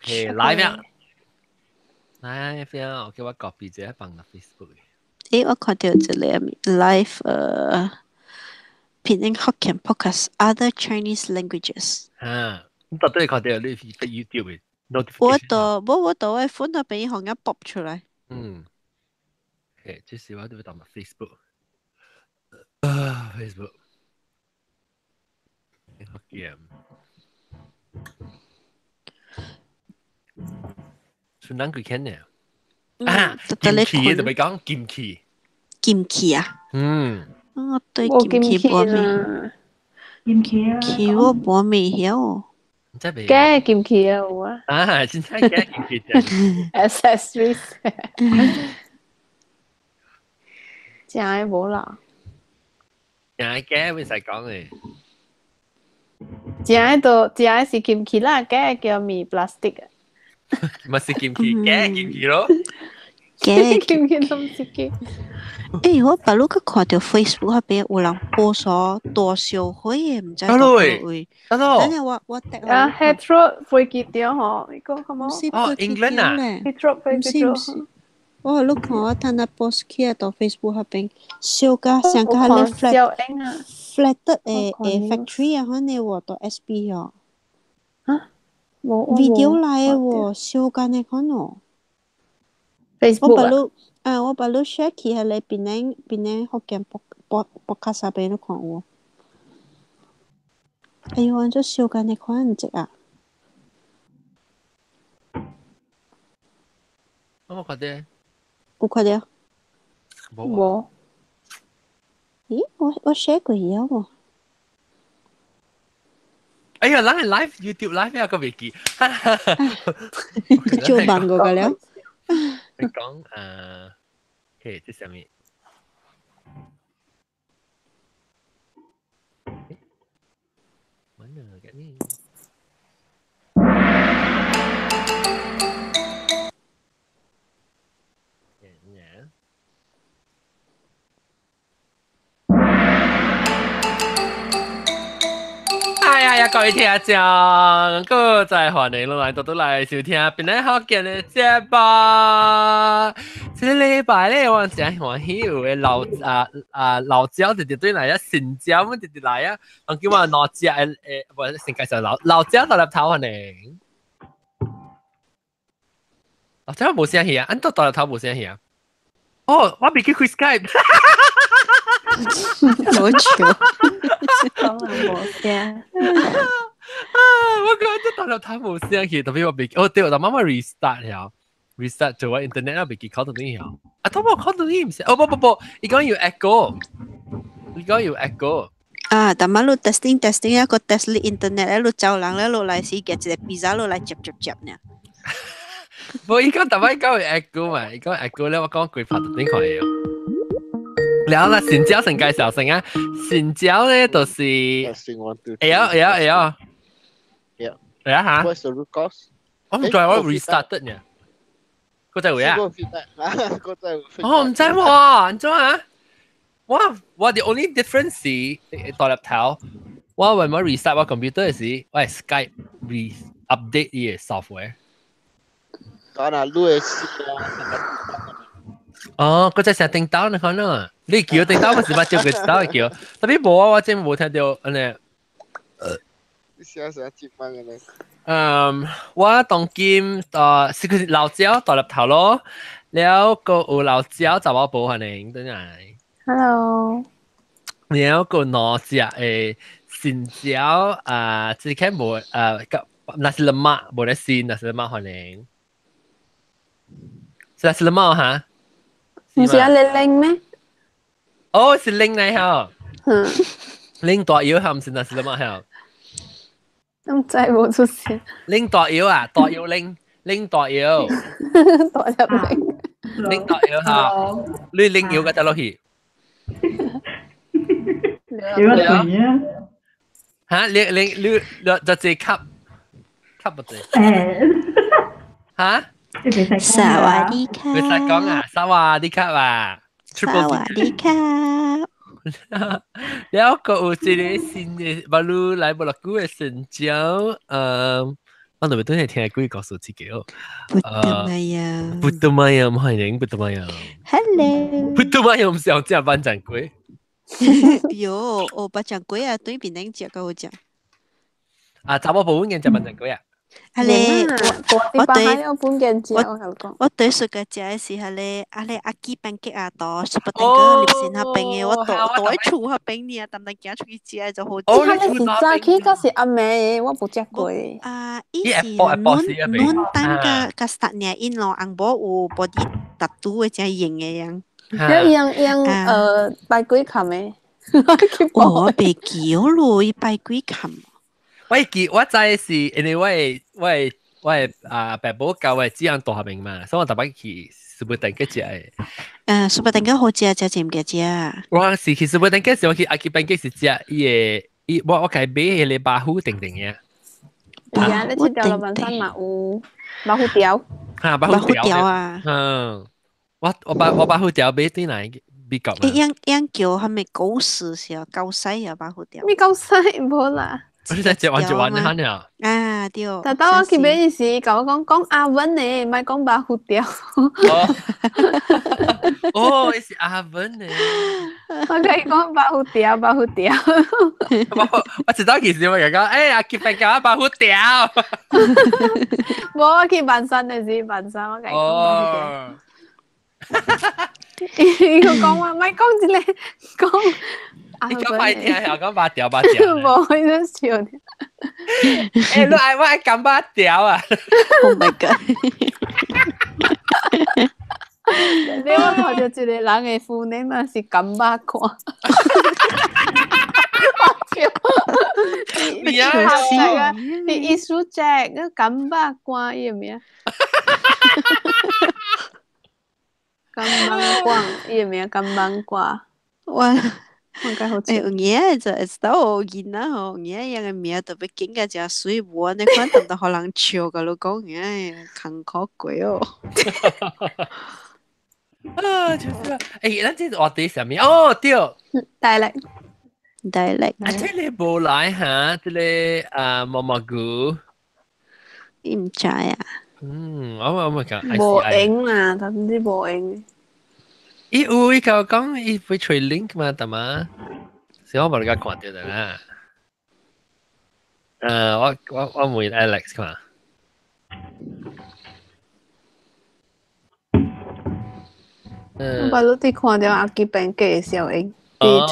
OK，來啊！來啊，OK，我 copy 一下放到 Facebook。誒，我看到一個 live 檳城福建 podcast other Chinese languages。啊，你到底看到你是 YouTube 的 notification？我到我 phone 那邊行一 pop 出來。嗯。OK，這時我都會打 Facebook。啊，Facebook。福建。順咱幾天呢？啊，金器就咪講金器。金器啊？嗯。我對金器無咩。金器啊。器我無咩曉。真係。假金器啊有啊。啊，真係假金器。 Accessories。真係無啦。真係假會使講嘅。真係都真係是金器啦，假叫咪 plastic。咪是金器，假金器咯。假金器都唔是金。誒，我白鹿去看到 Facebook 那邊有人 post 咗大燒火嘅，唔知倒位。等下我得啊，Heathrow 飛機場吼，你講好冇？哦，England 啊，Heathrow 飛機場。我你看我睇下 post 起來到 Facebook 那邊，燒甲上甲咧 flat flat 的factory 啊，可能喎到 SP 哦。啊？冇 video 來的喎，燒甲呢款哦。 Facebook 我把你啊，我把你 share 起來咧，檳城檳城福建博博博卡沙邊你看有。哎呦，按怎燒甲呢款隻啊？我冇看到。有看到？無。咦，我 share 過去啊無？哎呀，咱係 live YouTube live 啊，個未記。做夢過個了。你講誒，OK，這啥物？Mana kat ni? Ya. 哎呀呀！各位聽眾，閣再歡迎落來倒倒來收聽檳城福建的節目。這個禮拜咧，我真歡喜有個老啊啊老椒直直對來啊，新椒們直直來啊，人叫我兩隻誒誒，無先介紹老老椒大粒頭歡迎。老椒無聲氣啊，按怎大粒頭無聲氣啊？哦，我未記開 Skype。好笑。講無聲。啊！我講這大粒頭無聲氣，特別我未，哦對，我媽媽 restart 了，restart 做我 internet 啊，未記考到你了。啊，都冇考到你唔是？哦不不不，伊講要 echo，伊講要 echo。啊，但係你 testing testing 一個 test 你 internet 你走人咧，你來時夾一個 pizza 你來接接接呢。無，伊講特別講要 echo 嘛，伊講 echo 咧，我講規拍就點看會。然後啦，新椒先介紹先啊，新椒咧就是，會曉會曉會曉，會曉嚇。 What's the root cause？我唔知我 restart 呢，個再會啊？哦，唔知喎，安怎啊？我 the only difference 是大粒頭，我為我 restart 我 computer 時，我係 Skype re update 伊個 software。當然，你會試啊。哦，嗰隻成叮當你可能，你叫叮當，我是捌照佢知道叫，特別無啊，我真無聽到按呢。你寫啥節目嘅呢？嗯，我當今是佢老椒大粒頭咯，了個有老椒查某婆歡迎，等下。 Hello。了個兩隻誒新椒啊，這個無啊，那是 lemak，無得鮮，那是 lemak 歡迎。是那是 lemak 哈？唔是啊，你拎咩？哦，是拎嚟嚇。嗯。拎大腰係唔是那是 lemak 嚇？唔知冇出聲。拎大腰啊，大腰拎，拎大腰。大入拎。拎大腰嚇，你拎腰嘅得落去。有個腿啊！嚇，你你你你就這級級唔對。誒。嚇？薩瓦迪卡。袂使講啊，薩瓦迪卡啊。薩瓦迪卡。了個有一個新的，馬路來無偌久的新椒，嗯，我特別都係聽鬼故事自己哦。不得咪呀！不得咪呀！歡迎不得咪呀！Hello。不得咪呀！唔想食班長粿。喲，哦，班長粿啊，對面頂食夠好食。啊，查某無本見食班長粿啊！啊咧，我對我對說個食的時候咧，啊咧阿基班吉啊，到十八點個入線那邊的，我到到喺厝那邊呢，淡淡行出去食就好。哦，你是早起還是暗暝？我無食過。啊，伊是阮阮等個個十年因咯，紅某有 body tattoo 的，真型的樣。樣樣拜鬼冚的。我袂記咯，伊拜鬼冚。我記我知是因為我的啊爸母教我只樣大學明嘛，所以我特別去素本蛋糕食的。素本蛋糕好食，食真唔食。我是去素本蛋糕時，我去阿基班雞是食伊個伊我我家買彼個巴虎定定嘅。係啊，你去掉老闆山嘛有巴虎條。嚇，巴虎條啊！嗯，我我把我把虎條買對來美國。樣樣叫係咪狗屎是啊？狗屎啊，巴虎條。咩狗屎無啦。我是在食完就完哈呢。啊對。但當我去買時，共我講講阿文呢，莫講巴虎條。哦，伊是阿文呢。我共伊講巴虎條，巴虎條。我知道其實我講，欸，阿傑份教巴虎條。無，我去萬山的時，萬山我共伊講巴虎條。伊閣講我莫講這個，講。你講快聽，又講八條八條。無，伊咧笑。欸，你愛我愛講八條啊！Oh my god！你我看著一個人的膚臉嘛是感覺看。我笑。你啊！你藝術家，個感覺看伊的名。感覺看伊的名，感覺看。我。欸，有影就會知道囡仔吼，有影樣個名特別緊個誠媠，無按呢款淡淡予人笑，共你講影艱苦過哦。啊，就是啊，欸，咱這話題啥物？哦，對，大力，大力。啊，這個無來哈，這個啊毛毛菇，伊毋知啊。嗯，我我講，無閒啦，但是無閒。伊有伊甲我講，伊會揣 link 嘛，得嘛？是我無你甲看著的啦。我問 Alex 看。我把你佇看著阿基本雞的效應，哦，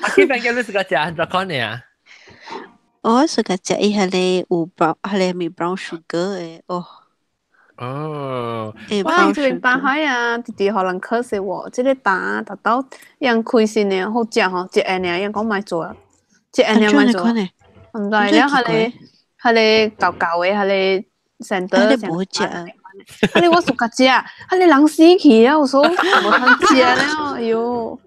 阿基本雞你是個食按怎款的啊？我是個食伊彼个有 brown，彼个咪 brown sugar 的哦。哦，我這邊北海啊，直直予人可惜喎。這個蛋達到樣開心的好食吼，一下爾樣講莫做啊，一下爾莫做。毋知了，彼個舊舊的，彼個成德成。無食。彼個我暑假食，彼個人死去了，有說無通食了，哎喲。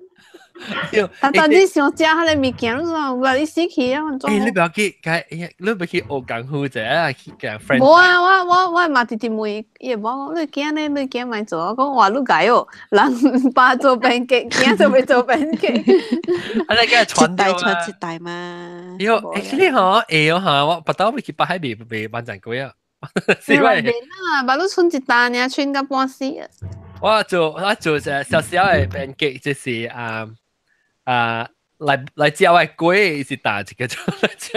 但但你想食彼个物件，你說有你死去啊！欸，你不要去，你不要去學功夫者啊，去共 friend。無啊，我嘛直直問伊，伊會講你囝呢？你囝莫做，我講哇，你𠢕哦，人爸做編劇，囝就欲做編劇。啊，你個傳一代傳一代嘛。喲，actually 吼，會哦哈，我不到欲去北海未未班長過啊。是咪？啊，把你剩一單爾，剩甲半死啊！我做小小的編劇，就是啊。啊，來食我的粿是打一個做來食，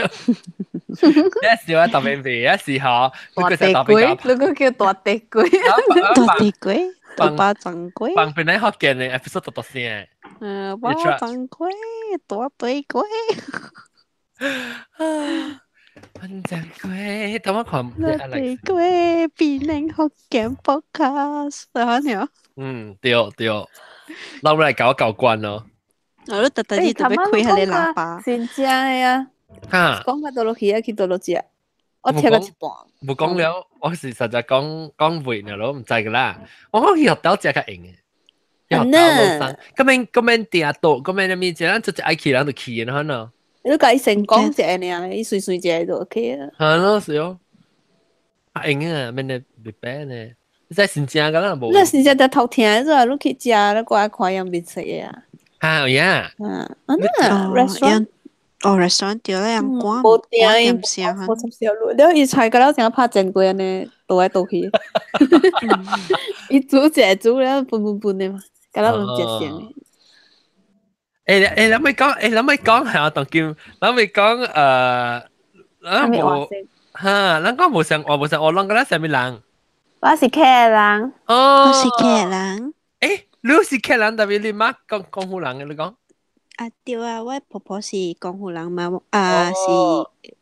一時我特別肥，一時吼，大地粿，你個叫大地粿，大地粿，大巴掌粿，放本來福建的 episode 多多聲，嗯，巴掌粿，大地粿，啊，巴掌粿，等我看，大地粿，變成福建 podcast，啊娘，嗯，對對，咱們來搞搞關咯。我都特特地特別開彼個喇叭。真正的啊！哈，講到倒落去啊，去倒落食，我聽到一半。無講了，我是實在講講話了咯，毋知個啦。我講去學校食較閒的，學校路上，咁樣訂到，咁樣物食，咱直接愛去人就去的，可能。你共伊先講一下爾，伊隨隨食就 OK 啊。係咯，是哦。較閒啊，免得別白呢。你知新正個啦無？你新正在頭聽做，你去食，你過來看樣面色的啊。啊，有影。啊，啊那 restaurant，哦，restaurant 對咧，人趕無趕定點聲。無插小路，了伊菜個了成拍煎過按呢，倒來倒去。伊煮一個煮了分分分的嘛，甲咱攏食成的。誒誒，你咪講，誒你咪講係啊，當叫，你咪講咱無哈，咱講無像我無像我攏個咱啥物人？我是客人。哦，我是客人。誒，你是客人，但係你媽講廣府人嘅，你講？啊對啊，我婆婆是廣府人嘛，啊是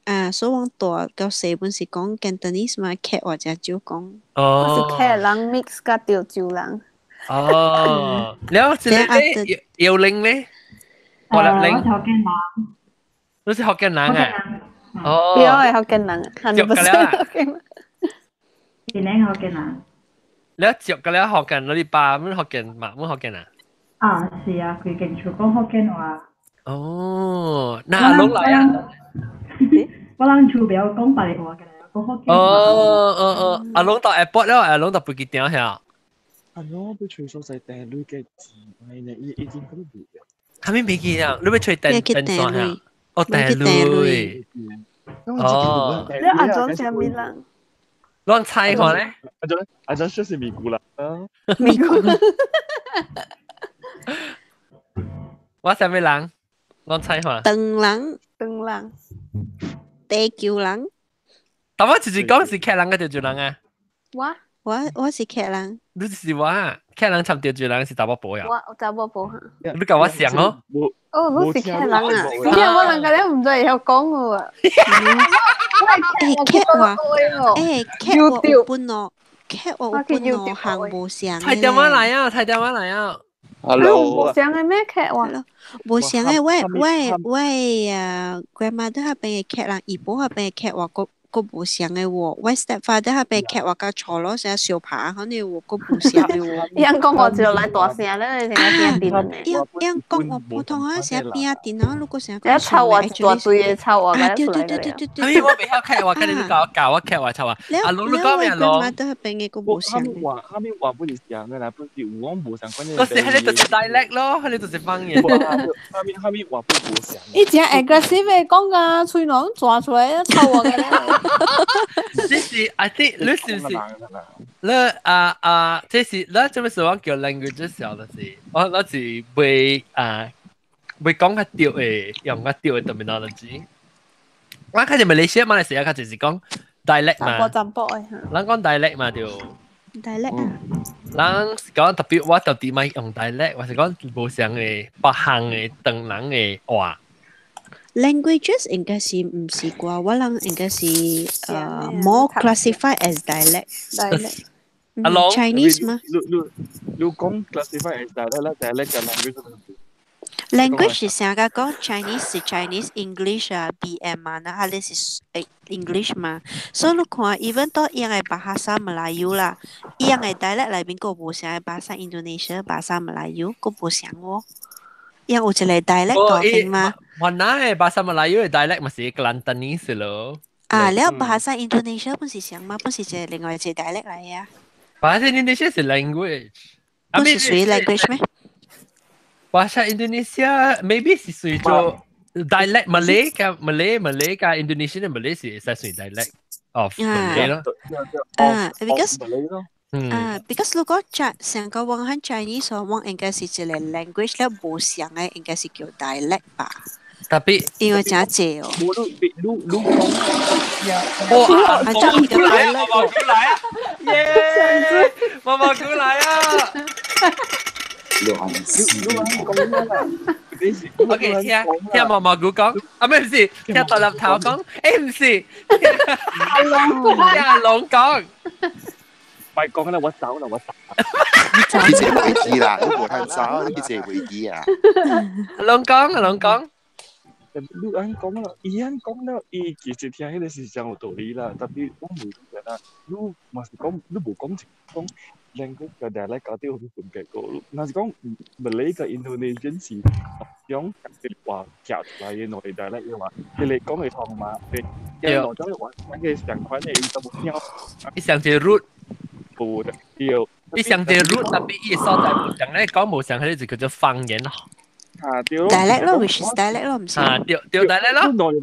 啊，所以我大到細本是講 Cantonese 嘛，客話誠少講。哦，我是客人 mix 佮潮州人。哦，了這個姚玲咧？我是福建人。你是福建人啊？哦，對，係福建人，係不是福建人？是你福建人。你接個了福建，你爸乜福建嘛？乜福建啊？啊，是啊，規間厝講福建話。哦，那阿龍來啊？我人厝袂曉講別個話嘅，講福建話。哦哦哦，阿龍到 airport 了，阿龍到飛機場遐。阿龍欲揣所在訂鐳嘅錢，呢伊已經咁未啊。啥物飛機啊？你欲揣電電線遐？哦，訂鐳。哦。你阿莊啥物人？亂猜看咧？阿莊阿莊說是美國人。美國人。我啥物人？亂猜看。唐人。唐人。地球人。但我直直講是客人個潮州人啊。我我是客人。你是我客人參潮州人是查某婆呀？我查某婆哈。你共我像哦。哦，你是客人啊？因為我兩個人毋知會曉講有啊。欸，客話，欸，客話有本哦，客話有本哦，行無相。太電話來啊！太電話來啊！ Hello。無相的咩客話？無相的，我我我啊，grandmother 彼邊的客人，姨婆彼邊的客話，閣閣無相的喎。我 stepfather 彼邊客話佮錯咯，成相拍，可能喎閣無相的喎。伊講我就來大聲咧，成個變電。伊伊講我普通話成變電啊，如果成個。一臭話大堆的臭話，啊對對對對對對。我袂曉客話，看你教教我客話臭話。啊，你你講咩咯？ grandmother 彼邊的閣無相。話哈密話不是相的啦，不是有講無相關的。嗰時彼個就是 dialect 咯，彼個就是方言。哈密哈密話不無相。伊真 aggressive 的講㗎，喙攏抓出來臭話嘅咧。這是 I think 你是唔是？你啊啊，這是你做咩事我叫 language 時候就是我是會啊會講較對的，用較對的 terminology。我較濟馬來西亞馬來西亞較濟是講 dialect 嘛。淡薄的。咱講 dialect 嘛對。 dialect 啊。咱是講特別，我特別莫用 dialect，我是講無相的別項的唐人的話。 Languages 應該是毋是啩？我諗應該是more classified as dialect。 dialect。阿龍 Chinese 嗎？你你你講 classify as dialect 啦，dialect 嘅 language。 Language 是成個講 Chinese 是 Chinese，English 啊 BM 啊，那哈咧是 English 嘛。所以你看，even 到伊個 Bahasa Melayu 啦，伊個 dialect 內面閣無相個 Bahasa Indonesia、Bahasa Melayu 閣無相喎。伊有一個 dialect 大邊嘛。原來 Bahasa Melayu 嘅 dialect 嘛是 Kelantanese 咯。啊，了 Bahasa Indonesia 本是相嘛，本是一個另外一個 dialect 來啊。 Bahasa Indonesia 是 language。不是屬於 language 咩？ Bahasa Indonesia maybe 是屬於做 dialect Malay 加 Malay Malay 加 Indonesian 嘅 Malay 是會使算 dialect of Malay 咯。啊，because 啊，because 如果成個往喺 Chinese 我應該是一個 language 咧，無相嘅應該是叫 dialect 吧。特別因為誠濟哦。無你你你講，哇！啊，這個來啊，毛毛菇來啊！耶！毛毛菇來啊！亂死！ OK，聽聽毛毛菇講，啊，唔是，聽大粒頭講，誒唔是，聽阿龍講。咪講啦，我走啦，我走。你坐飛機啦，你無通走，你坐飛機啊！阿龍講，阿龍講。你按講啦，伊按講了，伊其實聽彼個是真有道理啦。特別我無講啦，你嘛是講，你無講講 language 個 dialect 到底有咩分別個？若是講 Malay 佮 Indonesian 是種話夾出來的兩個 dialect 的話，彼個講會通嘛？對，兩種話，兩個相款的，伊都無聽。伊上一個 root，無對。伊上一個 root，特別伊所在無相咧講無相，彼個就叫做方言咯。啊對咯。 dialect 咯，which is dialect 咯，毋是。啊對對 dialect 咯。你內人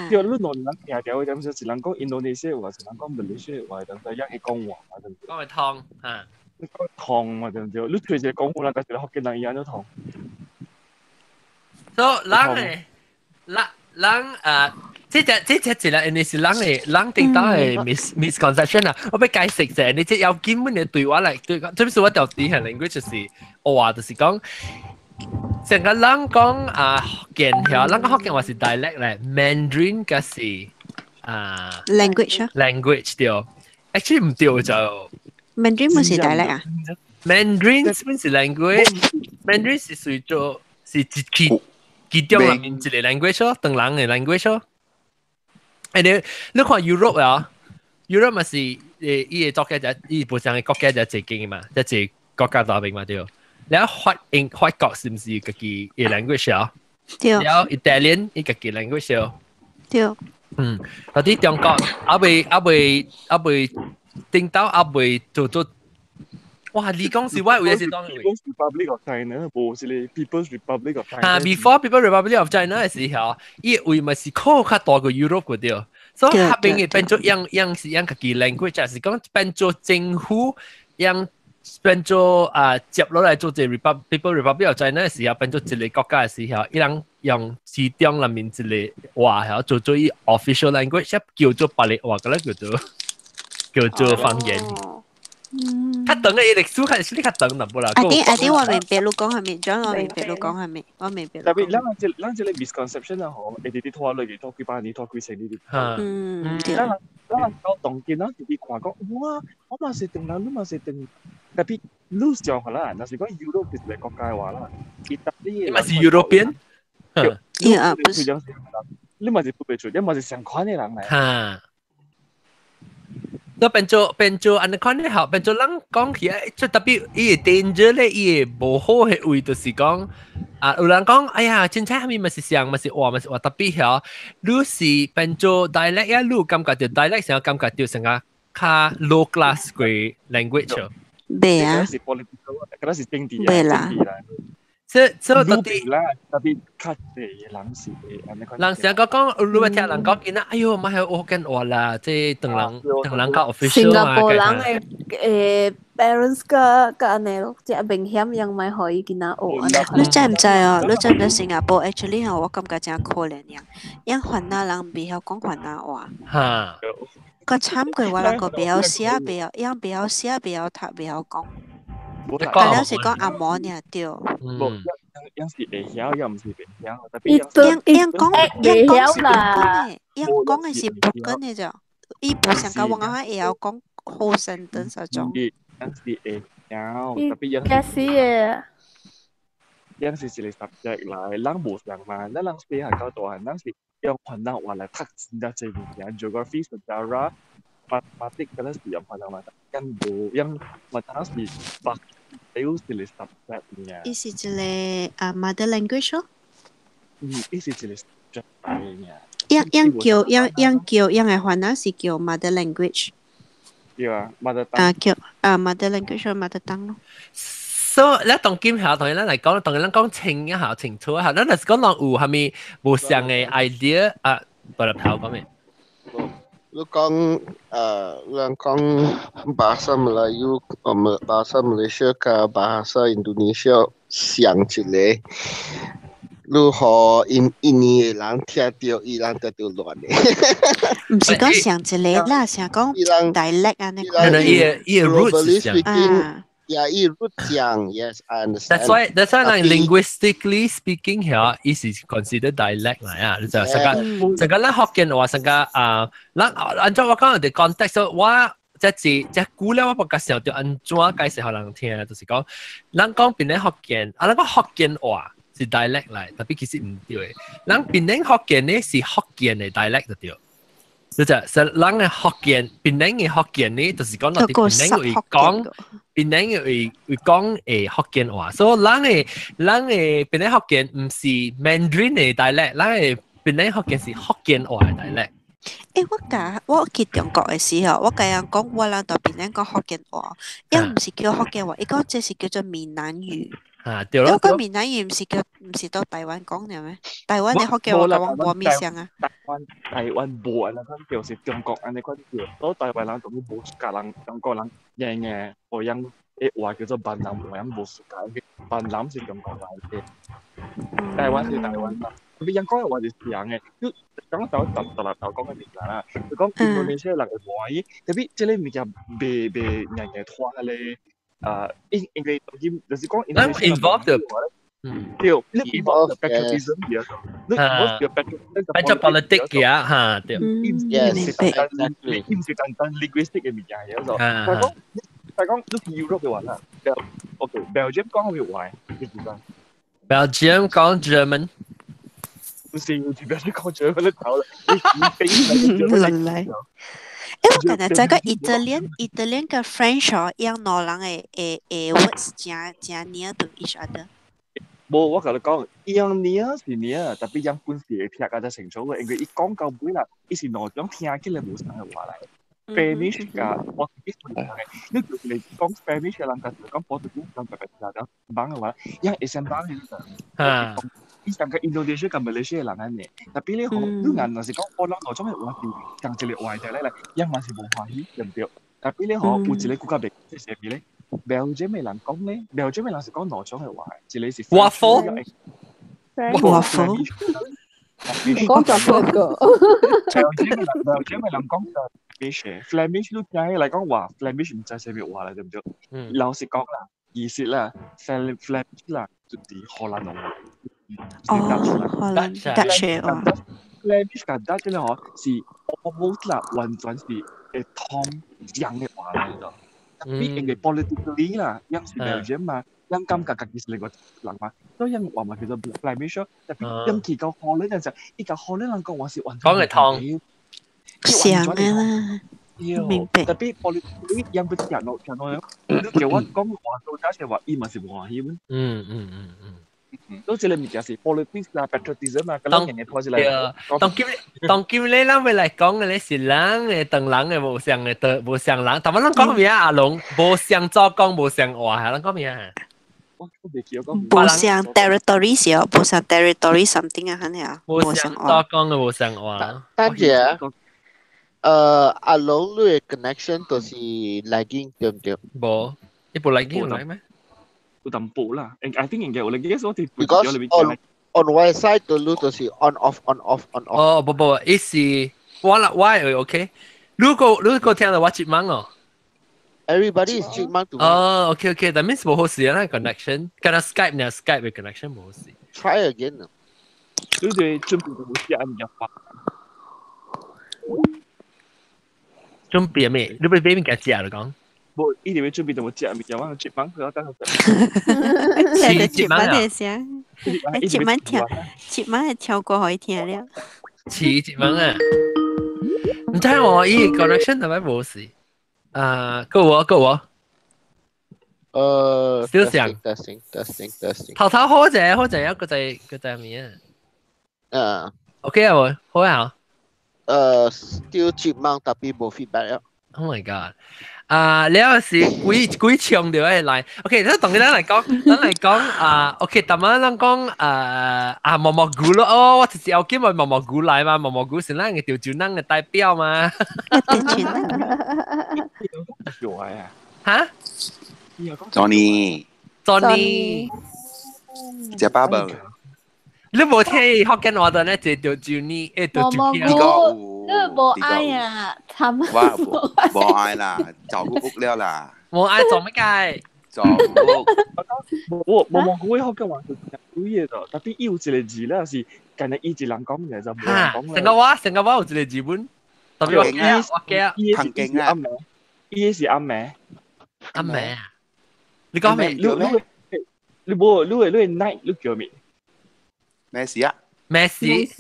對，你內人聽條嘅點是人講印度尼西亞話，是人講馬來西亞話，但係一會講話嘛，對唔對？講會通嚇。你講通嘛，對唔對？你隨時講有人，但是福建人伊按怎通？所以人嘅人人啊，這隻一個，因為是人嘅人頂到嘅 misconception 啊，我欲解釋者，你這要根本嘅對我來對，這是我條底下 language 就是話，就是講。成個人講啊福建話，人講福建話是 dialect 咧，Mandarin 嘅是啊 language 啊 language 對，actually 毋對就 Mandarin 毋是 dialect 啊，Mandarin 本是 language，Mandarin 是屬做是一其中裡面一個 language 咯，唐人嘅 language 咯。你看 Europe 啊，Europe 嘛是伊個國家就伊本身嘅國家就一間嘛，就一個國家大邊嘛對。你法國是毋是家己嘅 language 啊？對。了 Italian 伊家己 language 啊？對。嗯，嗰啲中國猶未頂到猶未做做，哇！你講是我有時當 People's Republic of China，無是咧 People's Republic of China。啊，before People Republic of China 嘅時候，伊位咪是靠較大過 Europe 嗰啲，所以下邊嘅變做樣樣是樣家己 language，就是講變做政府樣。變做啊接落來做這 People Republic of China 嘅時候，變做一個國家嘅時候，伊人用其中裡面一個話，係做伊 official language，叫做別個話，個咧叫做方言。較長嘅歷史較是你較長淡薄啦。 I think 我明白你講係咩，將我明白你講係咩，我明白。 Tapi 咱這個 misconception 啊，吼，會直直拖落去，拖幾百年，拖幾千年。嗯，對。咱人到當今啊，直直看講，哇，我嘛是唐人，你嘛是唐，tapi 你上啦，若是講 Europe 是一個國家話啦，意大利你嘛是 European？對啊，不是。你嘛是不袂出，你嘛是相款的人嚟。哈。都變做按呢款咧，好變做人講起來，就 tapi 伊個 danger 咧，伊個無好嘅位就是講啊，有人講，哎呀，凊彩蝦米嘛是像嘛是話嘛是話，tapi 曉，你是變做 dialect 啊，你感覺到 dialect 成感覺到成個較 low class 嘅 language。袂啊。是 political，嗰是政治啊，袂啦。這到底啦，tapi 較濟人是會按呢款。人成日講，你咪聽人講見啦，哎喲，咪係學緊話啦，這唐人唐人較 official 新加坡人嘅parents 個個按呢咯，這明顯樣咪可以見到學按呢。你知毋知哦？你知毋知新加坡 actually 吼，我感覺真可憐樣，因番仔人袂曉講番仔話。哈。個慘過我人個袂曉寫，袂曉，樣袂曉寫，袂曉讀，袂曉講。甲了是講紅毛爾對。無，樣是會曉，又毋是袂曉，tapi 樣樣講樣講是 broken 的，樣講的是 broken 的啫。伊無像甲我講會曉講好 sentence 嗰種。樣是會曉，tapi 樣假死嘅。樣是一個 subject 來，人無相嘛，咱人細漢到大漢，咱是用番仔話來讀真正濟物件，geography、sejarah、mathematics 嗰陣是用番仔話，樣無樣，嘛當時白表是個 subject 爾。伊是一個啊 mother language 咯。嗯，伊是一個 subject 來爾。樣樣叫樣樣叫樣嘅番仔是叫 mother language。對啊，mother tongue。啊叫啊 mother language 咯，mother tongue 咯。所以，咱當今下同咱來講，當咱講清一下清楚一下，咱若是講人有蝦米無相嘅 idea 啊，不來頭講咩？你講人講 bahasa Melayu, bahasa Malaysia 佮 bahasa Indonesia 相一個，你予印印尼的人聽著，伊人就就亂的。毋是講相一個啦，是講 dialect 啊，那個。伊個 roots 是啊。Yeah, 伊 root 講，yes, I understand. That's why like linguistically speaking 遐，伊是 consider dialect 來啊，你就成個成個咱福建話成個啊，咱按照我講的 context，我這是這久了我不較想著按怎解釋予人聽，就是講，咱講檳城福建，啊，咱講福建話是 dialect 來，tapi 其實毋對的。咱檳城福建呢是福建的 dialect 就對。就就是人嘅福建，檳城嘅福建呢，就是講咱佇檳城會講，檳城會講福建話，所以咱嘅檳城福建毋是 Mandarin 嘅 dialect，咱嘅檳城福建是福建話嘅 dialect。我去中國嘅時候，我共人講我人佇檳城講福建話，伊毋是叫福建話，伊講這是叫做閩南語。嚇對咯。我講閩南語唔是叫唔是到台灣講嘅咩？台灣嘅福建話講無物相啊。台灣無按呢款叫，是中國按呢款叫。到台灣人當然無教人，中國人樣嘅學樣嘅話叫做閩南話，樣無 suka 嘅。閩南是中國來嘅，台灣是台灣人。特別人講嘅話是樣嘅，你講到獨獨立頭講嘅物件啦，就講印度尼西亞人會歡喜，特別這個物件袂袂硬硬拖咧。啊，因為就是講咱 involve 到，對，你 involve patriotism 嘅，你 involve 到 politics 嘅嚇，對，yes，伊毋是單單 linguistic 嘅物件嘅，就但講你去 Europe 嘅話啦，OK，Belgium 講嘅話，你知唔？Belgium 講 German，唔是，Belgium 講 German 你頭啦，你輪來。誒，我剛才知個 Italian、Italian 跟 French 哦，樣兩人的 words 誠誠 near to each other。無，我共你講，樣 near 是 near，特別樣本時會聽較才清楚嘅，因為伊講到尾啦，伊是兩種聽起來無仝嘅話來。Spanish 佮 Portuguese 無仝嘅，你就是講 Spanish 嘅人，佮講 Portuguese 人特別聽講幫嘅話，樣會相幫嘅。嚇！伊上個印度尼西亞佮馬來西亞人按呢，特別你吼，你若若是講我人兩種嘅話是仝一個話題來來，樣嘛是無歡喜，對毋對？特別你吼有一個國家袂是啥物咧？Belgium 嘅人講咧，Belgium 嘅人是講兩種嘅話，一個是 Waffle， Waffle，講就嗰個。 Belgium 嘅人講 Flemish，Flemish 你聽起來講話 Flemish 毋知啥物話啦，對毋對？老實講啦，其實啦，Flemish 啦，就是荷蘭話。哦，荷蘭 Dutch 話。 Flemish 佮 Dutch 咧嗬，是 almost 啦，完全是會通樣嘅話來的。特別因為 politically 啦，樣是 Belgium 嘛，樣感覺家己是另外人嘛，所以樣話嘛叫做 Flemish。特別樣去到荷蘭人就，伊共荷蘭人講話是完全講會通。像嘅啦，明白。特別 politically 樣不聽落聽落，你叫我講話到底是話，伊嘛是無歡喜本。都這個物件是 politics 啦，patriotism 啊，咁樣樣拖出來。當今咧，咱欲來講嘅咧是人嘅當人嘅無相嘅的無相人，但係咱講咩啊？阿龍無相做講無相話，咱講咩啊？無相 territory 是哦，無相 territory something 啊，肯定啊，無相做講嘅無相話。等陣，阿龍你嘅 connection 就是 lagging 對毋對？無，你無 lagging 來咩？有淡薄啦，I think 應該有你記得我哋 Because on 我 side 都你就是 on off on off on off。哦，不不，伊是我啦，我會 OK。如果聽到我接網哦，Everybody is 接網。哦，OK OK，that means 無好事啊，connection，敢若 Skype 呢，Skype 嘅 connection 無好事。 Try again。對對，準備就冇食物件發。準備咩？你欲買物件食就講。無，一定欲準備就無食物件，我接網佢等下。聽到接網的聲，接網聽，接網係跳過可以聽了。似接網啊！毋知我伊 connection 係咪無事？啊，夠我夠我。小想。 testing testing testing。頭頭好者好者一個就個就咩啊？啊。 OK 啊，無好啊。 Still 接網特別無 feedback 啊。 Oh my god！啊，了是幾幾長條嘅來，OK，咱同佢咱來講，咱來講啊，OK，但係咱講啊啊毛毛菇咯，哦，我就是要叫咪毛毛菇來嘛，毛毛菇是咱嘅潮州人嘅代表嘛。有啊？嚇？Johnny。 Johnny。食飽無？你無聽福建話的呢？這潮州呢？誒，潮州你你無愛啊？慘！我無愛啦，走屋了啦。無愛做乜解？做屋。我無無我福建話是幾個的，特別有一個字咧是，近日伊一人講嘅就無人講。成個我有一個字本，特別我驚我驚。彭勁啊！伊是阿妹，阿妹啊？你講咩？你你無你你 night 你叫咩？咩事啊？咩事？咩事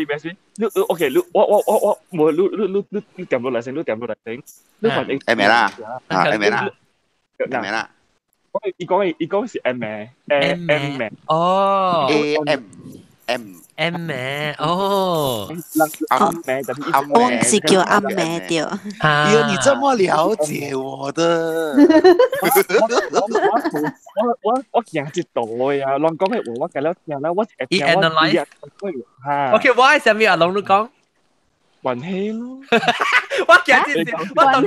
咩事？你 OK，你我我我我無你你你你你點落來先，你點落來先。你反正 M 啦，啊 M 啦，M 啦。伊講伊講是 M M M 哦，A M M M 名哦，阿阿我是叫阿妹對。哎呀，你這麼了解我的。我行一道呀，人講嘅話我計了聽啦，我伊 analyze。OK，我係啥物啊？龍你講。關係咯。我行一我當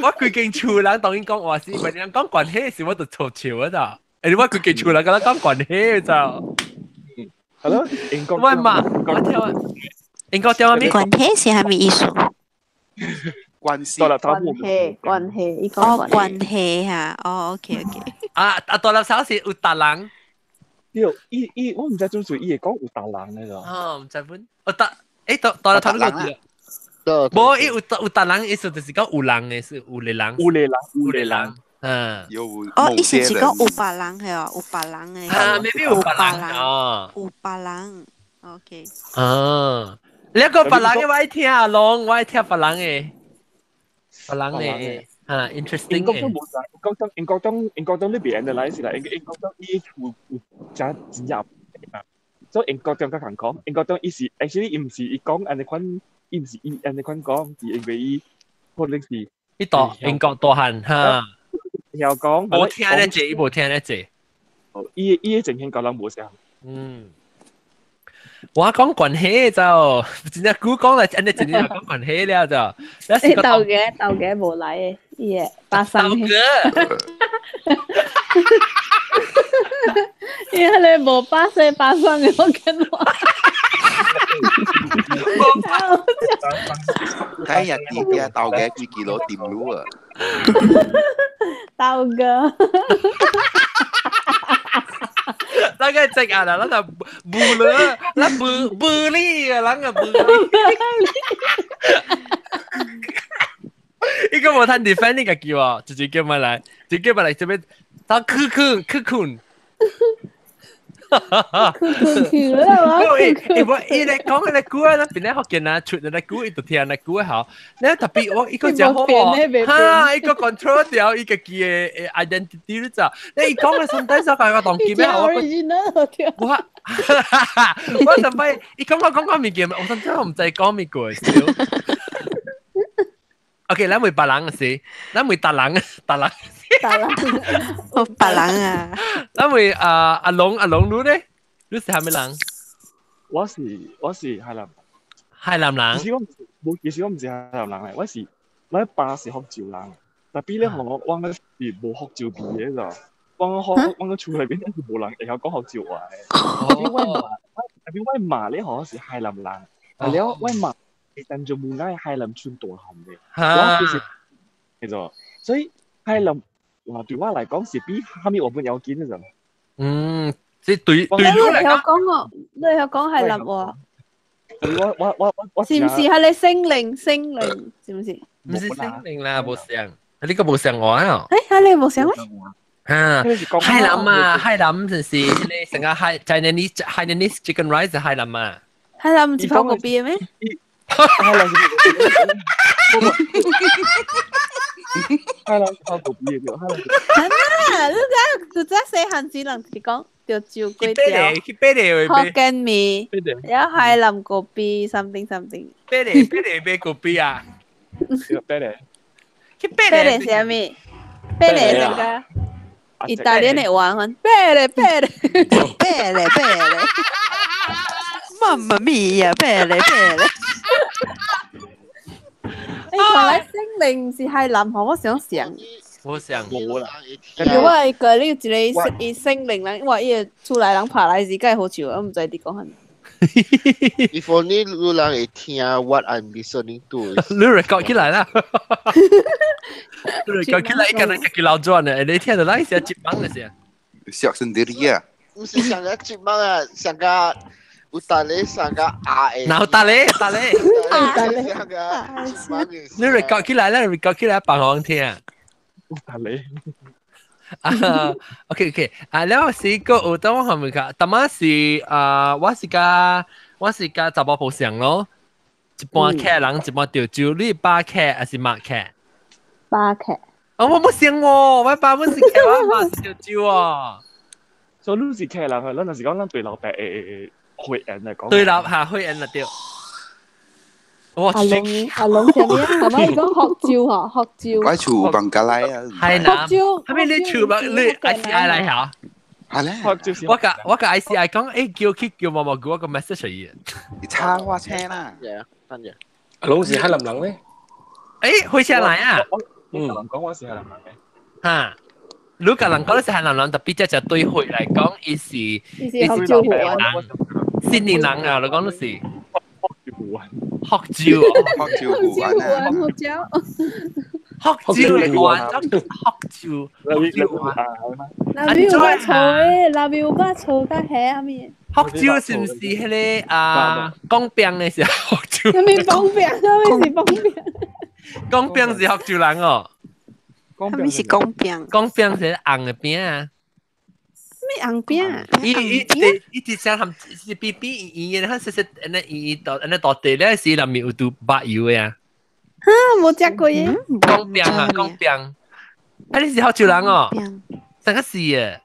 我規間厝人當然講話是，問人講關係時，我就嘈笑啊咋。誒，我規間厝人敢講關係就。係咯，英國。我嘛，我聽英國點啊？關係是啥物意思？關係。關係關係，哦，關係嚇，哦，OK OK。啊啊！大粒手是有達人。對，伊伊我毋知做做，伊會講有達人咧就。哦，毋知本，有達，誒，大大粒頭呢個。無，伊有達人意思就是講有人的，是有個人。有個人，有個人。嗯。有。哦，意思是講有別人係哦，有別人的。啊，未必有別人哦。有別人，OK。啊，你講別人的我愛聽啊，龍，我愛聽別人的。別人的，啊，interesting。英國中無啥，英國中英國中英國中呢邊的來是啦，英國中伊有真真入啊，所以英國中較難講，英國中伊是 actually 伊毋是伊講按呢款，伊毋是伊按呢款講，是因為伊可能是伊大英國大漢哈，曉講，無聽咧濟，伊無聽咧濟，伊伊情形甲人無相。嗯。我講關係就真正古講啦，按呢真正講關係了就。你豆嘅豆嘅無來嘅，伊個巴生。豆嘅。伊迄個無巴西巴生嘅，我見我。睇日啲嘅豆嘅幾幾攞掂路啊？豆哥。咱個只啊啦，咱就無了，咱無無理啊，咱個無理。伊個無通 defend 你家己喎，直接叫埋來，直接叫埋來這邊，他酷酷酷酷。酷酷酷啦嘛！欸，我伊咧講迄個句啊，咱邊咧福建啊，出那個句，伊就聽那句好。你特別我伊個真好喎，哈，伊個 control 掉伊家己的 identity 你知？你伊講的 sometimes 我感覺當記咩？我我上擺伊講我講講物件，我真真毋知講物過。OK，咱問別人是，咱問達人，達人。達人，我別人啊。咱問啊阿龍阿龍你咧，你是啥物人？我是海南。海南人。其實我無，其實我毋是海南人嚟，我是我爸是福州人，但係咧我我是無福州味的咋，我學我厝內邊是無人會曉講福州話的。特別我媽，特別我媽咧嗬是海南人，啊了我媽係當做母愛海南村大漢的，我就是叫做，所以海南話對我來講是比蝦米我本要緊的咋。嗯，即對對你來講，我你曉講海南話。我是毋是係你星靈星靈？是毋是？毋是星靈啦，無像，你個無像我啊！誒，係你無像咩？啊，海南啊，海南就是你成個海 Chinese Hainanese chicken rice 海南啊。海南毋是泡個邊咩？海南是海南泡個邊嘅，海南。啊！你知你知細漢時人是講。就照幾條，福建麵，有海南果啤，something something。啤梨啤梨咩果啤啊？啤梨。啤梨是啥物？啤梨那個意大利的話，啤梨啤梨啤梨啤梨。媽媽咪呀，啤梨啤梨。你看來姓林是海南話，我想想。我想冇啦，如果係個你一個伊姓林人，哇！伊個厝內人拍來是介好笑，我毋知佇講啥。 If only 你人會聽 what I'm listening to。你 record 起來啦，你 record 起來，伊個人家己老轉的，你聽到咱是接網的是。笑 sendiri 啊！毋是上個接網啊，上個有達咧，上個阿的。嗱，達咧，達咧，達咧，上個接網的。你 record 起來啦，record 起來放我聽。達咧。啊，OK OK，啊，了是個有當我後面個，當晚是啊，我是佮查某婆相咯，一般客人一般潮州，你巴客還是馬客？巴客。啊，我冇相喎，我爸本是客，我媽是潮州哦。所以你是客人啊，咱就是講咱對老爸誒會員嚟講。對老下會員啦對。哇！阿龍阿龍前面係咪講學招嗬？學招。我厝孟加拉啊。係啦。學招。係咪你厝孟你 ICI 嚟嚇？係咧。我甲 ICI 講，誒叫去叫毛毛叫我個 message 嚟。你叉我車啦。等陣。阿龍是海南人咧？誒，回車來啊！嗯，人講我是海南人嘅。嚇！你甲人講你是海南人，特別只就對佢嚟講，伊是伊是學招湖人，新年人啊！你講你是學招學招，學招湖人啊！學招，學招嚟玩，學招，學招啊！那邊有把錯誒，那邊有把錯甲蝦阿咪？學招是唔是迄個啊？講餅的是學招？阿咪講餅，阿咪是講餅。講餅是學招人哦。他們是講餅，講餅是紅的餅啊。咩紅餅？伊伊伊直接含是扁扁圓圓的，佢細細安尼圓圓大安尼大地咧，是內面有拄白油的啊。哈，無食過耶。講餅啊，講餅。啊，你是福州人哦？上個是耶。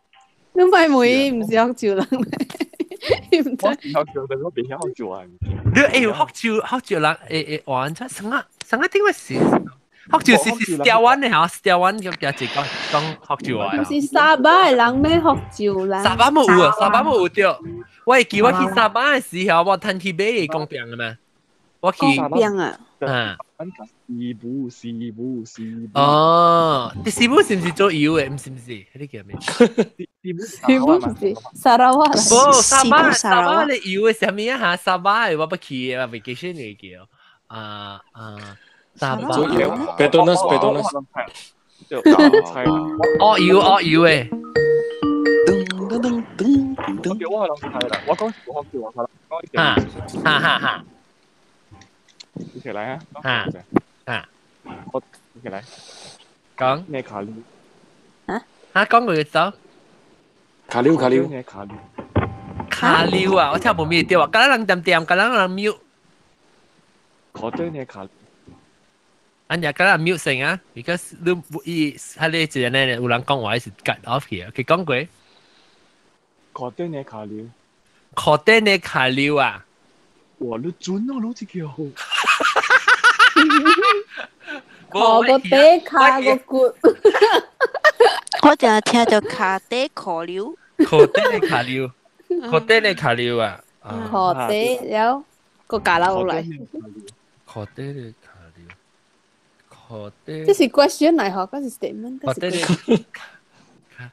你咪妹唔是福州人咩？唔知。我是福州，但我袂曉福州話。你會福州福州人會玩出啥啊？啥啊？點解是？福州是台灣的嚇，台灣叫叫一講講福州話。毋是沙巴的人咩福州人？沙巴無有啊，沙巴無有對。我會記我去沙巴的時候，我趁去買講餅的嘛。我去講餅啊。嗯。西部西部西部。哦，你西部是毋是做油的？毋是毋是，彼個叫咩？西部是沙拉瓦。無沙巴沙巴的油的啥物啊？嚇，沙巴的我捌去的，vacation 的叫啊啊。沙巴， Petronas Petronas，哦油哦油誒。噔噔噔噔噔。我係諗係啦，我講我叫我講。哈哈哈哈。一起來啊！啊啊！我一起來。講咩卡溜？啊？啊，講過就走。卡溜卡溜。咩卡溜？卡溜啊！我聽無咩對啊，敢若人點點，敢若人 mute。可對呢卡。按日敢若 mute 聲啊，because 你伊喺你一個呢，有人講話是 cut off 去，佢講過。可對呢卡溜。可對呢卡溜啊！哇！你準哦，你這個。靠個底卡個骨。我淨係聽到卡底可溜。可底的卡溜，可底的卡溜啊！可底了個咖撈來。可底的卡溜，可底。這是 question 嚟嗬，嗰是 statement。可底的，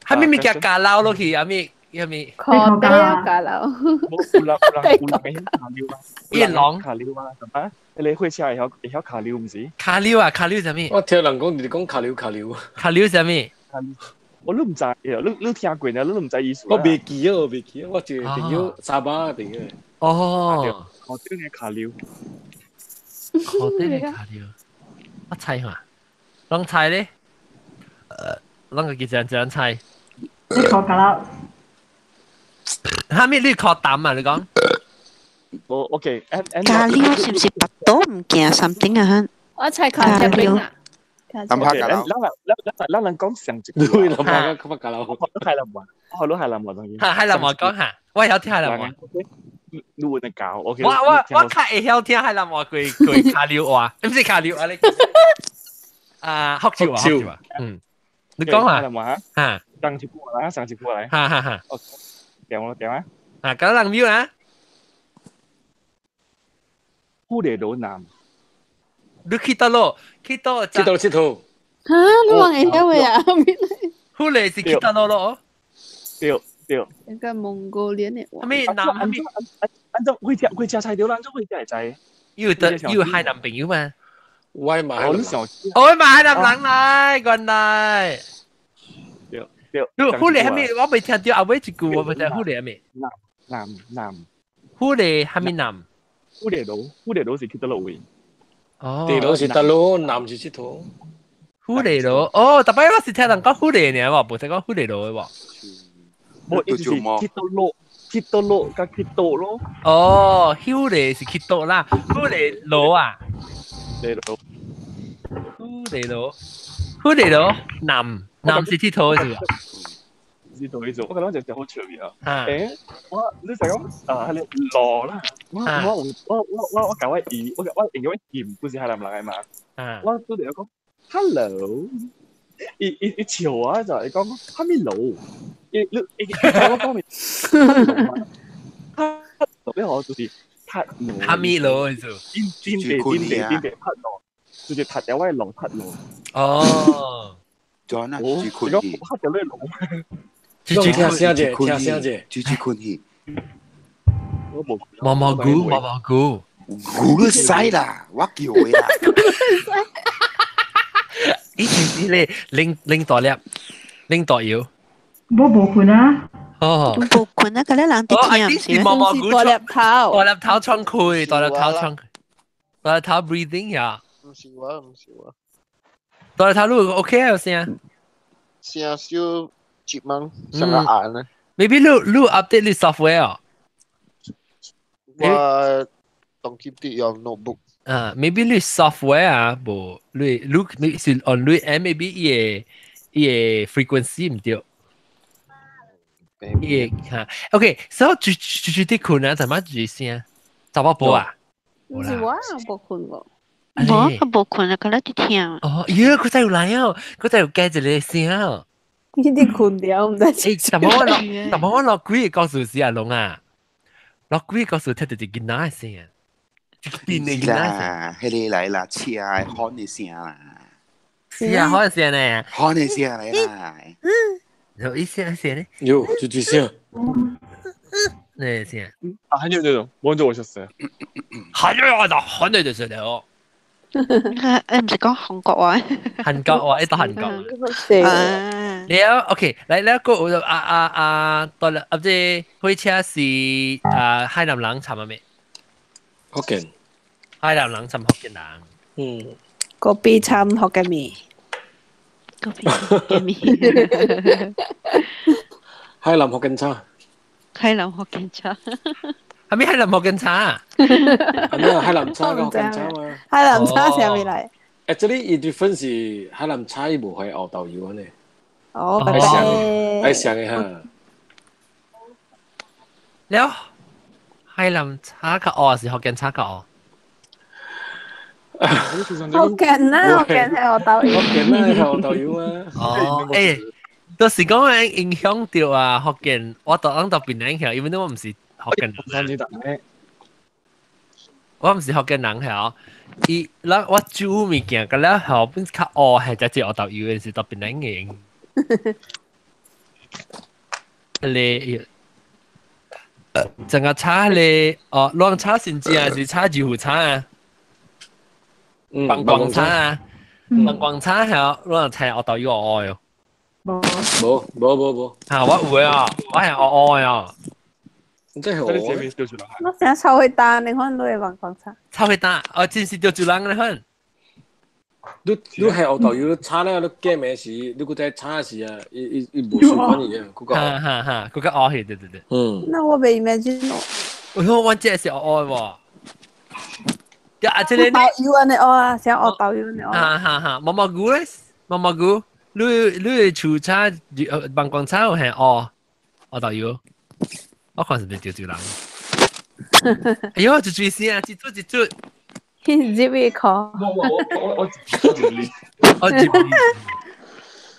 係咪咪叫咖撈落去？係咪？係咪？可底啊咖撈。冇有人有人有人會卡溜啊！一龍卡溜啊，係嘛？你火車會曉卡溜毋是？卡溜啊，卡溜啥物？我聽人講，就是講卡溜卡溜。卡溜啥物？我都毋知，你聽過呢？你都毋知意思。我袂記啊，我袂記啊，我一個朋友沙巴的朋友。哦。我對你卡溜。我對你卡溜。我猜下，攏猜咧？攏個幾隻隻猜？你考咖啦？哈咪你考膽啊？你講？我 OK，咖喱是唔是白多唔見 something 啊？我猜卡車餅啊！諗下咖咱咱咱人講上一句，諗下佢乜咖撈？我海南話，我學海南話當然。哈，海南話講下，我會曉聽海南話。你會得教？OK。我較會曉聽海南話，過過卡溜話，唔是卡溜啊你。啊，福州話，福州話，嗯，你講下。海南話嚇，上一句來，上一句來。哈哈哈。點咯點啊！啊，咁人秒啊！富麗羅南，你去倒咯？去倒去倒佚佗。嚇！你話會曉嘅啊？富麗是去倒咯咯？對對。一個蒙古連的話。咩南？咩？按照會食會食菜對啦，按照會食會知。有得有海南朋友嘛？我嘛，我想。我嘛海南人來，原來。對對。你富麗係咩？我未聽到阿尾一句，我未聽富麗係咩？南南南。富麗係咩南？富麗羅，富麗羅是去佗落位？哦，地羅是佗落，南是佚佗。富麗羅，哦，逐擺我是聽人講富麗爾喎，無聽講富麗羅的喎。無，伊就是去佗落，去佗落，佮去佗咯。哦，富麗是去佗啦，富麗羅啊。麗羅。富麗羅，富麗羅，南南是佚佗是吧？知道呢種，我覺得就就好趣味啊。誒，我你就講啊，你羅啦，我我我我我我教我伊，我我用我鹽不是海南人嘅嘛，我都哋講 hello，伊伊伊笑我就係講哈咪老，伊你伊我講咪，哈，特別好就是塔羅，哈咪老就，天天地天地天地塔羅，就是塔有位龍塔羅。哦。 John 啊，哦，住困去，黑咗呢龍，聽聲者，聽聲者，住住困去。我冇。毛毛菇，毛毛菇，菇都使啦，我叫佢啦。以前是咧拎拎大粒，拎大腰。我無困啊。哦。無困啊！嗰啲人哦，啲聽是毛毛菇大粒頭，大粒頭窗開，大粒頭窗，大粒頭 breathing 呀。唔是我，唔是我。大粒頭你 OK 啊聲？聲少接掹，成個眼咧。 Maybe 你你 update 你 software 哦。我當keep 啲用 notebook。啊，maybe 你 software 啊，無你你是 on 你 maybe 伊個伊個 frequency 唔對。伊個嚇，OK，所以住住住啲困啊，怎麼住聲？查某婆啊？唔是我無困過。無，無困啊，佢咧啲聽。哦，咦，佢真係有來哦，佢真係有加一個聲。你啲困掉唔知。誒，怎麼我落？怎麼我落幾個告訴是阿龍啊？落幾個告訴聽到一個囡仔的聲。變的囡仔啦，迄個來啦，車的喊的聲啦。是啊，喊聲呢？喊的聲來啦。有意思聲呢？有，就這聲。네聲。 아, 한여대도 먼저 오셨어요. 한여다 한여대세요. 誒唔是講韓國話。韓國話，一到韓國。啊。了，OK，來了個啊啊啊，到了啊，這火車是啊海南人參啊咩？福建。海南人參福建人。嗯。個邊參福建麵。個邊福建麵。海南福建茶。海南福建茶。係咪海南福建茶？係咩海南茶個福建茶嘛？海南茶啥物來？誒，這裡伊 difference 是海南茶伊無會熬豆油呢。哦，拜拜。愛上的哈。了，海南茶較烏是福建茶較烏？福建啦，福建係熬豆油。福建啦，係熬豆油啊。哦，誒，到時講嘅影響到啊福建，我就諗到邊影響，因為我唔是福建人。我唔是福建人係伊，咱我煮物件，個了後本較烏係只只熬豆油嘅是特別難嘅。你整個炒咧，哦，亂炒先至啊，是炒豆腐炒啊，放光炒啊，放光炒係亂炒熬豆油烏喲。無無無無。嚇！我有啊，我係烏烏啊。真係我。我成日臭去單，你看你會放光炒。臭去單，哦，真是釣住人你看。你你係學豆油，炒咧，你過暝時，你閣在炒時啊，伊伊伊無習慣伊啊，閣較。哈哈哈，閣較烏去，對對對。嗯。那我未 imagine 咯。我我這是烏喎。啊，這個豆油安尼烏啊，像學豆油安尼烏。哈哈哈，毛毛菇咧，毛毛菇，你你厝炒，辦公炒係烏，烏豆油。我看是咪釣住人？哎呦，一嘴聲，一撮一撮。入去看。我我我我我入嚟，我入嚟。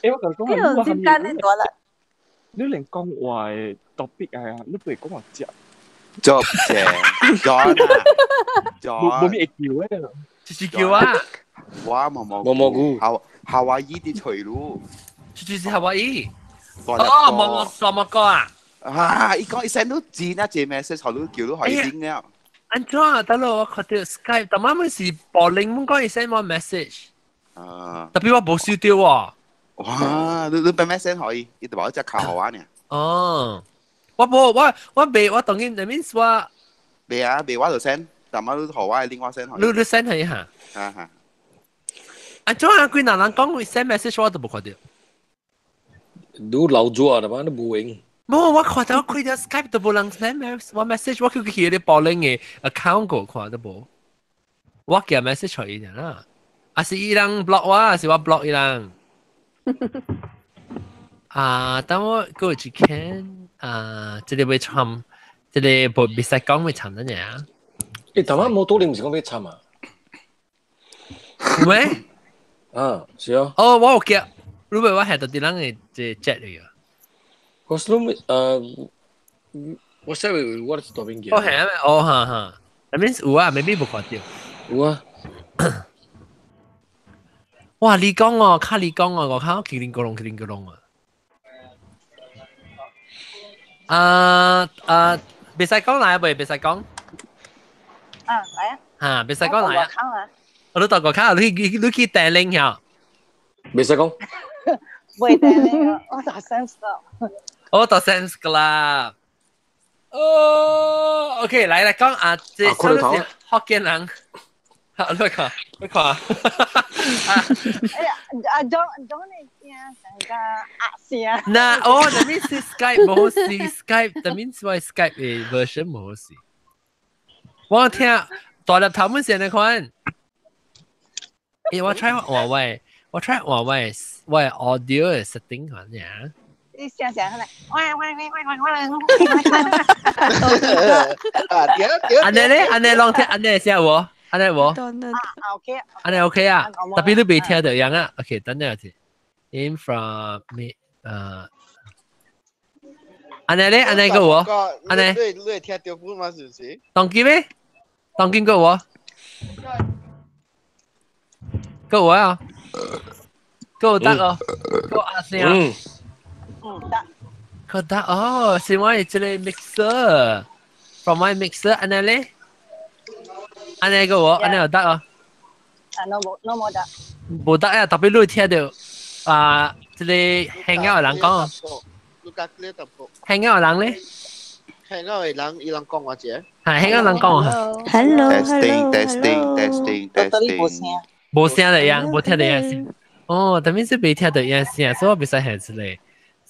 誒，我講講你有接間你多啦。你連講話的 topic 啊，你不會講話食。做正，咗啦，冇冇咩叫嘅，就是叫啊。我毛毛毛毛菇，夏夏威夷啲隨路，就是夏威夷。哦，毛毛毛毛哥啊！啊！伊講伊 send 到錢啊，這 message 好叫到可以拎了。安怎啊？大佬，我看到 Skype，但媽咪是播鈴，阮講伊 send 我 message。啊！特別我無收到喎。哇！你你俾咩 send 可以？伊就話一隻卡好玩呢。哦，我無我我未我當然那面說。未啊，未我就 send，但媽你好我另外 send 你你 send 佢下。啊哈。安怎啊？幾難人講 send message 我都無看到。你老咗啊？嘛，你無用。冇，我看到開咗 Skype 都冇人 send 我 message，我叫佢去啲保齡嘅 account 個看都冇。我寄 message 出伊啦，啊是伊人 block 我，啊是我 block 伊人。啊，等我過一間啊，這個會參，這個無袂使講會參得爾。欸，台灣摩托你毋是講欲參啊？有咩？啊，是啊。哦，我有記，如果我係到啲人嘅這 chat 嚟啊。我是攏我寫為我是大邊嘅。哦係啊，哦哈哈，that means 有啊，maybe 無看到。有啊。哇！你講哦，卡你講哦，我看我麒麟哥龍，麒麟哥龍啊！啊啊，袂使講來未？袂使講。啊，來啊！嚇，袂使講來啊！我都到個卡，你去帶領下。袂使講。袂帶領，我到 Sam's Club。我到 Sam's Club。哦，OK，來來講啊，這是福建人。你看，你看。哎呀，阿 John John 的聲成個鴨聲。那哦，that means Skype 無好勢，Skype，that means 我 Skype 的 version 無好勢。我聽大粒頭們先來看。欸，我 try 換位，我 try 換位，我 audio 的 setting 看下。你聲聲來，喂喂喂喂喂喂。啊，對對。按呢咧，按呢攏聽，按呢聲無？按呢無？啊，OK。按呢 OK 啊，特別你未聽到樣啊。OK，等陣先。In from me，按呢咧，按呢個無？按呢？你會聽到本嗎？是不是？當機咩？當機個無？個無啊？個得哦，個阿聲。嗯。嗯，得。個得哦，是我係這個 mixer，from my mixer，按呢咧？按呢個無？按呢又得哦。啊，儂無，儂無得。無得啊！特別你聽到啊，這個香港的人講，香港的人咧，香港的人伊人講我者，係香港人講啊。 Hello Testing testing testing testing。無聲的樣，無聽到樣聲。哦，特別是未聽到樣聲，所以我袂使喊出來，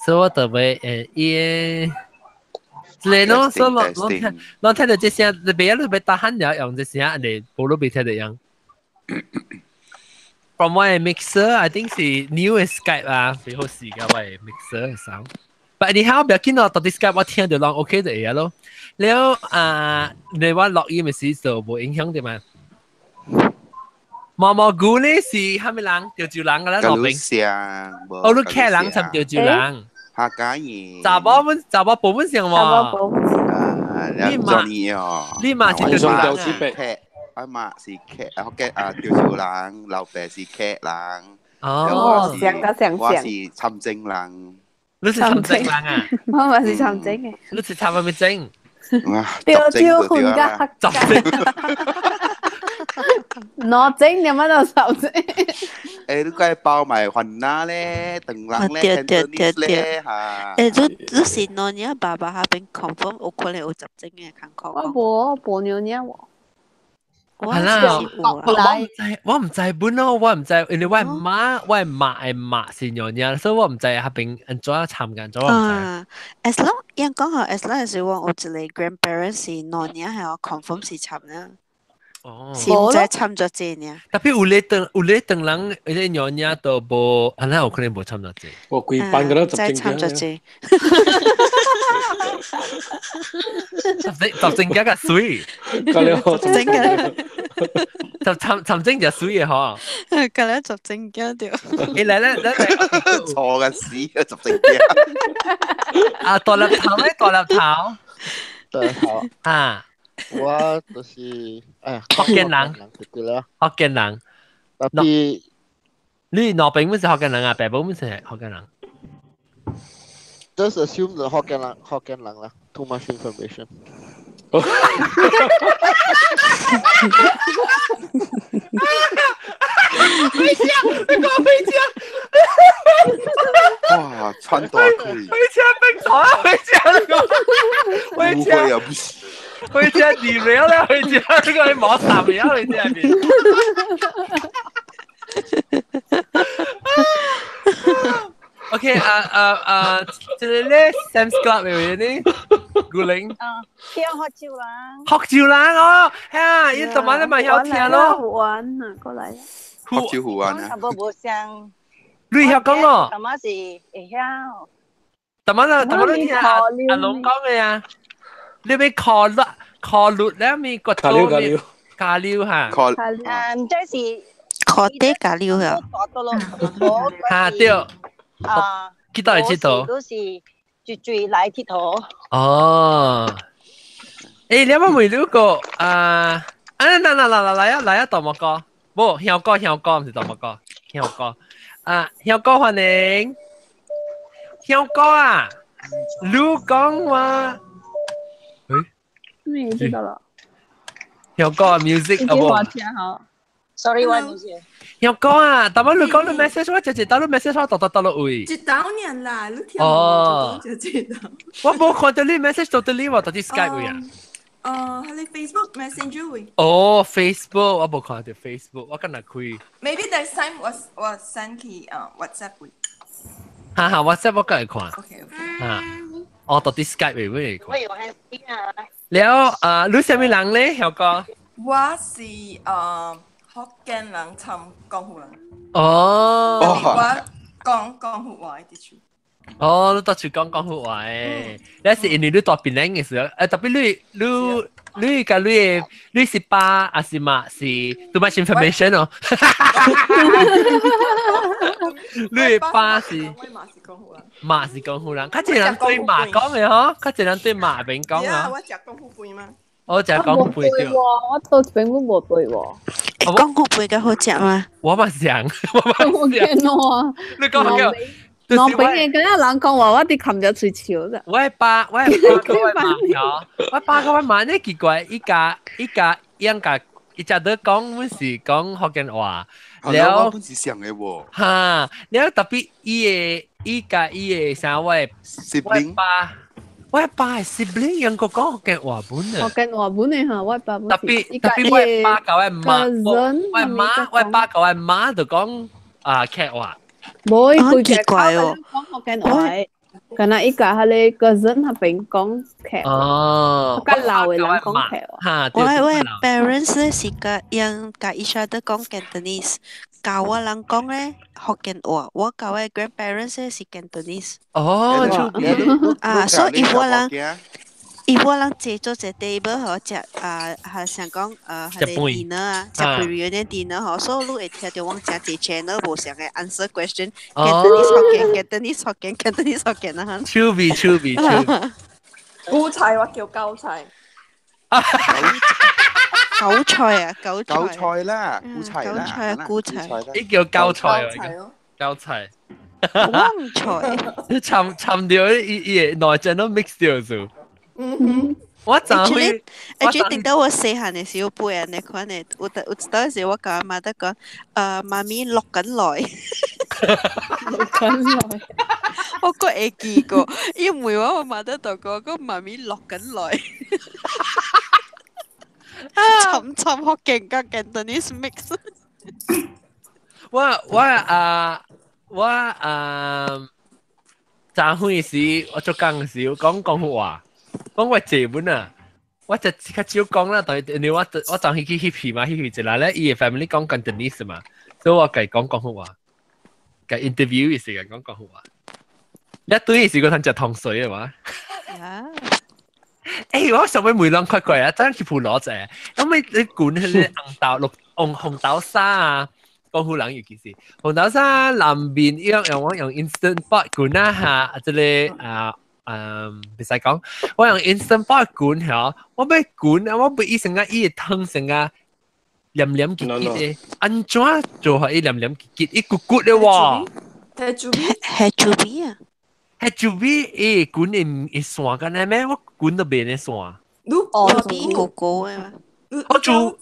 所以我特別伊。這個儂，所以攏聽，攏聽到這聲，你別你別打喊了，用這聲，你無都未聽到樣。From 我的 mixer, I think 是 new 的 Skype 啊，比好試嘅我的 mixer 的 sound。But anyhow，不要緊咯，到底 Skype 我聽到攏 OK 就會咯。了啊，你我錄音的時就無影響對嘛？毛毛菇呢是蝦米人？潮州人㗎啦，羅賓。哦，你客人參潮州人。客家人。查某們查某部本上喎。查某啊，你嘛？你嘛是潮州人啊？阿媽是客，福建啊，潮州人，老爸是客人。哦，我是參政人。你是參政人啊？我嘛是參政嘅。你是參咩政？潮州混加客家。攞整你乜都參政。誒，你該包埋雲南咧、唐人咧、對對對對嚇。欸，你是儂你爸爸那邊 confirm 有可能有雜症嘅，看看。我無，無娘娘喎。係啦，我唔知本咯，我唔知，因為我媽我媽的媽是娘娘，所以我唔知那邊按怎參加，怎我唔知。 As long 應講吼，as long as 我有一個 grandparents 是娘娘，係我 confirm 是參啦。哦，是毋知參咗濟爾。特別有咧當有咧當人，有咧娘娘都無，啊，那有可能無參咗濟。我規班個都知參咗濟。十正加個水，十正嘅，十參參正就水嘅嗬。個咧十正加掉。欸來來來來，錯嘅屎啊！十正加。啊，大粒頭咧，大粒頭。大粒頭。啊。我就是哎呀，福建人，福建人。特別你羅賓本是福建人啊，白寶本是福建人。 Just assume the 福建人，福建人啦。Too much information。回家，你講回家。哇，穿大褲。回家冰床啊，回家你講。回家。回家你沒有啦，回家這個係冇啥沒有回家邊。OK 啊啊啊！這個咧 Sam's Club 有呢？古靈。啊，聽福州人。福州人哦，嚇！伊昨晚咧咪曉聽咯。湖灣啊，過來。福州湖灣啊。差不多無相。你曉講咯？淡仔是會曉。淡仔啦，淡仔你聽阿阿龍講嘅啊，你欲考律考律咧咪個加料加料加料嚇。嗯，這是考得加料啊！大多咯，嚇對。啊，幾多嚟佚佗？都是最最來佚佗。哦。誒，你有冇問你個啊？啊，嗱嗱嗱嗱來啊來啊，大木哥，無香哥香哥，毋是大木哥，香哥。啊，香哥歡迎。香哥啊，你講話。誒？咩知道啦？香哥 music 啊無？ Sorry，我唔是。香哥啊，但係你講你 message 我直接打你 message 我到到到位。一道年啦，你聽哦我就知道。我冇看到你 message 到到你話到啲 Skype 位啊。哦，係你 Facebook Messenger 位。哦，Facebook 我冇看到 Facebook，我今日開。 Maybe next time 我我 send 去啊 WhatsApp 位。哈哈，WhatsApp 我今日看。 OK OK。啊，我到啲 Skype 位會看。我有係啊。了啊，你啥物人咧，小哥？我是福建人參江湖人。哦。我講江湖話的處。哦，你到處講江湖話誒，你是因為你住檳城嘅時候，誒特別你你你佮你的你是爸還是媽是 too much information 哦。你爸是媽是江湖人，較濟人對媽講嘅嗬，較濟人對媽邊講啊。我食江湖飯嗎？我食江湖飯對。我到這邊都無對喎。江湖飯較好食嗎？我嘛想，我嘛想。你講叫。我本嘅嗰陣人講話，我哋含咗喙笑咋。我爸，我爸我媽嗬，我爸我媽呢奇怪，伊家伊家應該伊只都講，阮是講福建話。了，我本是想嘅喎。哈，了特別伊個伊家伊個啥我 sibling 爸，我爸係 sibling 應該講福建話本啊。福建話本嘅嚇，我爸。特別特別我爸佮我媽，我媽我爸佮我媽就講啊客話。無，伊規奇怪哦，講福建話，敢若伊共彼個 cousin 彼邊講客話，哦，較老的人講客話。我我 parents 咧是佮用佮 each other 講 Cantonese，教我人講咧福建話，我佮我 grandparents 咧是 Cantonese。哦，啊，所以我人。伊我人坐做一 table 吼，食啊，係想講係個 dinner 啊，食 reunion dinner 吼，所以你會聽到我誠濟 channel 無相嘅 answer question，Cantonese 福建，Cantonese 福建，Cantonese 福建啊。趣味趣味趣味。韭菜我叫韭菜。韭菜啊，韭韭菜啦，韭菜啦，韭菜啊，韭菜。你叫韭菜啊？韭菜。旺菜。你摻摻掉伊伊個內臟都 mix 掉咗。我怎會？而且等到我細漢的時候，背按呢款的，有有一道時我共阿媽得講，媽咪落緊來，落緊來，我閣會記過，伊問我，我媽得就講，講媽咪落緊來，摻摻福建佮 Cantonese mix。我我啊我啊，昨昏時我做工時講廣府話。講我借本啊，我就較少講啦，但係因為我我昨昏去翕戲嘛，翕戲一來咧，伊個 family 講 Cantonese 嘛，所以我共講廣府話，共 interview 嘅時間講廣府話。一對時個通食糖水啊嘛。欸，我想欲問人快快啊，等去普羅者，咁你你滾彼个紅豆綠紅紅豆沙啊，廣府人尤其是紅豆沙南面，伊用我用 instant pot 滾啊嚇，這个啊。嗯，袂使講，我用 instant pot 滾嚇，我欲滾啊，我欲伊成個伊個湯成個黏黏結結的，按怎做予伊黏黏結結，伊骨骨的喎。係豬味，係豬味啊！係豬味，伊滾會會散干呢咩？我滾都袂咧散。你哦，味糊糊的嘛。我煮用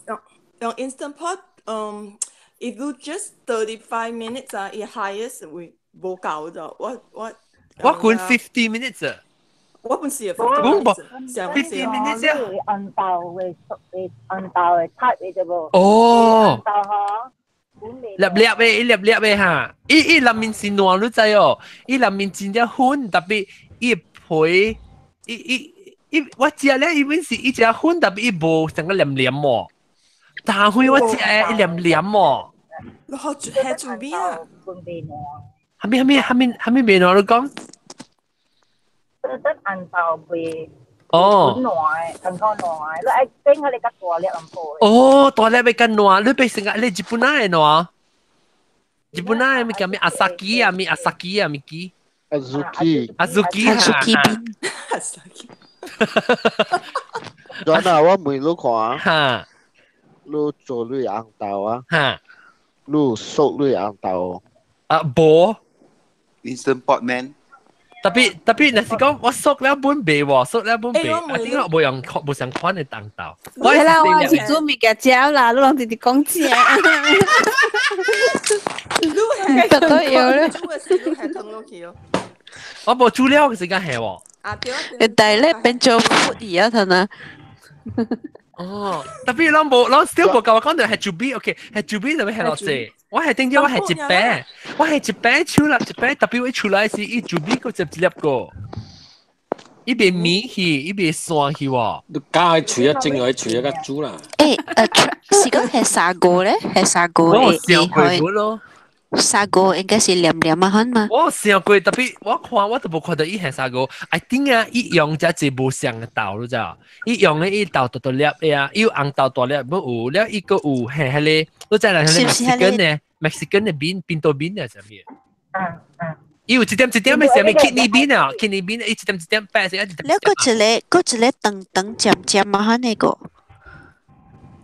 用 instant pot，嗯，if you just 35 minutes 啊，伊 highest 會無夠咗，我我。我滾 50 minutes。我本是我無 50 minutes 啊！紅豆的的紅豆的 type 的對無？哦。紅豆吼，粒粒的，一粒粒的哈，伊伊內面是軟，你知哦？伊內面真正粉，特別伊皮，伊伊伊，我食咧，伊本是伊食粉，特別伊無成個黏黏喎。但係我食的伊黏黏喎。你好係煮味啊？蝦米蝦米蝦米麵我都講。得紅豆袂。哦。軟，感覺軟，你愛整下你較大粒淡薄。哦，大粒欲較軟，你欲成個你日本仔的軟。日本仔的物叫咩阿薩基啊，咩阿薩基啊，物記。 Azuki。 Azuki Azuki bean。 Joanna，我問你看，哈，你做你紅豆啊？哈，你熟你紅豆？啊，無。 Instant Pot Man。特別，若是講我熟了本賣喎，熟了本賣，啊，點解無用無相款的紅豆？我啦，我是煮物件食啦，你攏直直講食。你得都有咧。煮的時你係湯落去哦。我無煮了時間係喎。啊對啊對。但係咧變做 food 而家睇啊。哦，特別攏無，攏 still 無甲我講到係煮米，OK，係煮米就欲係落濟。我係頂住我係一餅，我係一餅手啦，一餅特別我出來時，伊煮米閣接一粒個，伊袂綿去，伊袂散去喎。你加喺廚一蒸，喺廚一較煮啦。是講係砂鍋咧，係砂鍋我有想過咯。砂鍋應該是黏黏啊，嘛。我有想過，特別我看我都無看到伊係砂鍋。I think 啊，伊用只一無相的豆，你知無？伊用的伊豆大大粒的啊，伊有紅豆大粒，無有了，伊閣有係彼個，你知啦，彼個 Mexican 的 Mexican 的 bean pinto bean 啊，啥物？嗯嗯。伊有一點一點的啥物 kidney bean 啊，kidney bean 伊一點一點白色，一點。了，閣一個長長尖尖啊，那個。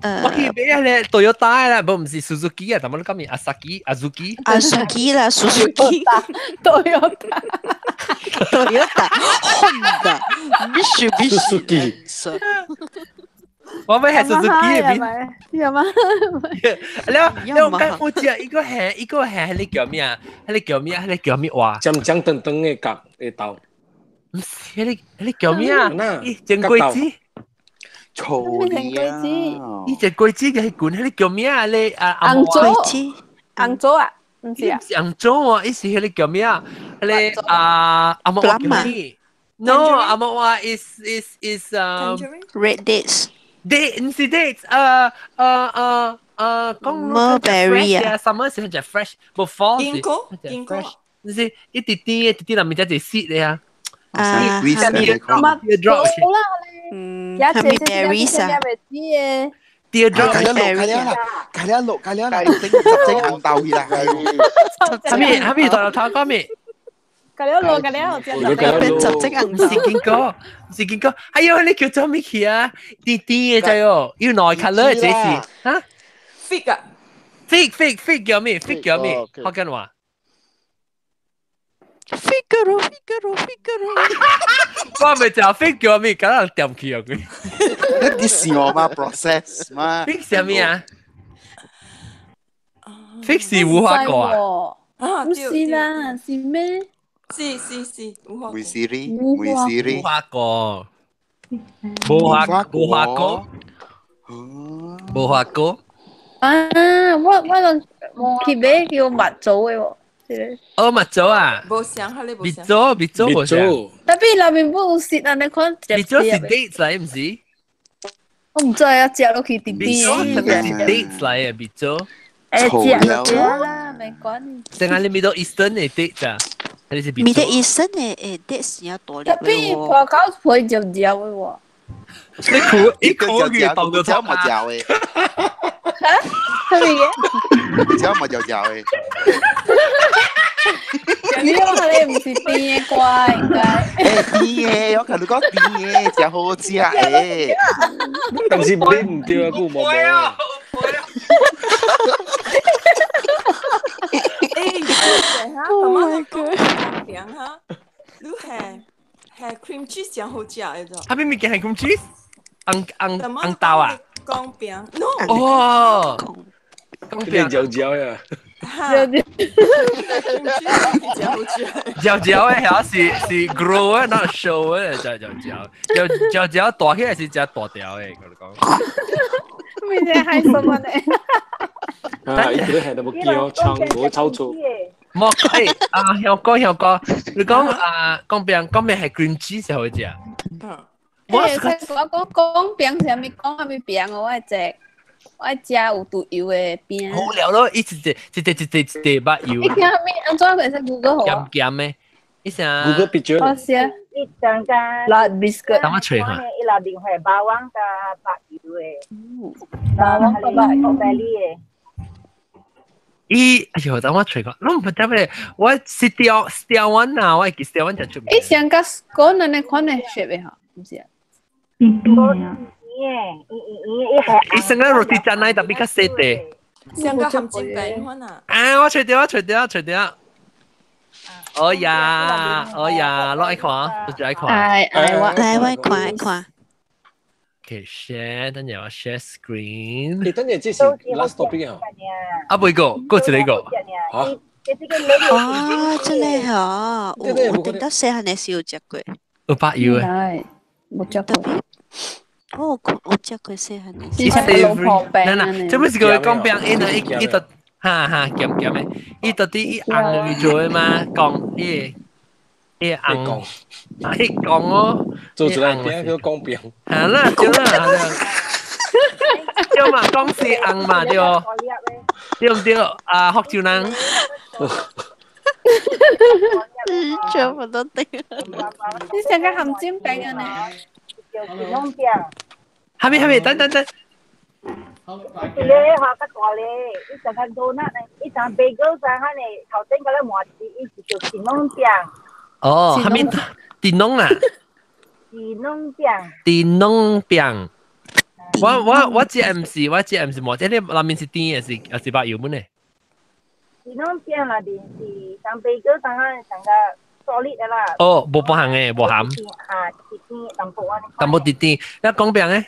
我去買啊咧，Toyota 啦，無毋是 Suzuki 啊，但係你講咩 Asaki、Azuki。 Azuki 啦，Suzuki。Toyota。Toyota。Honda。Mitsubishi。 Suzuki。我買係 Suzuki 嘅邊。有嗎？了了，我講我食一個係，彼個叫咩啊？彼個叫咩啊？彼個叫咩話？尖尖長長的角的豆。毋是，彼個叫咩啊？伊煎果子。錯你啊！伊隻果子嘅彼罐，彼個叫咩啊？你啊紅棗。紅棗啊？毋是啊？是紅棗啊！伊是彼個叫咩啊？彼個啊阿莫話叫咩？No，阿莫話 is red dates。 Date 毋是 dates，講 Mulberry 啊，summer 時陣fresh，無 fall 堅果堅果，毋是一啲啲一啲啲內面才一絲的啊。啊， teardrop 啦，嗯，有係咪 berries 啊？ teardrop 計了落，計了啦，計了落，計了啦，整十整紅豆去啦。係咪係咪大頭講咩？計了落，計了變十隻紅唔是見過，唔是見過。哎呦，你叫做咩去啊？甜甜的就喲，有兩 colour 這是嚇？Fig 啊？Fig fig fig 叫咩？Fig 叫咩？福建話。 Figaro Figaro Figaro。我咪就 fig 叫咩？搞人掂去啊佢。你想嘛 process 嘛？Fig 係咩啊？Fig 是無花果啊？唔是啦，是咩？是是是，無花果。梅西里，梅西里。無花果。無花無花果。無花果。啊！我攏去買叫蜜棗的喎。哦，蜜棗啊！無相，哈你無蜜棗，蜜棗無相。特別內面不有色啊！你看。蜜棗是 dates 來，毋是？我毋知啊，食落去甜甜。蜜棗是 dates 來的蜜棗。食就食啦，免管。成日你 Middle Eastern 的 dates 啊？還是蜜 Middle Eastern 的 dates 也大粒。特別破口皮就嚼的喎。你苦，你苦佢當做冇嚼的。嚇？係咪嘅？嚼冇嚼嚼的。你講你毋是甜的瓜應該。甜的，我同你講甜的，真好食的。但是買毋對啊，久無無。哈，媽媽講餅哈，你係 cream cheese 真好食的啫。啥物物件係 cream cheese？紅紅紅豆啊？講餅，no。哦。講餅嚼嚼呀。嚼嚼的遐是 grow 的，not show 的，就嚼嚼嚼嚼嚼大起來是食大條的，我講。咩嘢係什麼呢？啊！伊個係都無叫槍，無炒錯。莫啊，香哥香哥，你講啊，講餅講餅係 cream cheese 好食。我我講講餅是啥物講啥物餅我會食。我愛食有毒油的餅。好了咯，一直一隻一隻一隻肉油。你聽咩？按怎會使 Google 好鹹鹹的，伊啥？Google picture。我寫。伊上加。辣 biscuit。等我揣下。伊內面係霸王加白油的。霸王加白油。白哩的。伊哎呦，等我揣個，攏毋知咩，我是掉掉完啊，我會記掉完就出名。伊上加講那款的雪的吼，毋是啊？邊邊啊？伊成個 roti canai 特別較細塊。上個鹹煎餅款啊！啊，我揣著，我揣著，我揣著。哦呀，哦呀，攞來看，就來看。哎哎，我來我看一看。 Okay, share，等陣我 share screen。你等陣這是 last topic 啊？啊，未個，過一個。嚇？哦，這個吼，我頂到細漢的時有食過。有百油的。無食過。我有食過細漢的。伊 savory，嗱嗱，這不是個講餅，伊呢伊伊就哈哈鹹鹹的，伊到底伊紅去做的嘛？講伊伊紅，伊講哦，做出來餅叫講餅。嚇啦，對啦，對嘛，講是紅嘛對，對唔對？啊，福州人。全部都對。你食個鹹煎餅啊呢？哈咪哈咪，等等等。一個哈較大咧，伊上較多那，伊上 bagel 上哈呢，頭頂個咧麻糍，伊是叫電籠餅。哦，哈咪電籠啦。電籠餅。電籠餅。我這毋是，我這毋是麻糍，你內面是甜的，是白油本的。電籠餅內面是上 bagel 上哈上個 solid 的啦。哦，無半項的，無鹹。啊，是甜淡薄安尼。淡薄甜甜，你講餅咧？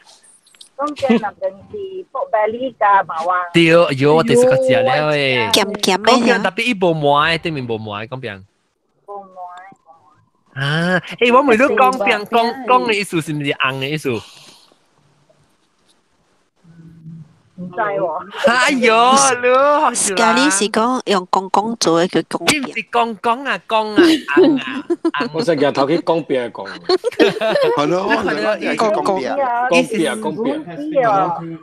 講餅內面是薄餅加麻黃。對，喲，我就是個食了誒。鹹鹹的。講餅特別伊無麻的，頂面無麻的講餅。無麻的。啊，欸，我問你講餅講講的意思是毋是紅的意思？毋知喎。哎喲，你學笑咖喱是講用公公做的叫公餅。是公公啊，公啊，紅啊。我成日頭去講餅講。係咯，講講餅，講餅。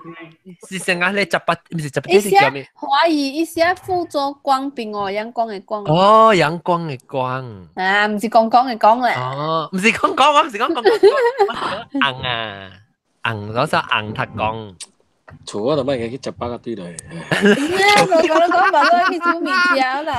是成日咧十八，毋是18，伊寫懷疑伊寫輔助光餅哦，陽光的光。哦，陽光的光。啊，毋是公公的公咧。哦，毋是公公，我毋是講公公，紅啊，紅，攞首紅頭講。厝我就莫去食飽個對來。我講講白落去煮麵條啦。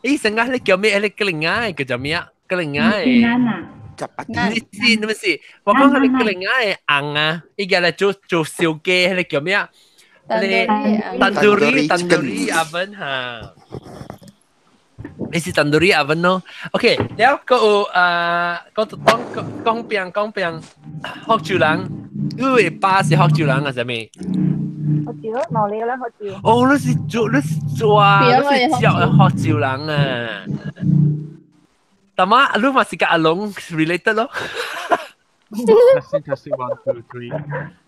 伊成日你叫咩？你格林仔叫做咩啊？格林仔。你是你是，我講佢哋格林仔紅啊，伊個來做做燒雞，你叫咩啊？你 tandoori tandoori oven 哈。你是 tandoori oven 咯？OK，了個有啊，講講講餅講餅，福州人，你會爸是福州人啊？啥物？福州，哪裡個福州？哦，你是做你是做啊，你是教福州人啊。但嘛，你嘛是佮阿龍 related 咯。 Testing testing one two three。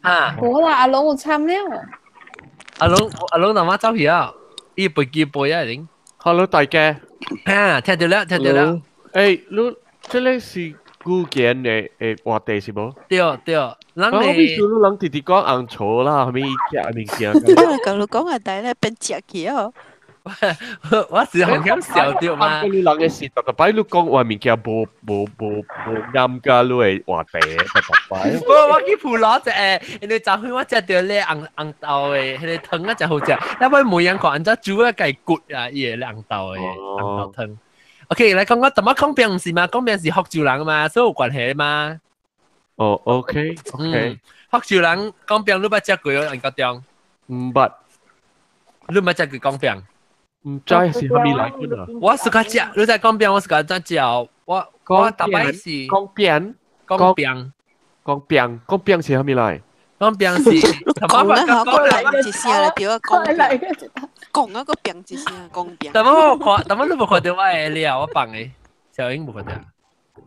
啊！無啦，阿龍有參了。阿龍阿龍，阿媽走去啊！伊飛機飛啊已經。 Hello 大家。啊，聽到了，聽到了。欸，你這個是古建的話題是無？對對，人我必須你人直直講紅錯啦，啥物食物件。我甲你講啊，大咧變食去哦。我是好咁笑掉嘛。你人的是逐逐擺你講話物件無無無無啱佮你的話題，逐逐擺。我去普羅食，因為昨昏我食著咧紅紅豆的，彼個湯啊誠好食。你欲問人看按怎煮啊，家骨啊，伊個紅豆的紅豆湯。OK，來講講，淡薄講餅毋是嘛？講餅是福州人嘛，所以有關係嘛。哦，OK OK。福州人講餅你捌食過哦？黃國忠？毋捌。你捌食過講餅？毋知是啥物來本啊？我喜歡食，你在講餅，我喜歡食。我逐擺是講餅，講餅，講餅，講餅是啥物來？講餅是，講啊，講來一聲就對啊，講講啊個餅一聲，講餅。但我看，但我你無看著我的了，我放的，小英無看著。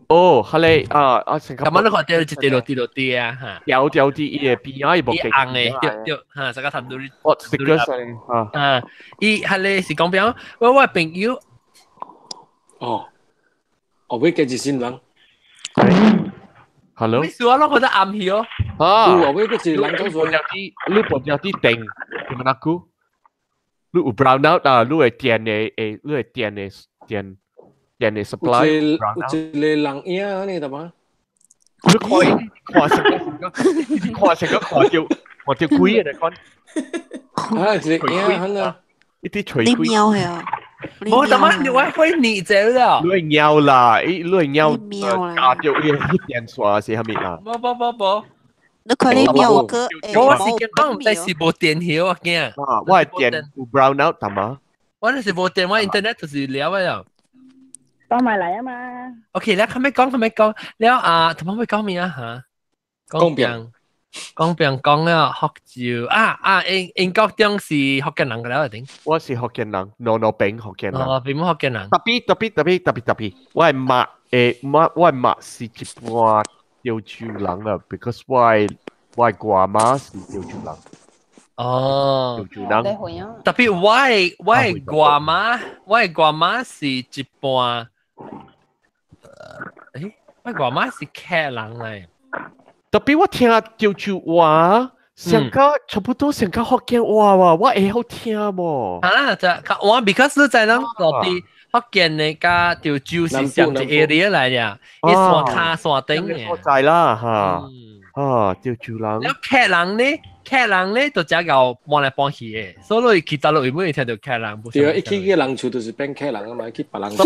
哦，彼个啊啊，成個。但我你看著一塊落地落地啊，哈。條條啲伊的邊仔伊無伊紅的，對對，哈，這個談到你。哦，這個聲啊。啊，伊彼個是講餅，我朋友。哦，哦，欲加一新人。 Hello。你說我攏覺得暗去哦。啊，有後尾嗰一個人走出來，你撥掉啲電，點樣講？你有 brown out 啊？你會電的誒，你會電的電電的 supply。有一個人影安尼，對嗎？你看，看成個，看成個看到看到鬼的款。啊，一個影啊！一啲隨你喵係啊！冇，怎麼你我會膩者了？你會尿啦，你會尿，打掉伊電線是啥物啦？冇冇冇冇。你看你喵哥，我是講唔知是無電曉啊驚。啊，我係電有 brown out 得嗎？我那是無電，我 internet 就是了啊。當埋嚟啊嘛。 OK，你後尾講，後尾講，了啊，同埋會講咩啊嚇？講病，講病講了福州啊啊，英英國中是福建人個了定？我是福建人，諾諾餅福建人。諾餅福建人。特別特別特別特別特別，我係媽誒，我我係媽是一半潮州人啦，because 我我外媽是潮州人。哦，潮州人。特別我我外媽，我外媽是一半。誒，我外媽是客人嚟。特別我聽潮州話，上個差不多上個福建話喎，我會好聽無？啊，就我 because 在咱落地福建的佮潮州是上一 area 來嘅，伊山跤山頂嘅。所在啦，嚇，啊，潮州人。了客人呢？客人呢就只夠搬來搬去的，所以去大陸會聽到客人。對啊，一去個人厝就是變客人啊嘛，去別人厝。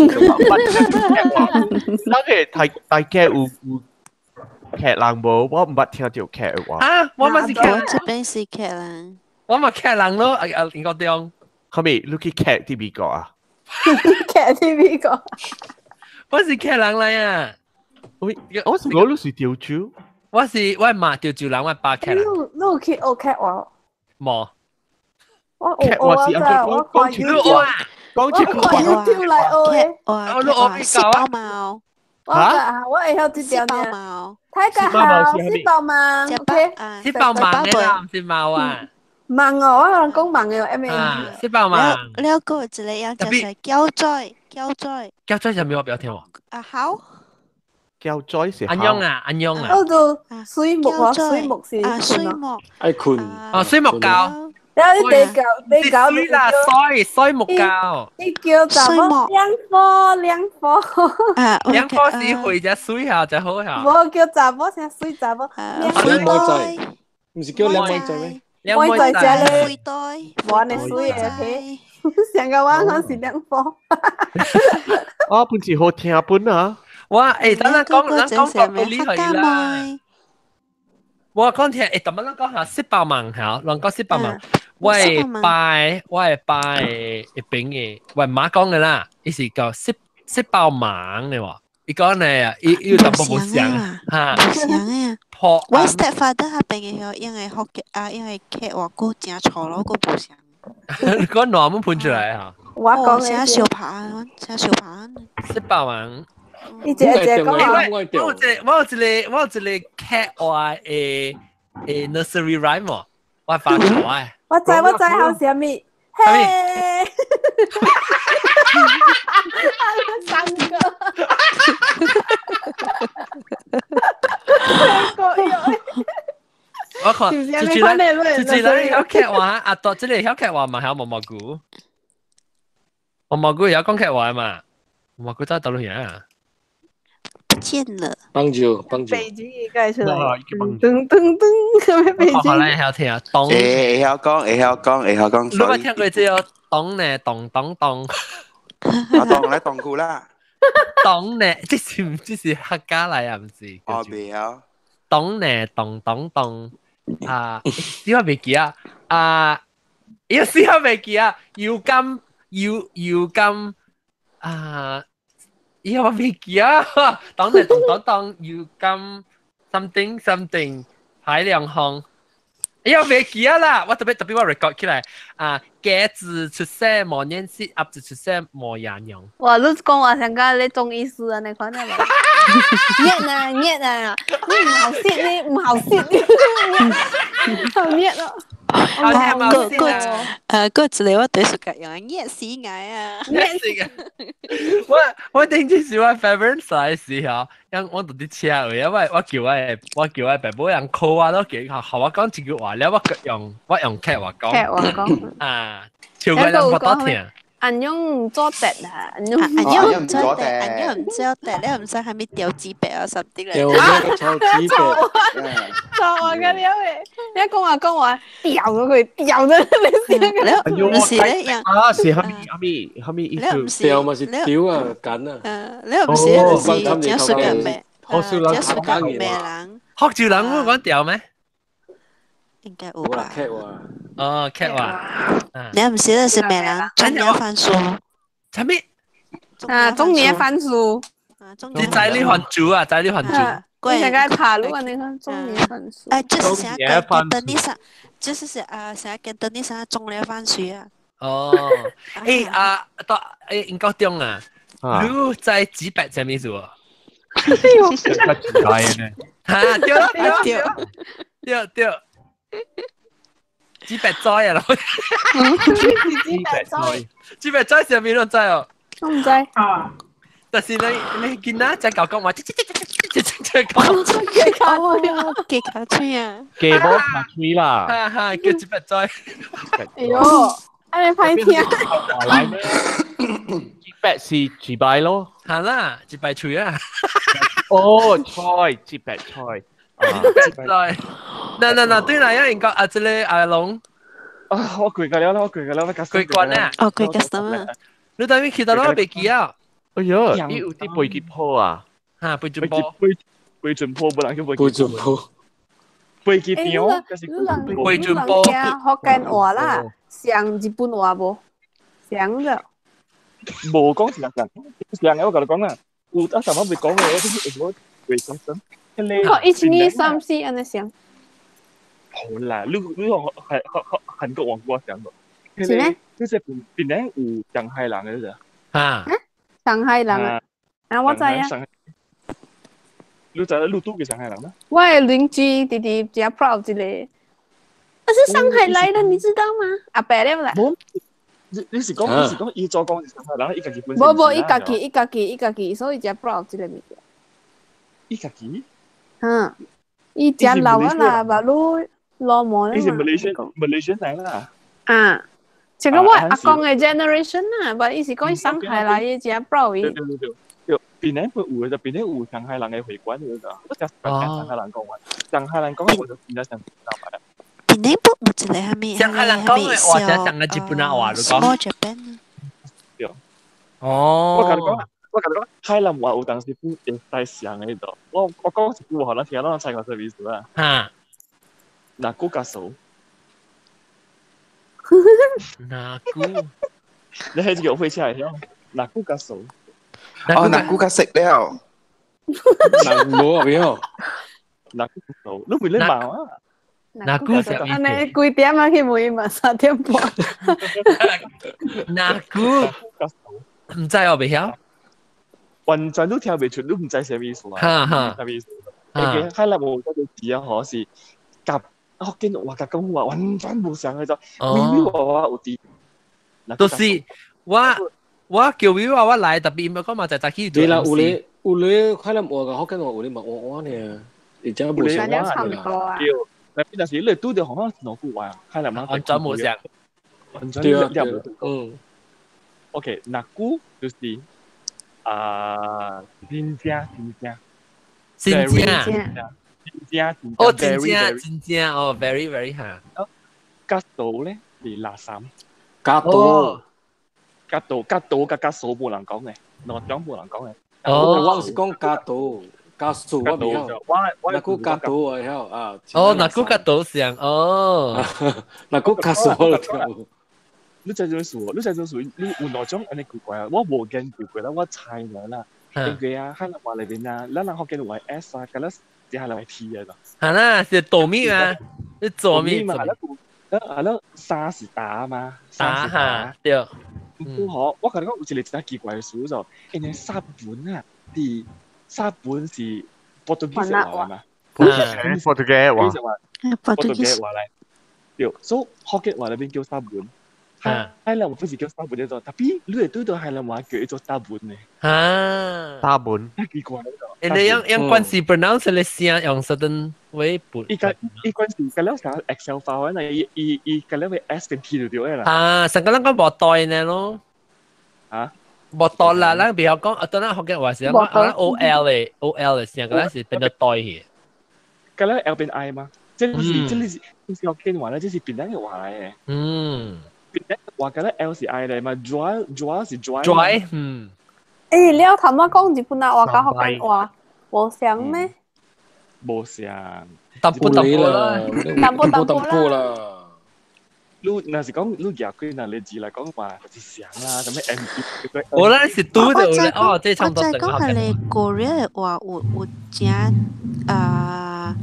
那個大大家有有。客人無，我毋捌聽著客話。啊，我嘛是客人，我這邊是客人。我嘛客人咯，啊啊，英國中。後面你去客佇美國啊？客佇美國。我是客人來啊。我我是講你是潮州。我是我媽潮州人，我爸客人。你有去學客話？無。我學我啊，我看 YouTube。講出我看 YouTube 來學的。我你學四包貓。我我會曉這條呢。大家好，四寶盲，OK。四寶盲的啦，毋是貓啊。盲哦，我人講盲的，M A N。四寶盲。了個一個樣就是膠嘴，膠嘴。膠嘴啥物我不曉聽喎。啊好。膠嘴是。安樣啊，安樣啊。我做水木啊，水木是。啊，水木。愛睏。啊，水木膠。然後你地狗，地狗水啦，水水木膠。你叫查某兩顆兩顆。啊，兩顆是會只水下就好下。無叫查某，啥水查某。兩妹仔，毋是叫兩妹仔咩？兩妹仔咧，無按呢水的，OK。上個我講是兩顆。啊，本是好聽本啊。我誒，等陣講，咱講國語可以啦。我講聽，誒，等陣咱講下四百萬嚇，咱講四百萬。我會拜，我會拜一邊嘅，我媽講嘅啦，伊是叫四四包盲嘅喎。伊講呢，伊伊有淡薄無像嚇。無像啊！我 stepfather 那邊嘅因為福建啊，因為客話閣誠錯咯，閣無像。你講哪門噴出來啊？我講嘅小盤，寫小盤。四百萬。你一個一個講啊！我有一個，我有一個，我有一個客話的的 nursery rhyme 喎，我發覺我。我知我知好啥物，嘿，三個，我看，就是咱，就是咱曉客話，阿多這個曉客話嘛，曉毛毛菇，毛毛菇會曉講客話嘛，毛毛菇在倒落去啊？不見了。幫助幫助。北京應該出來。噔噔噔，北京。好來曉聽啊，咚。會曉講，會曉講，會曉講。你捌聽過這個咚呢？咚咚咚。啊，咚來咚去啦。咚呢？這是這是客家來啊，毋是？哦，袂曉。咚呢？咚咚咚。啊，死我袂記啊！啊，伊死我袂記啊！油甘油油甘啊！伊我袂記啊！當呢當當當油甘 something something 海兩行，哎呀袂記啊啦！我特別特別我 record 起來啊！雞子出世無認識，鴨子出世無爺娘。哇！你講話像個你中醫師啊，你看那個。熱啊熱啊！你唔好識，你唔好識，你好熱哦！個個誒個一個我對暑假用熱死我啊！熱死嘅。我頂這是我 favorite 來時候，因我到啲車位，因為我叫我爸母人 call 我都幾好，我講一句話了，我用客話講。客話講。啊，超過人我多聽。按用做得啊，按用按用做得，按用唔做得，你唔使係咪掉紙筆啊？什啲咧？掉咩個臭紙筆？錯啊！咁樣嘅，你講話講話掉咗佢，掉咗你先。你唔是咧？啊，是蝦米蝦米蝦米意思？掉嘛是丟啊，緊啊。你唔是就是只屬嘅咩？學少人只屬嘅咩人？學住人會講掉咩？應該有吧？劇話。哦，劇話。你唔是就是咩人？中年番薯。啥物？啊，中年番薯。你仔女番薯啊，仔女番薯。你想該爬路啊？你看中年番薯。哎，就是想跟等你上，就是是啊，想跟等你上中年番薯啊。哦，誒啊，到誒英國中啊，你在幾百啥物數啊？哎呦，幾大呢？嚇，對啦對對對。幾百載啊！幾百載，幾百載上面都知哦。我唔知。啊！但是你見啦，只狗講話，只講。幾卡幾卡嘴啊！幾冇卡嘴啦！哈哈，叫幾百載。哎呦，安尼歹聽。來咩？幾百是幾百咯？係啦，幾百嘴啊！哦，菜幾百菜。幾百菜。嗱嗱嗱，對啦，因為講啊，這個阿龍，啊，我攰㗎了啦，我攰㗎了，我攰慣啦。哦，攰㗎啦。你等於去到攞飛機啊？哎呀，你有啲飛機鋪啊？嚇，飛機鋪，飛機鋪，無人叫飛機鋪。飛機場，飛機鋪。福建話啦，像日本話無？像咗。無講是人講，像我甲你講啊，有啊，什麼未講嘅，我就是我未講真。哦，一二三四，按呢想。好啦，你韓韓韓韓國王國想過，是咩？就是邊邊有上海人嘅啫。啊？上海人啊？啊，我知啊。你知你拄過上海人嗎？我的鄰居弟弟真 proud 一個，我是上海來的，你知道嗎？阿伯了啦。你是講你是講伊做工是上海人，伊家己本身。無無，伊家己伊家己伊家己，所以真 proud 這個物件。伊家己？嗯，伊真老啊啦，把路。老毛咧嘛，伊是 Malaysian 來啦。啊，這個我阿公的 generation 啊，不，伊是講上海來的，真 proud 伊。對對對對，檳城有的，檳城有上海人的會館的，我成日聽上海人講話，上海人講話我就真正上知道。檳城不有一個蝦米？上海人講的話，真像個日本話你講。 Small Japan。對。哦。我甲你講，我甲你講，海南話有當時不會使上的度，我講一句話，咱聽咱猜看啥意思啊？哈。哪個加數？哪個？你係這個會起來聽？哪個加數？哦，哪個加食了？冇啊，沒有。哪個加數？你唔咧問啊？哪個食？按呢幾點啊？去問嘛，3點半。哪個？唔知我未曉。完全都聽袂出，你唔知啥意思啊？哈哈，啥意思？因為海南話這個字啊，嗬是夾。福建話佮講話完全無相嘅就，微微話話有啲。就是我叫微話我來，特別咪講嘛就早起。對啦，有咧有咧，海南話佮福建話有咧嘛換換呢，而且無相差唔多啊。對，但是你拄著好像兩句話，海南人完全無相。完全對啊，嗯。OK，那句就是啊，真正真正。真正。真正哦，真正真正哦，very very 哈。加多咧是垃圾。加多，加多加多加加數無人講嘅，兩種無人講嘅。哦，我是講加多，加數我未曉。那個加多我曉啊。哦，那個加多像哦，那個加數我聽。你這種數，你這種數，你有兩種按呢奇怪啊！我無見奇怪啦，我猜啦啦。因為啊，海南話裏邊啊，咱人福建話 S 啊，佮咱。接下來 T 啊，係啦，是糯米啊，你做米嘛？啊，那三是打嘛，三是打對。不好，我感覺有一個真奇怪的事就，因為沙本啊，佇沙本是波多基話嘛，波多基話，波多基話來。對，所以福建話裏邊叫沙本。海南話不是叫沙本做，tapi 你會對到海南話叫做沙本呢。啊，沙本。太奇怪啦！你用用關係 pronounce 你聲用 certain way 撥。伊個伊關係個了啥 Excel file 呢？伊伊伊個了會 S 跟 T 就對啦。啊，成個人講無對呢咯。啊？無對啦，咱比較講，啊，當咱福建話是講 O L 的 O L 的聲，個咱是變做對去。個了 L 變 I 嗎？這是這是這是福建話咧，這是檳城的話來的。嗯。話個了 L 是 I 咧嘛，dry dry 是 dry。 dry，嗯。欸，你頭先講日本話佮福建話無相咩？無相。淡薄淡薄啦，淡薄淡薄啦。你若是講你舉幾若例子來講話，就是相啦，啥物 M P。我咱是拄著哦，這差不多。我知講係你 Korea 的話有有誠啊，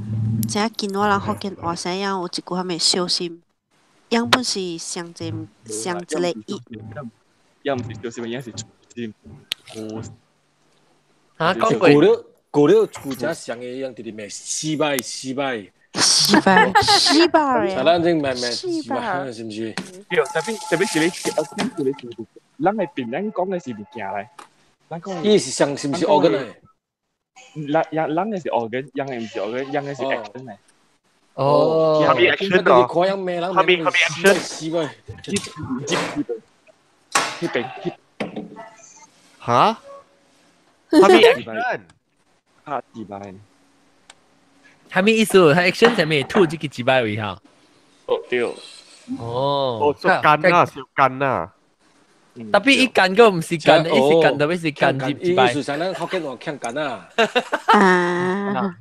誠見我人福建話聲樣有一句啥物小心，樣本是相一相一個意。也毋是小心，也是小心。啊，講過了過了有誠像的樣，直直罵死擺死擺。死擺死擺啥咱正罵罵死擺，是毋是？對，特別特別是你，特別是咱的檳城講的是物件來，咱講。伊是像是毋是organ 的？人人人的是 organ，人的毋是 organ，人的是 action 的。哦，啥物 action 哦？啥物啥物 action？死擺。彼邊。哈？啥物 action？拍字擺。啥物意思？他 action 啥物？吐這個幾擺位哈？哦對。哦。哦，小干啊，小干啊。 tapi 伊干個毋是干，伊是干，特別是干入一擺。意思上咱福建話欠干啊。啊。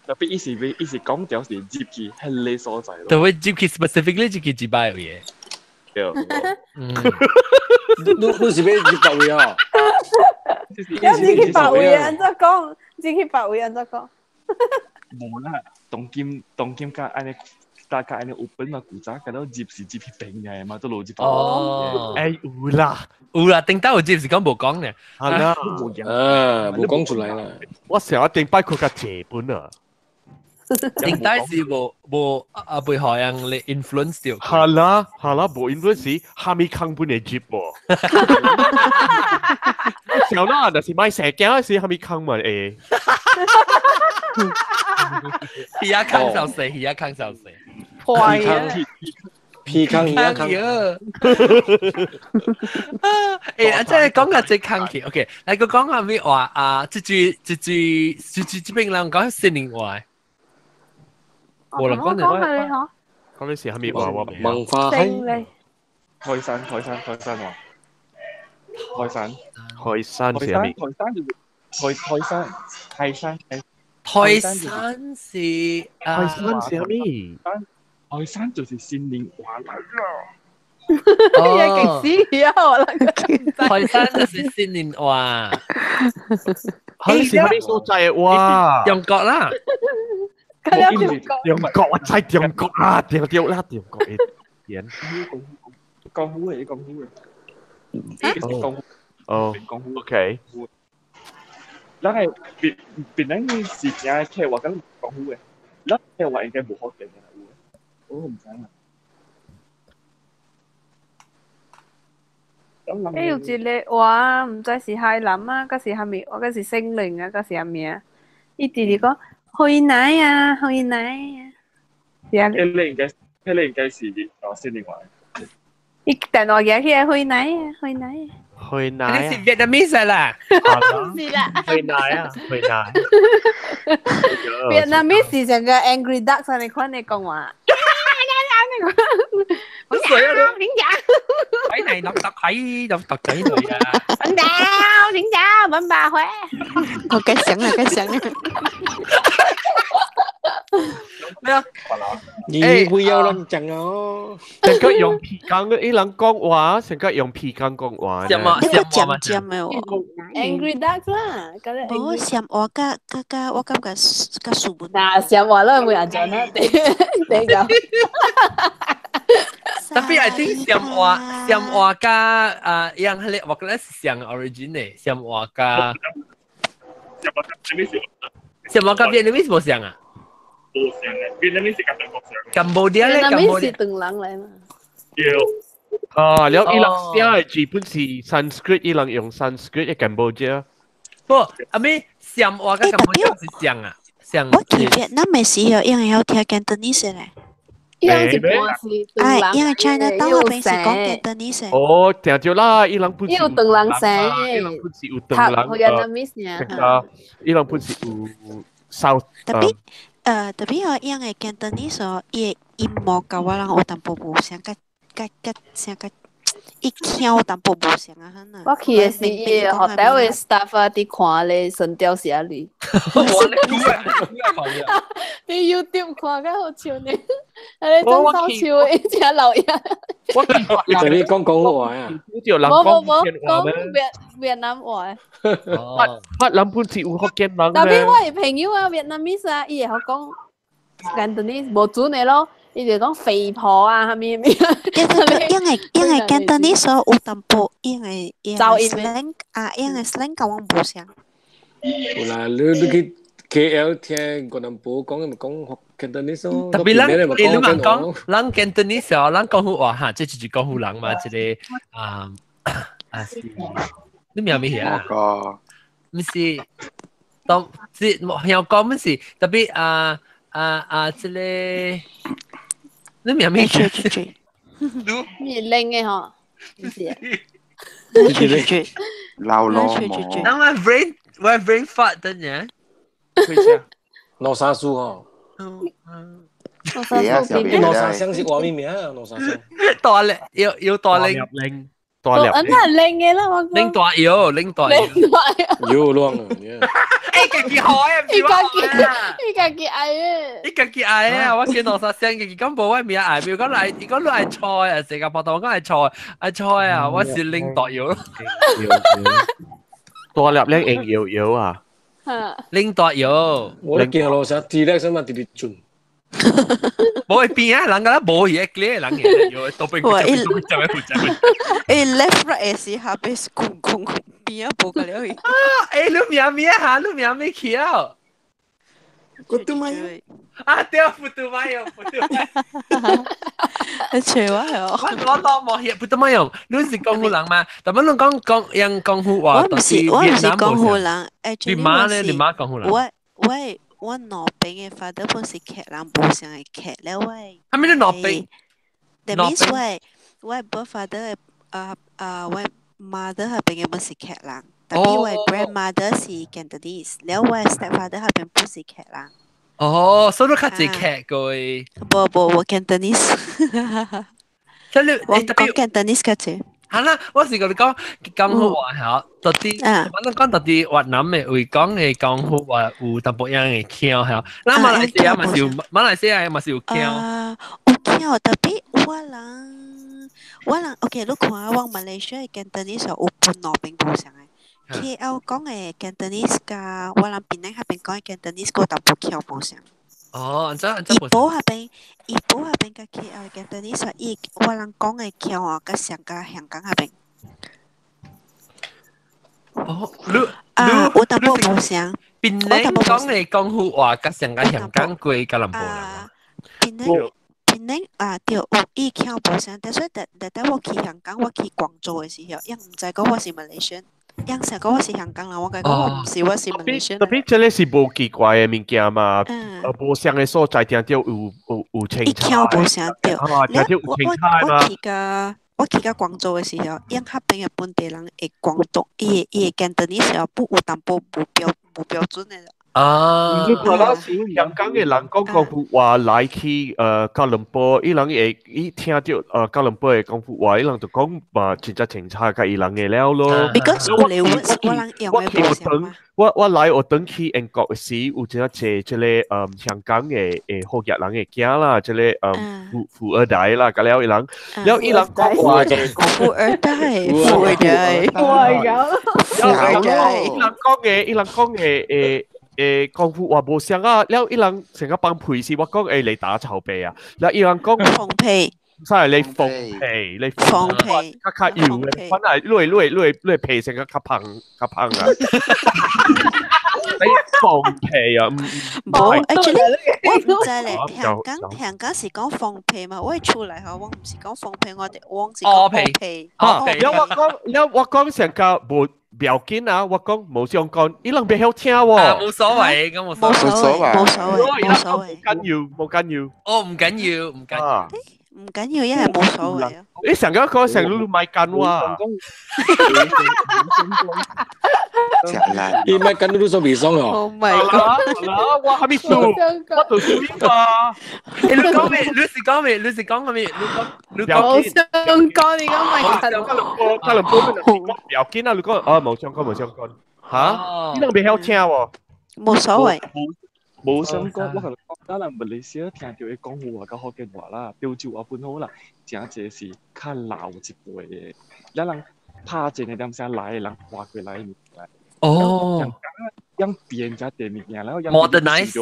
tapi 伊是伊是講掉是入去彼个所在咯。特別入去 specifically 入去一擺位。對。嗯。你你是欲入別位哦？要入去別位按怎講？入去別位按怎講？無啦，當今當今較按呢，大家按呢 open 嘛，古早個都入是入去邊嘅嘛，都落入。哦，欸有啦，有啦，頂到有入是講無講呢。係啦，啊，無講出來啦。我成日頂擺佢較濟本啊。頂底是無無啊，被予人嚟 influence 掉。係啦，係啦，無 influence，蝦米坑本會入無？小啦，若是買蛇羹時，蝦米坑嘛會。魚仔坑就死，魚仔坑就死。壞啊！皮坑魚仔坑。欸，啊，這講下這坑去，OK，來個講下咩話啊？這句這句這句這邊人講新年話。無人講講係你嗬？講你是蝦米話？我文化係。台山台山台山話。台山。台山是蝦米？台山就是台台山台山台山是台山是蝦米？台山就是新年話嚟啦。哦，極死啊！我台山就是新年話。佢是蝦米所在哇？中國啦。中國我知中國啦，對對啦，中國的點。江湖嘅，江湖嘅。哦。OK。咱係別別人是誠客話講江湖嘅，咱客話應該無福建嘅啦，有嘅。我毋知啦。欸，有一個話，毋知是海南啊，抑是啥物，我抑是姓林啊，抑是啥物啊？伊直直講。回奶啊，回奶啊！是啊。彼個應該，彼個應該是哦，新年話。伊電話舉起來回奶啊，回奶啊。回奶。你是 Vietnamese 啦？是啦。回奶啊，回奶。 Vietnamese 是成個 Angry Duck 上面款的講話。水啊！點解？喺嚟落特喺入特仔嚟啊！揾到，點解？揾bà huệ。我該想啦，該想啦。咩啊？你不要亂講哦！成個用皮羹，伊人講話，成個用皮羹講話。什麼？你個尖尖的哦。 Angry Duck 啦，無暹話甲甲甲，我感覺較舒服。嗱，暹話啦，會人講啦，對對個。 Tapi I think 暹話暹話佮啊，樣彼個我覺得是相 origin 的，暹話佮。暹話佮 Vietnamese 無相啊？無像嘅，越南是甲中國像。 Cambodia 咧越南，Cambodia 是唐人來嘛？對。啊，了伊人寫嘅字本是 Sanskrit，伊人用 Sanskrit 嘅 Cambodia。不，阿咪暹話佮 Cambodia 是像啊，像。我去越南嘅時候，伊會曉聽 Cantonese 咧。伊人一半是唐哎，人因為 China 來， town 有嗰邊是講生， Cantonese。哦，聽著啦，伊人本是伊有唐人生，伊人本是有唐人讀越南呢。啊，伊人本是有 South。 Tapi 特別我因為 Cantonese 哦，伊的音樂佮我人有淡薄無相，佮佮佮相佮，伊腔有淡薄無相啊，哈我去的是伊的 hotel 的 staff 啊，佇看咧神雕俠侶。佇 YouTube 看較好笑呢，啊咧真搞笑的，伊只老爺。你特別講廣府話啊？就人無無無，講講越越南話。越南本是有福建人特別我的朋友啊，越南語啊，伊會曉講 Cantonese 無準的咯，伊就講肥婆啊，啥物物。因為 Cantonese 有淡薄，因為噪音的 slang 啊，因為 slang 佮阮無相。有啦，你去 KL 聽越南婆講，咪講 Cantonese 咯。特別咱你你你嘛講，咱 Cantonese 哦，咱廣府話哈，這就是廣府人嘛，這個啊啊是，你名咩啊？個，毋是，當是香港毋是，特別啊啊啊，這個你名咩？咩靚的吼？毋是啊。老羅毛。咱我 brain 我 brain fart 等下。羅沙樹吼。羅沙樹羅沙香是話咩名啊？羅沙香。大力要要大力，大我嗯係靚的啦，我拎大腰，拎大腰。拎大腰。有亂啊！欸，家己好啊，毋伊是我家己，伊家己愛的。伊家己愛啊！我見羅沙聲，家己講無我名愛，比如講來，伊講你愛菜啊，成個報道我講愛菜，愛菜啊，我是拎大腰。大粒靚用搖搖啊！拎大腰。我見羅沙鐵咧，什麼直直轉。無會變啊，人家無伊個 clear，人個有都變哇伊就變就變就變。欸 left right 的時下邊是空空空邊啊，無個了去。啊！欸，你名咩哈？你名咩去啊？古都馬有。啊對，普通話用，普通話。你揣我哦。我當無去普通話用，你是廣府人嘛？但係你講講用廣府話，我毋是廣府人，你媽咧？你媽廣府人。我兩邊的 father 本是客人，無相的客了我。啥物你兩邊？That means 我的 birth father 的啊啊我 mother 那邊的本是客人，但是我的 grandmother 是 Cantonese，了我的 stepfather 那邊本是客人。哦，所以你較濟客過。無無我 Cantonese。即你我講 Cantonese 較濟。係啦，我是共你講廣府話嚇，到底我攏講到底越南的話講的廣府話有淡薄仔的腔嚇，咱馬來西亞嘛是有，馬來西亞嘛是有腔。啊，有腔，特別我人 OK，你看我馬來西亞 Cantonese 有分兩邊無相的。KL 講的 Cantonese 佮我人檳城彼邊講的 Cantonese 閣淡薄腔無相。哦，按怎按怎怡保彼邊，怡保彼邊佮 KL Cantonese，伊我人講的腔哦，較像佮香港彼邊。哦，你啊，有淡薄無相。檳城講的廣府話，佮上個香港過吉隆坡人。檳城檳城啊，對，有伊腔無相，但所以特特等我去香港，我去廣州的時候，伊毋知講我是 Malaysian。伊想講我是香港人，我共伊講我毋是，我是 Malaysian。特別這個是無奇怪的物件嘛，無相的所在，聽著有清伊腔無相對。啊，聽著有清彩嘛。我去到廣州的時候，𪜶彼邊的本地人會廣東，伊的 Cantonese 不有淡薄無標準的。啊！你看到香港的人講廣府話來去吉隆坡，伊人會伊聽著吉隆坡的廣府話，伊人就講嘛真正清楚佮伊人的了咯。 Because 有的我人用我的去學堂，我來學堂去英國時，有真濟這個香港的福建人的囝啦，這個富二代啦，佮了伊人，了伊人講話富二代，富二代，富二代，富二代，伊人講的廣府話無相啊，了伊人成個放屁時，我講你打臭屁啊，了伊人講放屁，使你放屁，你放屁，較較油的，反而你屁成個較胖較胖啊。你放屁啊！無，actually 我唔知咧。香港香港是講放屁嘛？我出來吼，我唔是講放屁，我哋我是講放屁。嚇！因我講，因我講成個無要緊啊，我講無相干，伊人袂曉聽喎。冇所謂，咁冇所謂，冇所謂，冇所謂，冇緊要，冇緊要。哦，唔緊要，唔緊要。唔緊要，因為冇所謂啊。你成個講成路買緊哇！伊買緊都做未爽哦。 Oh my god！我還沒輸，我做輸嘛。你講咩？你是講咩？你是講咩？你講你講。冇相干，你講買緊。吉隆坡不要緊啊！你講啊，冇相干，冇相干。嚇？你人袂曉聽喎。冇所謂。無相干，我同你講，咱人馬來西亞聽著伊講話佮福建話啦，潮州話本好啦，誠濟是較老一輩的，咱人拍戰的點聲來的人換過來的物件。哦。樣變誠濟物件，然後 modernize。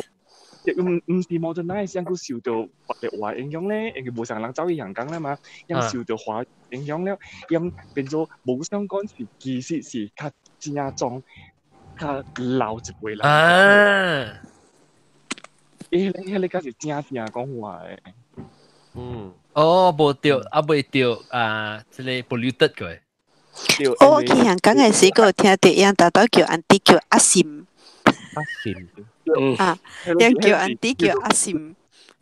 毋是 modernize，樣閣受著別個話影響咧，因為無啥人走去香港啦嘛，樣受著華影響了，樣變做無相干是其實是較正宗、較老一輩人。啊。伊迄個敢是正正講話的。嗯。哦，無對，啊未對啊，這個 polluted 過。我去香港的時，閣有聽著𪜶大多叫 auntie 叫阿嬸。阿嬸。啊，𪜶叫 auntie 叫阿嬸。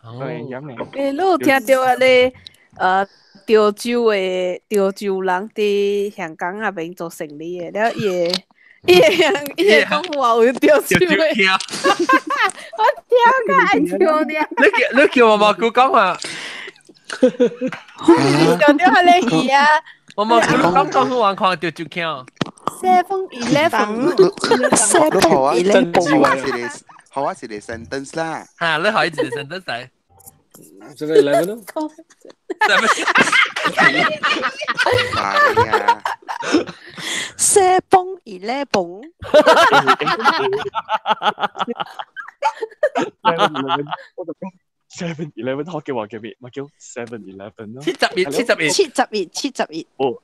哦。欸，你有聽著啊？咧，潮州的潮州人佇香港那邊做生意的，了伊會。伊會講話有潮州的，我聽甲愛笑爾。你叫我媽姑講話，想著彼个魚啊！我媽姑講講好玩，看潮州腔。 7-Eleven， 7-Eleven，好啊，一個 sentence 啦。嚇，你可以一個 sentence 嚟。 7-Eleven 咯。係啊。 7-Eleven。我就講 7-Eleven 福建話叫咩？咪叫 7-Eleven 咯。 72，72。72，72。哦，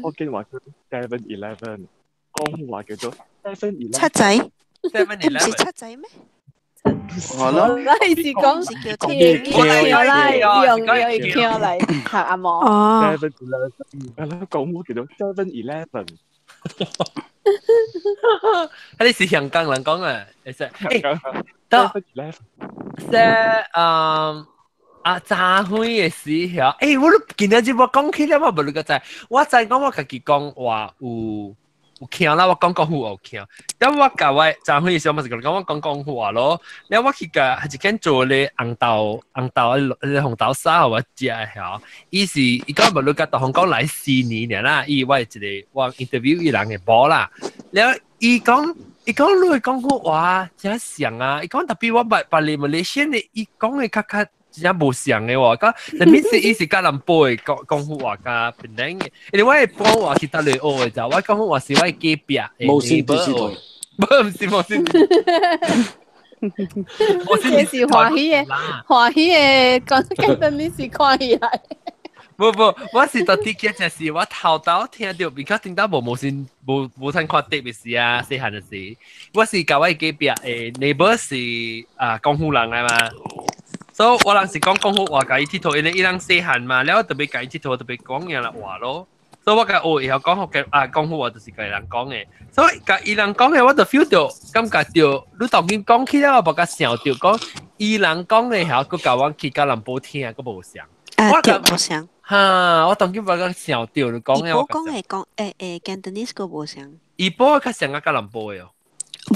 福建話叫 7-Eleven，廣東話叫做 7-Eleven。七仔。 7-Eleven。唔是七仔咩？好咯，咱是講是叫橋啦，用用橋來學阿毛。哦。 7-Eleven，係咯，廣東叫做 7-Eleven。啊！你是香港人講啊，其實誒，得即啊，早輝的時候，欸，我都今日我講起來，我無你個知，我知講我家己講話有聽啦，我講廣府話有聽，但我共我早輝的時候，我是講我講廣府話咯。了我去共一間做咧紅豆紅豆紅豆沙我食的吼，伊是伊講無你共大香港來4年爾啦，伊我一個我 interview 伊人的某啦，了伊講伊講你的廣府話誠像啊，伊講特別我捌捌嚟馬來西亞的，伊講的較較。真正無像的喎，講那邊是伊是吉隆坡的講廣府話佮檳城的，因為我的廣府話是佗落學的，就我廣府話是我的隔壁的無線電視台，無毋是無線，這是歡喜的，歡喜的，講講等你是看起來。無無，我是到底記就是我頭頭聽著，比較聽到無無線無無通看特別時啊，細漢的時，我是共我的隔壁的 neighbor 是啊廣府人來嘛。所以我人是講廣府話，共伊𨑨迌，因為伊人細漢嘛，了特別共伊𨑨迌，特別講樣啦話咯。所以我共學會曉講福建啊，廣府話就是共伊人講的。所以共伊人講的，我就 feel 到感覺著，你當今講起來，我無較想著講伊人講的曉，閣共阮去吉隆坡聽，閣無相。啊，對，無相。哈，我當今無較想著你講的。伊波講的講Cantonese 閣無相。伊波較像個吉隆坡的哦。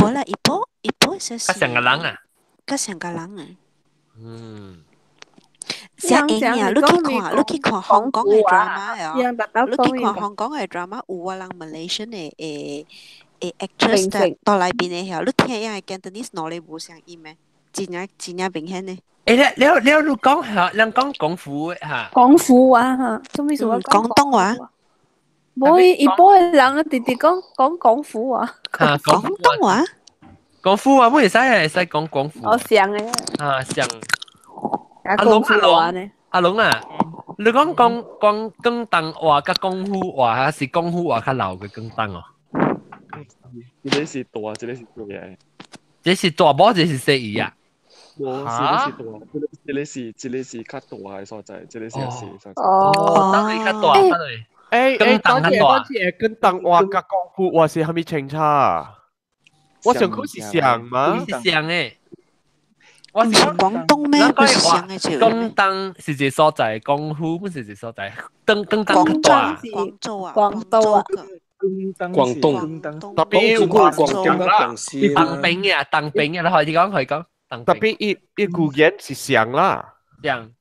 無啦，伊波伊波是。較像個人啊。較像個人啊。嗯，像會啊，你去看，你去看香港的 drama 哦，你去看香港的 drama 有我人 Malaysian 的actress 在內邊的曉，你聽伊個 Cantonese 哪裡無相音的，真正真正明顯的。欸，了了了，你講嚇，人講廣府嚇，廣府話嚇，做咩事我廣東話？無伊一般的人直直講講廣府話。廣東話？廣府話，會使會使講廣府。我像的。啊，像。阿龍阿龍阿龍啊，你講講講廣東話佮廣府話，還是廣府話較老過廣東哦？一個是大，一個是細嘅。這是大波，這是細魚啊？無，一個是大，一個是較大嘅所在，一個是較細嘅所在。哦，當你較大，當你。欸，等陣等陣，跟當話佮廣府話是蝦米清差？我想講是像嗎？是像誒。我是廣東咩？不是像嘅就。廣東是一個所在，廣府不是一個所在。廣東較大。廣州啊，廣東啊。廣東，特別廣東啦，廣西啦。當兵嘅，當兵嘅，你可以講，可以講。特別伊語言是像啦。像。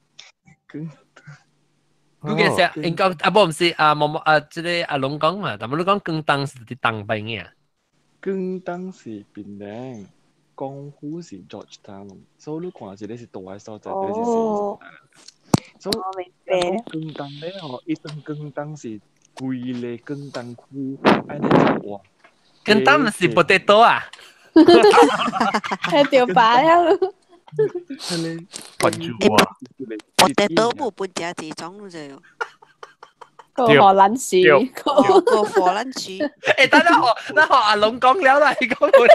嗰個是應該啊，不唔是啊，冇冇啊，這個阿龍講嘛，但係你講廣東是佇當兵嘅。廣東是檳城，廣府是 Georgetown，所以你看一個是大嘅所在，一個是細所在。所以廣東咧吼，伊當廣東是規個廣東區，按呢就話。廣東唔是 potato 啊？係條把了。關注啊！potato 無分食幾種就。個荷蘭薯，個荷蘭薯。欸，等下我，等下阿龍講了啦，你講冇了。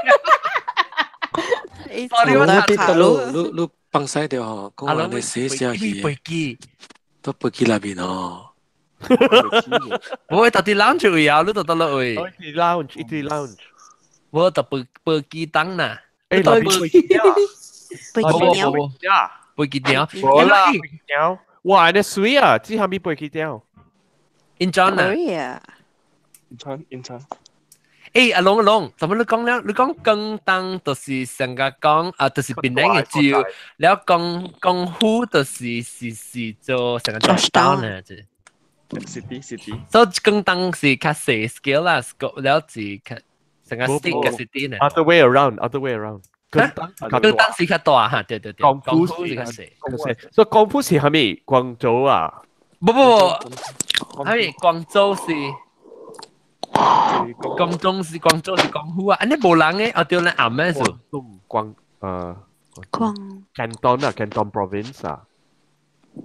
你得你你放屎掉吼，講話你寫寫去，飛機都飛機內面哦。無會特啲 lounge 位啊，你就得落位。一啲 lounge，一啲 lounge。無特飛飛機檔啦。欸，飛機啊！飛機鳥，飛機鳥，無啦，飛機鳥。哇，你水啊！這下面飛機鳥。印章啊！印章，印章。欸，阿龍阿龍，怎麼你講了？你講廣東就是上個講啊，就是檳城嘅州，了廣廣府就是是是做上個 Georgetown 呢？這。 City city。所以廣東是較細 scale 啦，了是較上個 state 嘅 city 呢。 Other way around, other way around。廣東廣東是較大哈，對對對。廣府是較細。所以廣府是蝦米？廣州啊？不不不，係廣州是。廣東是廣州是廣府啊，按呢無人嘅，哦對咧，暗咩數？廣廣 Canton 啊，Canton province 啊。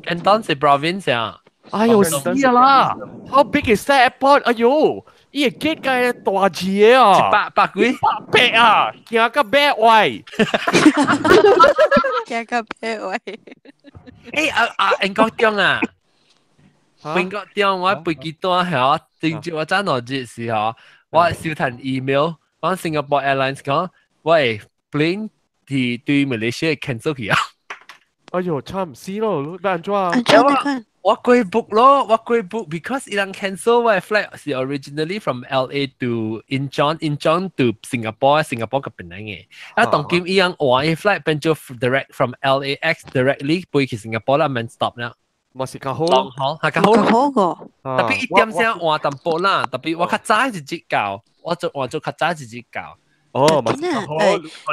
Canton 是 province 啊。哎呦死啦！How big is that airport？哎呦，伊個 gate 個大字嘅啊，百幾？百啊，行到尾位。行到尾位。欸啊啊，英國中啊！英國中我飛機單嚇，正朝我早兩日時候，我收到 email，講 Singapore Airlines 講，喂 plane 係對 Malaysia cancel 去啊！哎呦，慘死咯，你按怎？按怎你看？我過 book 咯，我過 book because 伊人 cancel 我 flight 是 originally from LA to Incheon，Incheon to Singapore，Singapore 個檳城嘅。啊，當今伊人換伊 flight 變做 direct from LAX directly 飛去 Singapore 啦，免 stop 啦。嘛是較好，好，係較好。較好個。特別一點聲換淡薄啦，特別我較早一日到，我做換做較早一日到。哦，嘛是較好。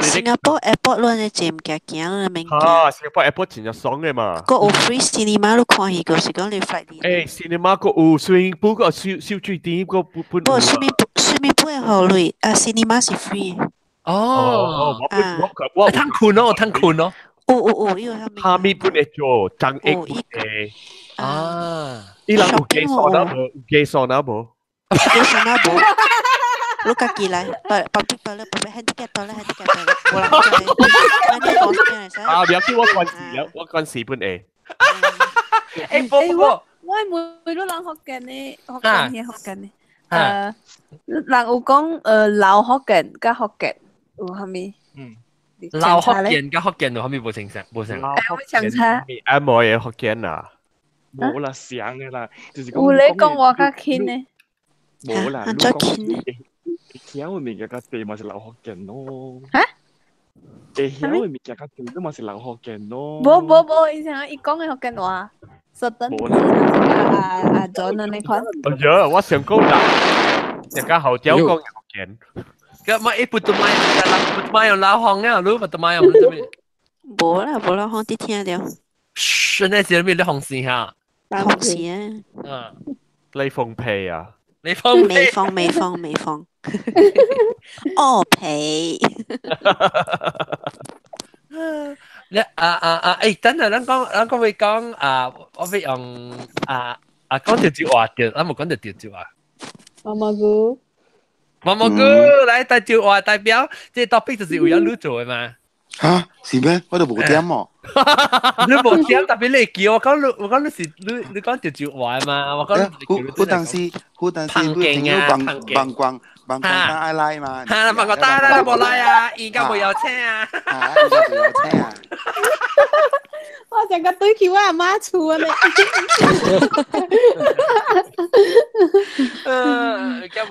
新加坡 airport 亂嘅坐物件行，亂免驚。啊，新加坡 airport 真正爽嘅嘛。閣有 free cinema，你看戲就是講你 flight 裡。欸，cinema 閣有 swimming pool，閣有燒水池，閣本本。無，swimming pool 會予鐳，啊，cinema 是 free。哦，我我我通睏咯，通睏咯。有有有，伊有蝦米本會做，張益本會。啊！伊人有加桑拿無？有加桑拿無？加桑拿無。你家己來，public toilet，public handicap toilet，handicap toilet，無人在。啊，唔要緊，我關事了，我關事本會。欸，不不，我每個人福建的，福建嘅福建的，人有講老福建佮福建有啥物？嗯。老福建佮福建有啥物無相像？無相。欸，我相差。阿無嘅福建啊。無啦，相嘅啦，就是講。有咧講我較輕呢。無啦，你講會曉嘅物件較濟嘛是老福建咯。哈？會曉嘅物件較濟，都嘛是老福建咯。無無無，伊像伊講嘅福建話，實等阿阿 John 安呢款。哎呀，我想講啦，人家後屌講福建。咁咪一不都買，不買用老行啊，你不都買用咩？無啦，無老行佇聽著。噓，那是咩？你紅線哈？紅線。嗯。你放屁啊！你放屁？未放，未放，未放。哦屁！你啊啊啊！欸，等陣，咱講，咱講會講啊，我會用啊啊講條句話對，咱無講條條句話。媽媽姑。毛毛菇來代表話代表，這 topic 就是為咗你做的嘛。嚇，是咩？我都無點哦。你無點，特別你叫我講你，我講你是你講潮州話嘛？我講有當時有當時你朋友幫幫光幫光單愛來嘛？嚇，幫個單啦，無來啊，而家無有車啊。嚇，而家無有車啊。我成個對起我阿媽厝啊！你，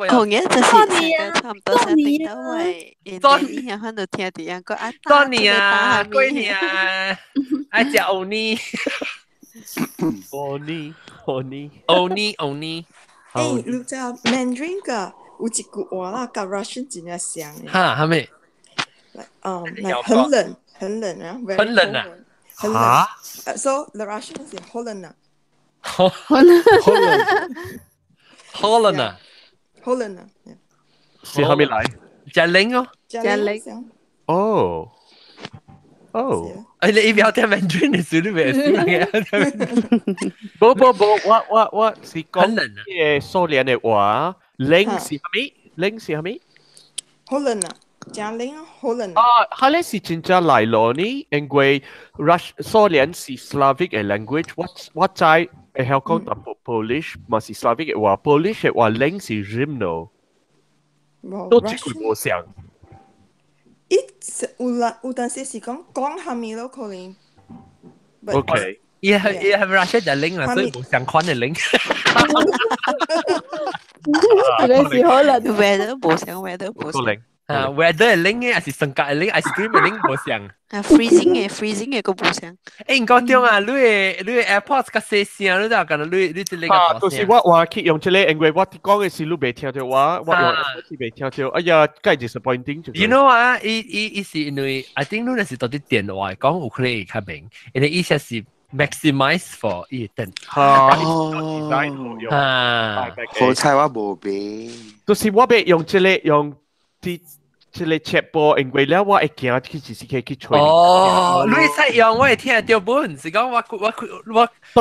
紅嘢就是成個差唔多成頂到位，然後以前喺度聽到一個阿多年啊，幾年啊，愛食芋泥，芋泥，芋泥，芋泥，芋泥。誒，你知 Mandarin 個有一句話啦，佮 Russian 真正像嘅。哈，係咪？ like 很冷，很冷啊，很冷啊。很冷。So the Russian 是 холодно。 холодно。 холодно。是後面來？真冷哦。真冷。哦。哦。哎，你不要聽 Mandarin 的時，你袂識嘅。不不不，我是講嘅蘇聯的話，冷是蝦米？冷是蝦米？ холодно。真冷啊，好冷啊！哈，咧是真正來咯呢，因為 Rush 蘇聯是 Slavic 嘅 language，我知會曉講淡薄 Polish，嘛是 Slavic 嘅話，Polish 嘅話冷是 zimno，都一句無相。伊有啦，有陣時是講講蝦米咯，可能。 OK。伊係 Russia 就冷啦，所以無相款嘅冷。這個是可能，weather 無相，weather 無相。啊，weather 係冷嘅，還是性格係冷，ice cream 係冷無相。啊，freezing 嘅，freezing 嘅個無相。欸，你講對啊，你的 AirPods 較細聲，你就講你這個啊，就是我話去用這個，因為我講嘅時你袂聽到我，我用 AirPods 袂聽到，哎呀，介 disappointing。 You know 啊，伊是因為，I think 你若是到啲電話講有可能會較明，因為伊說是 maximize for 伊電。哈，啊，好彩我無買。就是我欲用這個用啲。這個切波，因為了我會驚去就是去去吹。哦，你使用我會聽到本，是講我。特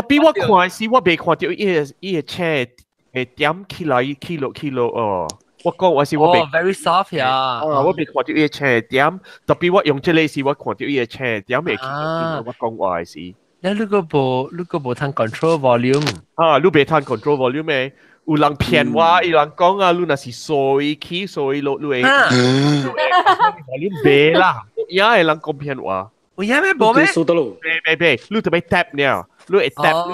別我看時，我袂看到伊個車會點起來起落起落哦。我講我是我袂。 Very soft 呀。啊，我袂看到伊個車點，特別我用這個時，我看到伊個車點會起落。我講話時。你如果無通 control volume。啊，你袂通 control volume 咩？有人騙我，有人講啊，你若是掃伊起，掃伊落，你會，你袂啦，有影的人講騙我。有影咩？無咩？袂袂袂，你特別 tap 呢，你會 tap，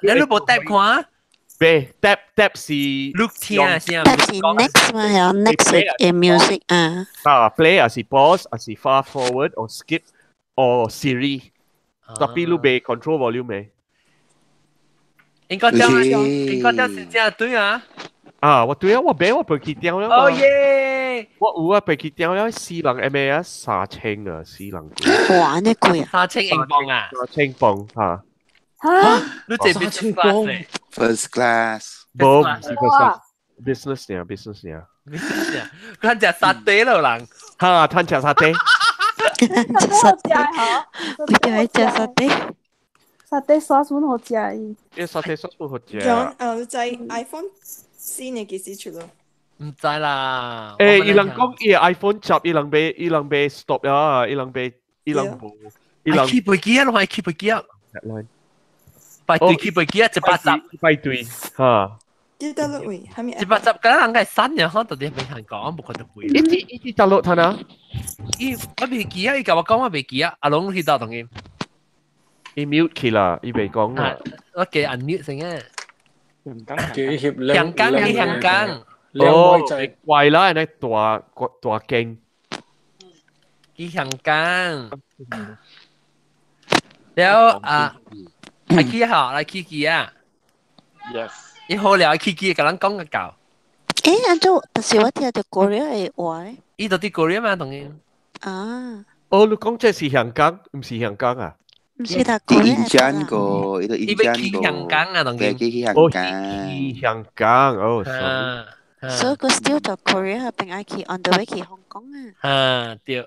你你無 tap 看？袂 tap tap 是你聽聲。 tap 是 next 嘛，係 next 嘅 music 啊。啊，play 還是 pause，還是 fast forward or skip or Siri，特別你袂 control volume 嘅。應該這應該這是正對啊！啊，我對啊，我買我背去掉了。哦耶！我有啊，背去掉了，四人 M A 啊，3000啊，四人。哇，呢貴啊！ 3000英鎊啊！ 3000磅嚇。嚇！你這邊3000磅？First class。無，唔是 first class，business 呢，business 呢。 business 呢，佢食沙爹咯人。嚇，趁食沙爹。食沙爹，我叫佢食沙爹。沙爹 sauce 本好食伊。因沙爹 sauce 本好食。講你知 iPhone 新的幾時出咯？唔知啦。欸，伊人講伊 iPhone 10，伊人欲 stop 啊，伊人無，伊人。起飛機啊，攏係起飛機啊。排隊起飛機啊，110。排隊嚇。記得落位，係咪？ 110，敢人個新嘅，可到底未行講，無看到貴。伊一落攤啊？伊我未記啊，伊共我講我未記啊，阿龍去到同伊。伊 mute 去啦，伊袂講啦。我記 unmute 先啊。幾協香港，去香港。哦，怪啦，你大大間。去香港。了啊，來去下，來去機啊。 Yes。伊好了，去機，共人講個教。欸，按怎，但是我聽著 Korea 的話咧。伊就佇 Korea 嘛，當然。啊。哦，你講這是香港，毋是香港啊？毋是啦，伊印過，伊都印去香港啊，當然。去香港。去香港，哦，sorry。所以佢 still 在 Korea 並愛去 on the way 去香港啊。啊，對。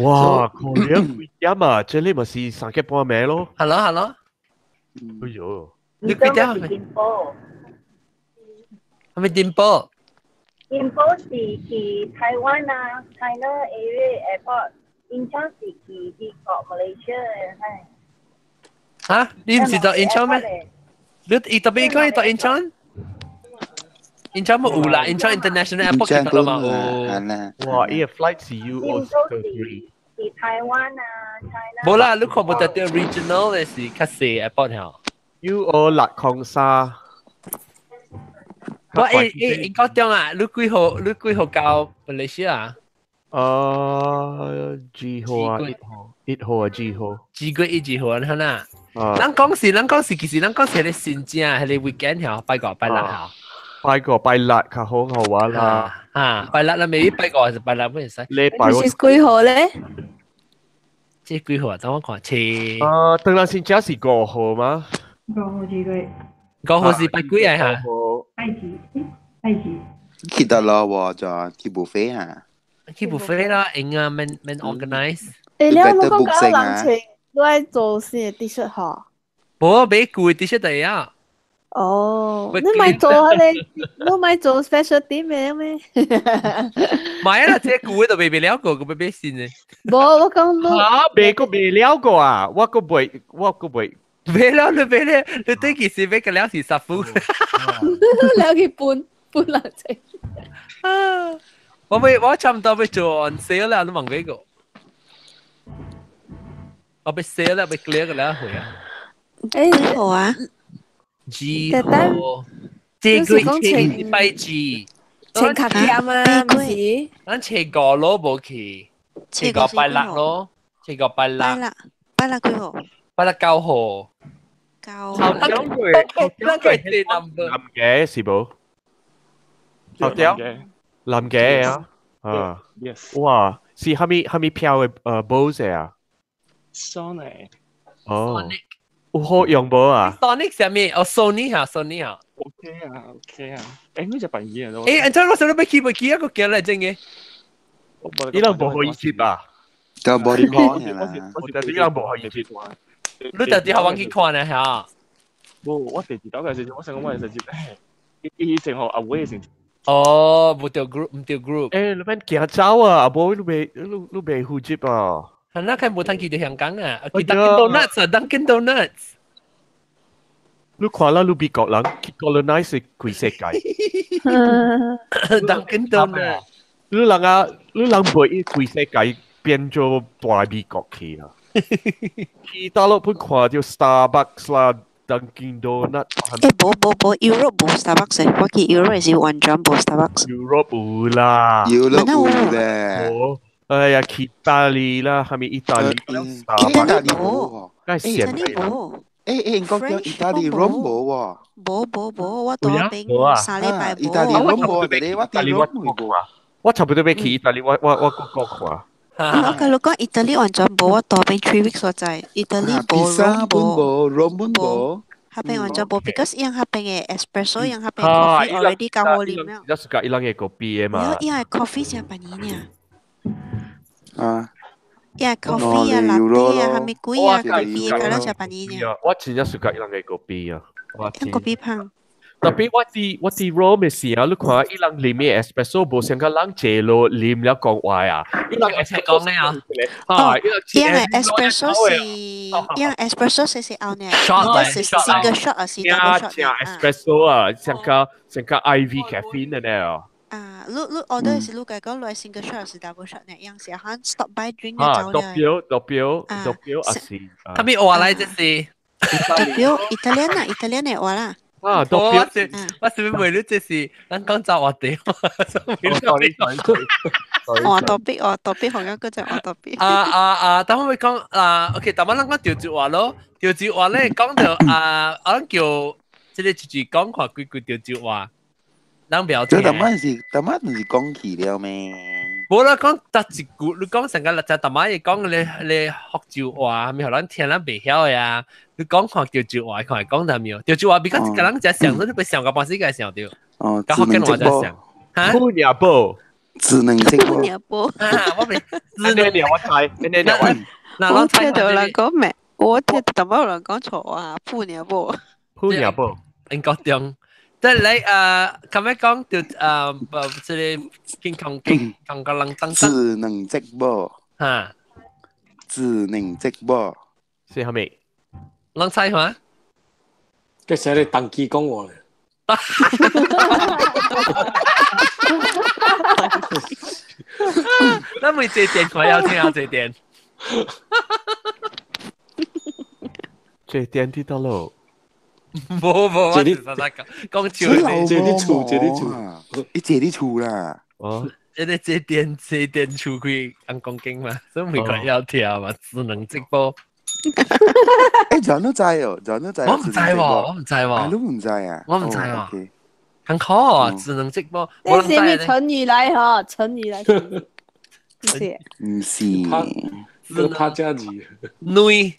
哇，Korea 幾點啊？這裡咪是3更半暝咯。係咯係咯。哎喲。你幾點？係咪電波？金寶是去台灣啊，China area airport，金昌是去美國 Malaysia 嘅，係。嚇？你唔是到 Incheon 咩？你伊特別講伊到 Incheon？Incheon 冇有啦，Incheon International Airport 去到嘛有。哇！伊個 flight 是 UO 3。是台灣啊，China。無啦，你看無得到 regional 嘅是較細 airport 嚇。 UO 603。我誒誒，高中啊，你幾號？你幾號到馬來西亞？幾號啊？1號，1號啊，幾號？幾月1號啊？你睇啦。咱講是，其實咱講是係新正，係你 weekend 嚇，拜五拜六嚇。拜五拜六較好好玩啦。啊，拜六啦，未必拜五還是拜六，唔使。禮拜你是幾號咧？這幾號啊？等我看，七。啊，當然新正是5號嗎？ 5號幾月？ 5號是拜幾啊？嚇？拜幾？拜幾？去得咯喎，就去 buffet 啊。去 buffet 啦，應啊，免免 organize。誒，你有冇講講人情都愛做新的 T-shirt 嗬？無買舊的 T-shirt 就啊。哦，你咪做啊你，你咪做 special 啲咩咩？買啦，這舊的就未了過，個欲買新的。無，我講你。嚇，買個未了過啊！我個未，我個未。買了你買了，你對其實買個了是十副。了去半半人情。我欲我差唔多欲做 on sale 啦，你問幾個？我欲 sale 啦，欲 clear 個了回啊。誒，好啊。幾號？這個月拜幾？請卡點啊，唔是？咱初五咯，無去。初五拜六咯，初五拜六。拜六，拜六幾號？拜六9號。9。頭條個係男嘅是無？頭條男嘅啊？啊。哇！是蝦米蝦米票嘅Bose 啊？Sony。哦。有好用無啊？Sonic 啥物？哦，Sony 嚇，Sony 嚇。 OK 啊，OK 啊。誒，我就扮嘢咯。誒，你我上日去袂記一個叫嚟真嘅。你人無好意思吧？就無你看啦。我就你人無好意思。你特啲學揾去看咧嚇？無，我第二道嘅時陣，我想講我係直接，以前學阿偉嘅時。哦，無對 group，唔對 group。誒，你免驚走啊！阿無你袂你你袂負責啊！係啦，佢無通去到香港啊！去 Dunkin Donuts 啊，Dunkin Donuts。你看啦，你美國人去 colonize 規世界。 Dunkin Donuts。你人啊，你人袂規世界變做大美國去啊！去大陸本看到 Starbucks 啦，Dunkin Donuts。誒，無無無，Europe 無 Starbucks 我去 Europe 是完全無 Starbucks。 Europe 有啦，Europe 有咧。哎呀，去意大利啦，係咪意大利？意大利無，梗係意大利無。誒誒，講叫意大利 Rome 無喎。無無無，我當兵3禮拜無。意大利 Rome 無，我意大利我無啊。我差不多欲去意大利，我閣看。我甲你講，意大利完全無，我當兵 3 weeks 所在，意大利無， Rome 無，Rome 無。彼邊完全無，because 𪜶彼邊的 espresso，𪜶彼邊 coffee already 較好啉了。一是甲伊人的咖啡的嘛。伊的 coffee 誠便宜爾。啊。伊的 coffee 啊、latte 啊、啥物鬼啊、咖啡啊，較了誠便宜爾。我真正 suka 伊人的咖啡啊。咖啡芳。特別我佇 Rome 的時啊，你看伊人啉的 espresso 無像個人坐落啉了講話啊，伊人 espresso 講咧啊，哦，伊人 espresso 是，伊人 espresso 是是後呢，是 single shot 還是 double shot？正 espresso 啊，像個 IV caffeine 的呢。啊，你 order 是你家講來 single shot 還是 double shot 呢？樣是喊 stop by drink 啊，doppio doppio doppio 還是？他咪話來這是 doppio Italian 啊，Italian 的話啦。啊，我是問你這是咱講走話題。 sorry sorry。我 topic 我 topic 好像個就我 topic。啊啊啊！等我會講啊，OK，但我咱講潮州話咯，潮州話咧講到啊，我叫這個一句講看幾句潮州話，咱不要聽。這淡仔是淡仔唔是講起了咩？無啦，講得一句，你講成個六隻淡仔伊講你福州話，咪予咱聽咱袂曉的啊。你講看潮州話，看會講得沒？潮州話比較個人只想，你被想個半死個想到。哦，甲福建話就想。哈？虎年寶，只能這個。虎年寶。啊，我未。只能我猜，你我。我聽到人講咩？我聽淡仔有人講錯啊，虎年寶。虎年寶。應該中。即係你咁樣講就這個健康健康個人等等智能直播嚇，智能直播是係咪？人猜嘛？這是你當機講話咧。咱每這電看要聽下這電。這電啲得咯。冇冇，我只是講講笑。借啲厝，借啲厝，你借啲厝啦。哦，這個這電這電厝開按講經嘛，所以每個人要聽嘛，智能直播。誒，人都知哦，人都知。我唔知喎，我唔知喎。你都唔知啊？我唔知喎。很好啊，智能直播。這是咩成語來嗬？成語來。唔是。這個他家字。女。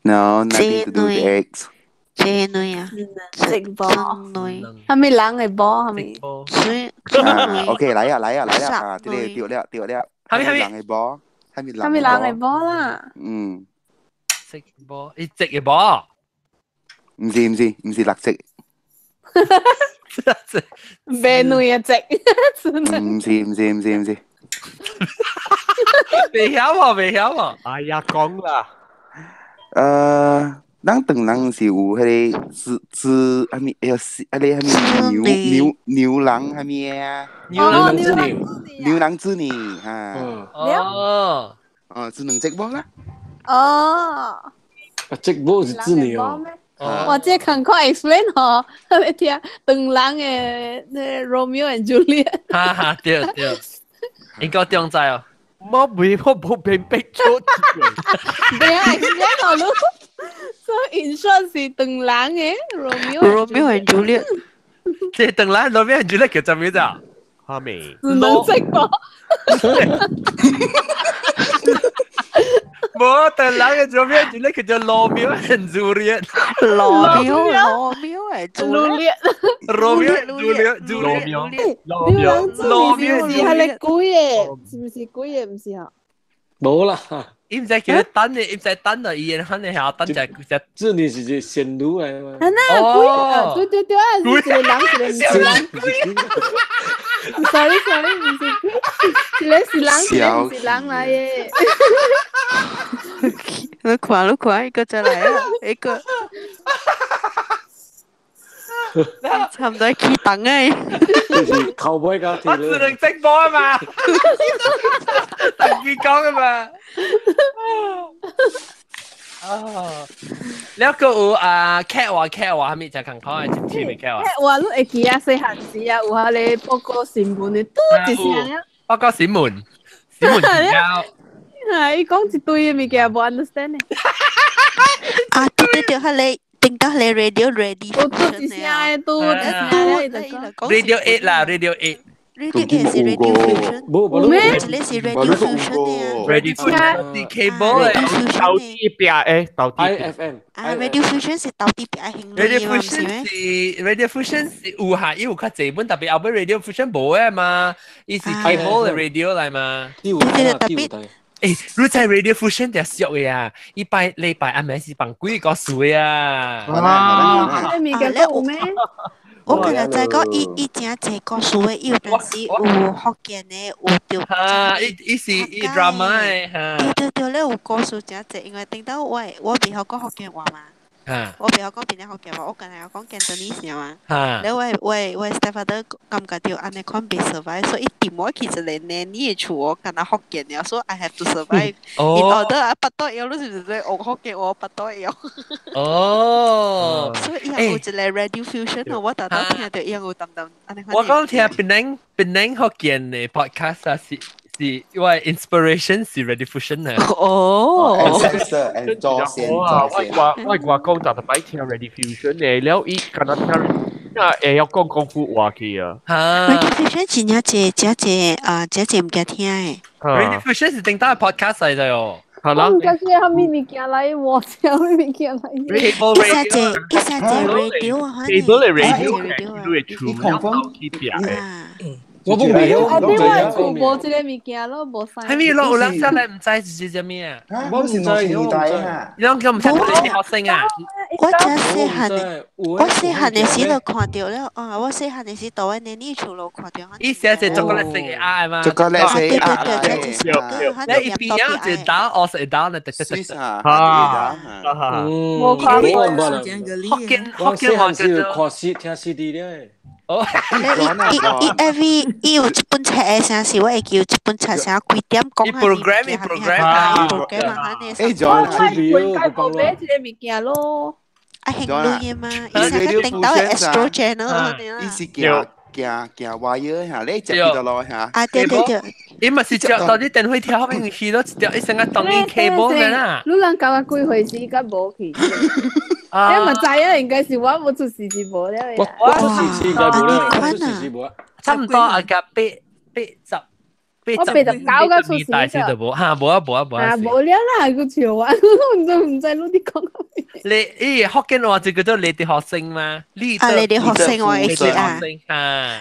No, nothing to do with X。這女啊，直播。係咪人嘅波？係咪？啊，OK，來啊，來啊，來啊！啊，這個對了，對了。係咪係咪人嘅波？係咪係咪人嘅波啦？嗯。直播，伊直嘅波。唔是唔是唔是綠色。白女啊，直。唔是唔是唔是唔是。未曉喎，未曉喎。哎呀，講啦。咱唐人是有彼個豬豬，啥物？哎呀，是啊個啥物牛牛牛郎啥物啊？牛郎織女，牛郎織女哈。哦。哦，智能直播啦。哦。啊，直播是織女哦。我這趕快 explain 吼，你聽唐人的那 Romeo and Juliet。哈哈，對對，應該中知哦。我未我冇被逼出。對啊，explain 好咯。所以 in short 是唐人的 Romeo。 Romeo and Juliet。這唐人 Romeo and Juliet 叫做咩字？哈咪？智能直播。冇，唐人嘅 Romeo and Juliet 叫做羅密歐 and Juliet。羅密歐，羅密歐 and Juliet。羅密歐 Juliet Juliet。羅密歐。羅密歐是係你鬼嘅，是唔是鬼嘅？唔是啊。冇啦。伊毋知叫等嘅，伊毋知等啊，伊肯定下等就就。這你是一仙女來嘛？啊那鬼啊！對對對啊，是一個人，一個唔是人。Sorry sorry，唔是鬼，一個是人，一個唔是人來的。你看你看，一個再來啊，一個。差唔多起檔誒。就是頭尾甲我只能直播啊嘛，特別講啊嘛。哦，了個有啊，劇話劇話，係咪就近講係接嘅劇話？劇話你會記啊？細漢時啊，有下咧報告新聞的，嘟一聲啊。報告新聞，新聞了。啊！伊講一堆的物件，無 understand 呢。啊，對對對，彼個。聽到你 radio ready，我嘟一聲的，嘟一聲的，就講 radio 8啦，radio 8。 Radio 8是 radio fusion，無咩？這個是 radio fusion 的啊。 radio fusion 是 cable 的，到底邊誒？到底 IFM 啊，radio fusion 是到底邊興？radio fusion 是 radio fusion 是有下，伊有較濟本，特別後尾 radio fusion 無的嘛，伊是 cable 的 radio 來嘛。對對特別。誒，你在 radio fusion 就俗嘅啊！伊拜禮拜暗暝是放幾個數嘅啊！哇！你物件有咩？我今日知講伊伊真濟故事的，伊有陣時有福建的，有潮啊，伊伊是伊 drama 的嚇。對對對，你有故事真濟，因為頂到我我袂曉講福建話嘛。我袂曉講檳城福建話，我干焦講 Cantonese 嘛。了我我我 stepfather 感覺著按呢款袂 survive，所以伊掟我去一個nanny 的厝，我干焦福建了，所以 I have to survive。In order 啊，腹肚枵，你是毋是學福建話腹肚枵？哦。所以伊有一個 radio fusion，我逐逐聽著伊有淡淡按呢款。我講聽檳城檳城福建的 podcast 啊，是是我 inspiration 是 radio fusion 啊。哦。 Ancestor 祖先祖先。我我我講就特擺聽 radio fusion 的，了伊敢若聽啊會曉講功夫話去啊。 radio fusion 真正濟真濟啊真濟物件聽的。 radio fusion 是頂單 podcast 嚟的哦。係啦。我毋知是啥物物件來，無啥物物件來。伊啥濟伊啥濟 radio 啊， cable 的 radio，你會出你confirm 去拼的。我不未曉，啊！你我厝無這個物件咯，無使。係咪咯？有人真係唔知是啥物啊？我唔知，我唔知。你講唔知你學生啊？我真細漢的，我細漢的時就看到了，啊！我細漢的時到我奶奶厝咯看到。伊寫是朱古力色的鴨嘛？朱古力色對對對，對，你一邊樣一打，我是一打，那得得得。啊！無看過。福建我福建話細漢時叫做看 C 聽 CD 咧。哦，伊伊 every 伊有一本冊的聲是，我會記有一本冊聲幾點講伊 program 伊 program 啊，program 啊，安尼。誒，我賣無買這個物件咯。啊，興錄音嘛，伊成個頂到 Astro Channel 安尼啦。伊是行行行 wire 嚇，你接佢落嚇。啊，對對對。伊嘛是接到啲電話條後面去咯，一條一成個當啲 cable 嘅啦。你人九十幾歲時，敢無去？你嘛知啊？應該是我無出事是無了。我出事是應該無啦，出事是無啊。差唔多啊，個八八十。我89個出事大時就無嚇，無啊無啊無啊。啊，無了啦，佢笑我，我都唔知你哋講。你咦福建話就叫做你哋學生嘛？啊，你哋學生我會記啊。啊。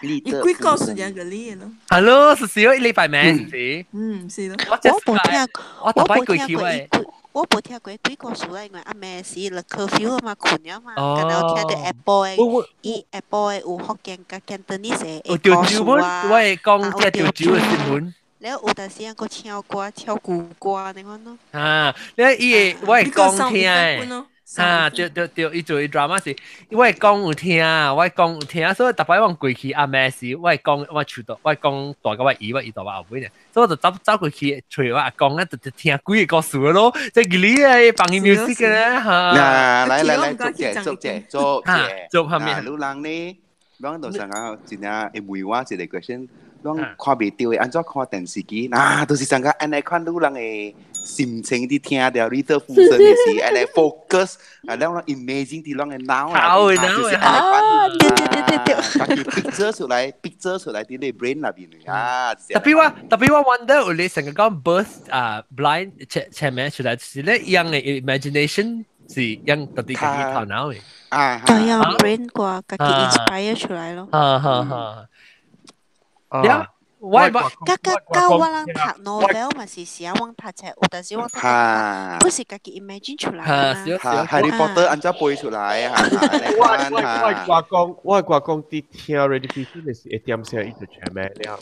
伊幾個時間個你咯？係咯，是是一禮拜咩？是。嗯，是咯。我無聽，我我無聽過伊，我無聽過幾個數啦，因為暗暝時落 curfew 啊嘛，困了嘛，敢若有聽到下晡的，伊下晡的有福建佮 Cantonese 的故事啊。我會講這潮州的新聞。了有陣時閣唱歌、唱舊歌，你看咯。啊，你伊會我會講聽的。啊，對對對，伊做伊 drama 是，我會講有聽，我會講有聽，所以逐擺我過去暗暝時，我會講我厝度，我會講大甲我姨，我姨大我後尾呢，所以我就走走過去揣我阿公咧，就就聽幾個故事咯，即係你啊，放伊 music 嘅咧嚇。嗱，來來來，做者做者做者，做下面。老人呢，攏就成日真正會問我一個 question，攏看袂著的，按怎看電視機？嗱，都是成個按呢款老人的心情佇聽著你做附身的時，按呢 focus，啊，咱攏 imagine 佇咱的腦內面，就是按呢款，對對對對對，家己 picture 出來，picture 出來佇你 brain 內面啊。特別我特別我 wonder 有你成個講 birth 啊 blind 前前面出來是咧樣的 imagination 是樣特別家己頭腦的。啊，對啊，brain 啩，家己 inspire 出來咯。哈哈哈。了，我甲甲甲我人讀 novel 嘛是時啊，我讀冊有陣時我讀不是家己 imagine 出來嘛。 Harry Potter 按怎背出來啊？我我講我我講佇聽 radio 的時會點聲伊就全咩了。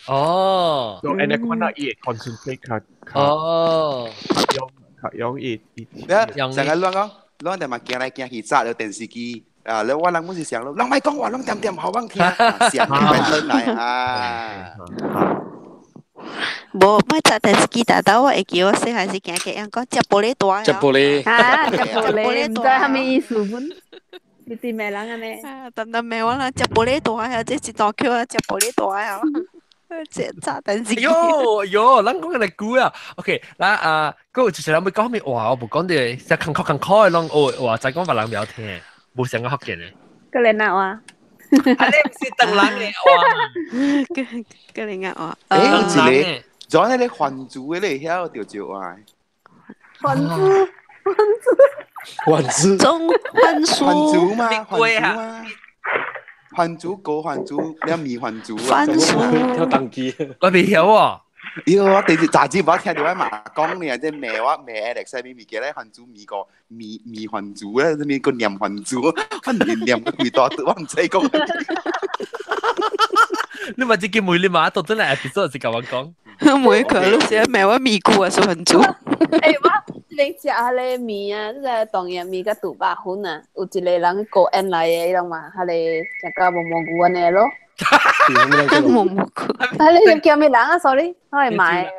哦。就按呢款啊，伊會 concentrate 較較。哦。較用較用伊伊。成日亂講，亂點嘛行來行去，揸著電視機。啊！你我人本是想咯，人莫講話，攏點點好我聽，想變來啊！無，莫揸電視機，但但我會記我細漢時行過，人講食玻璃大。食玻璃。啊，食玻璃，毋知啥物意思本？你佇罵人按呢？啊，單單罵我啦，食玻璃大啊，這一大口啊，食玻璃大啊，這揸電視機。喲喲，咱講個久啊。OK，嗱啊，閣有一時人欲講啥物話，我無講著，成艱苦艱苦的攏學話，再講別人袂曉聽。無想過福建的。格林亞話。啊，你毋是唐人的話。格格林亞話。欸，一個，昨那個番薯的你曉著少啊？番薯，番薯。番薯。中番薯。番薯嘛，番薯嘛。番薯高番薯，了米番薯啊。番薯。跳當機。我袂曉喎。喲，我第日早知我聽到我媽講呢，這罵我罵 Alex 啥物物件咧，番薯米個米米番薯咧，啥物個念番薯，我念念個幾大我毋知講。你嘛這個問你媽到底來 episode 是共我講？每個都是罵我咪菇啊，是番薯。欸，我這邊食彼个麵啊，這個當然麵佮豬肉粉啊，有一個人高安來的，伊人嘛，彼個食甲無蘑菇按呢咯。無蘑菇。啊！你叫啥物人啊？sorry，我會買的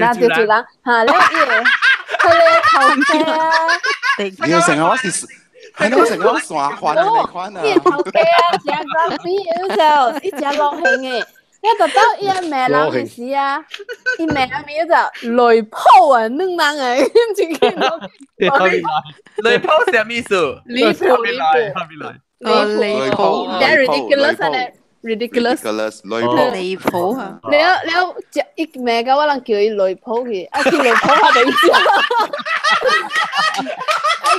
啦。嗱，就人，嚇，了伊個，彼個頭家啊。你成日我是，係我成日我山番的那款啊。伊個頭家啊，誠牛逼，有時候伊誠老興的。我就到伊罵人的時啊，伊罵人名就雷炮啊，兩人的，真緊。雷炮啥物意思？離譜離譜。離譜。真 ridiculous 啊！ridiculous，雷譜，離譜啊！了了，食伊罵到我人叫伊雷譜去，啊去雷譜下面食，啊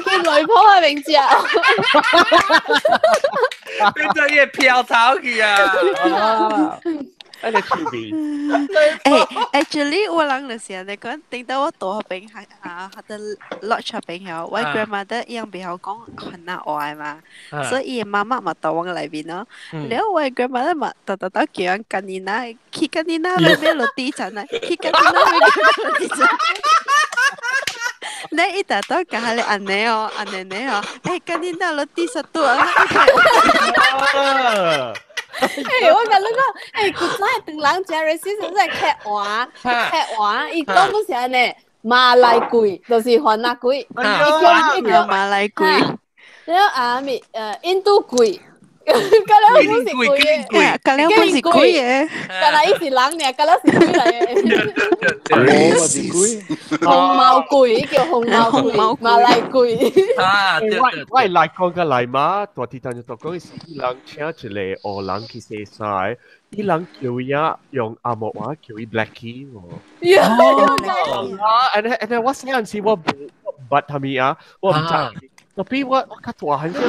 去雷譜下面食，變做伊會飄走去啊！你趣味。誒，actually 我人就是按呢講，頂到我大學邊係啊，學得 lodge 邊曉，我 grandmother 伊樣袂曉講番仔話嘛，所以伊媽媽嘛到我內面咯。了我 grandmother 嘛，特特特叫人干你奶，去干你奶買買落地層啊，去干你奶買買落地層。你一大到甲你按呢哦，按呢呢哦，欸，干你奶落地十度啊！欸，我甲你講，欸，古早唐人食 racist 在客話，客話，伊講不是按呢，馬來鬼，就是番仔鬼，伊叫伊叫馬來鬼，了啊咪印度鬼。敢了不是鬼的，敢了不是鬼的，敢若伊是人爾，敢了是鬼來的。我是鬼，紅毛鬼叫紅毛鬼，馬來鬼。啊，我來講個來嘛，大地當就講是伊人請一個黑人去洗衫，伊人叫伊用阿莫話叫伊 Blackie 喎。啊，and 我細陣時我無捌啥物啊，我毋知。特別我較大漢時。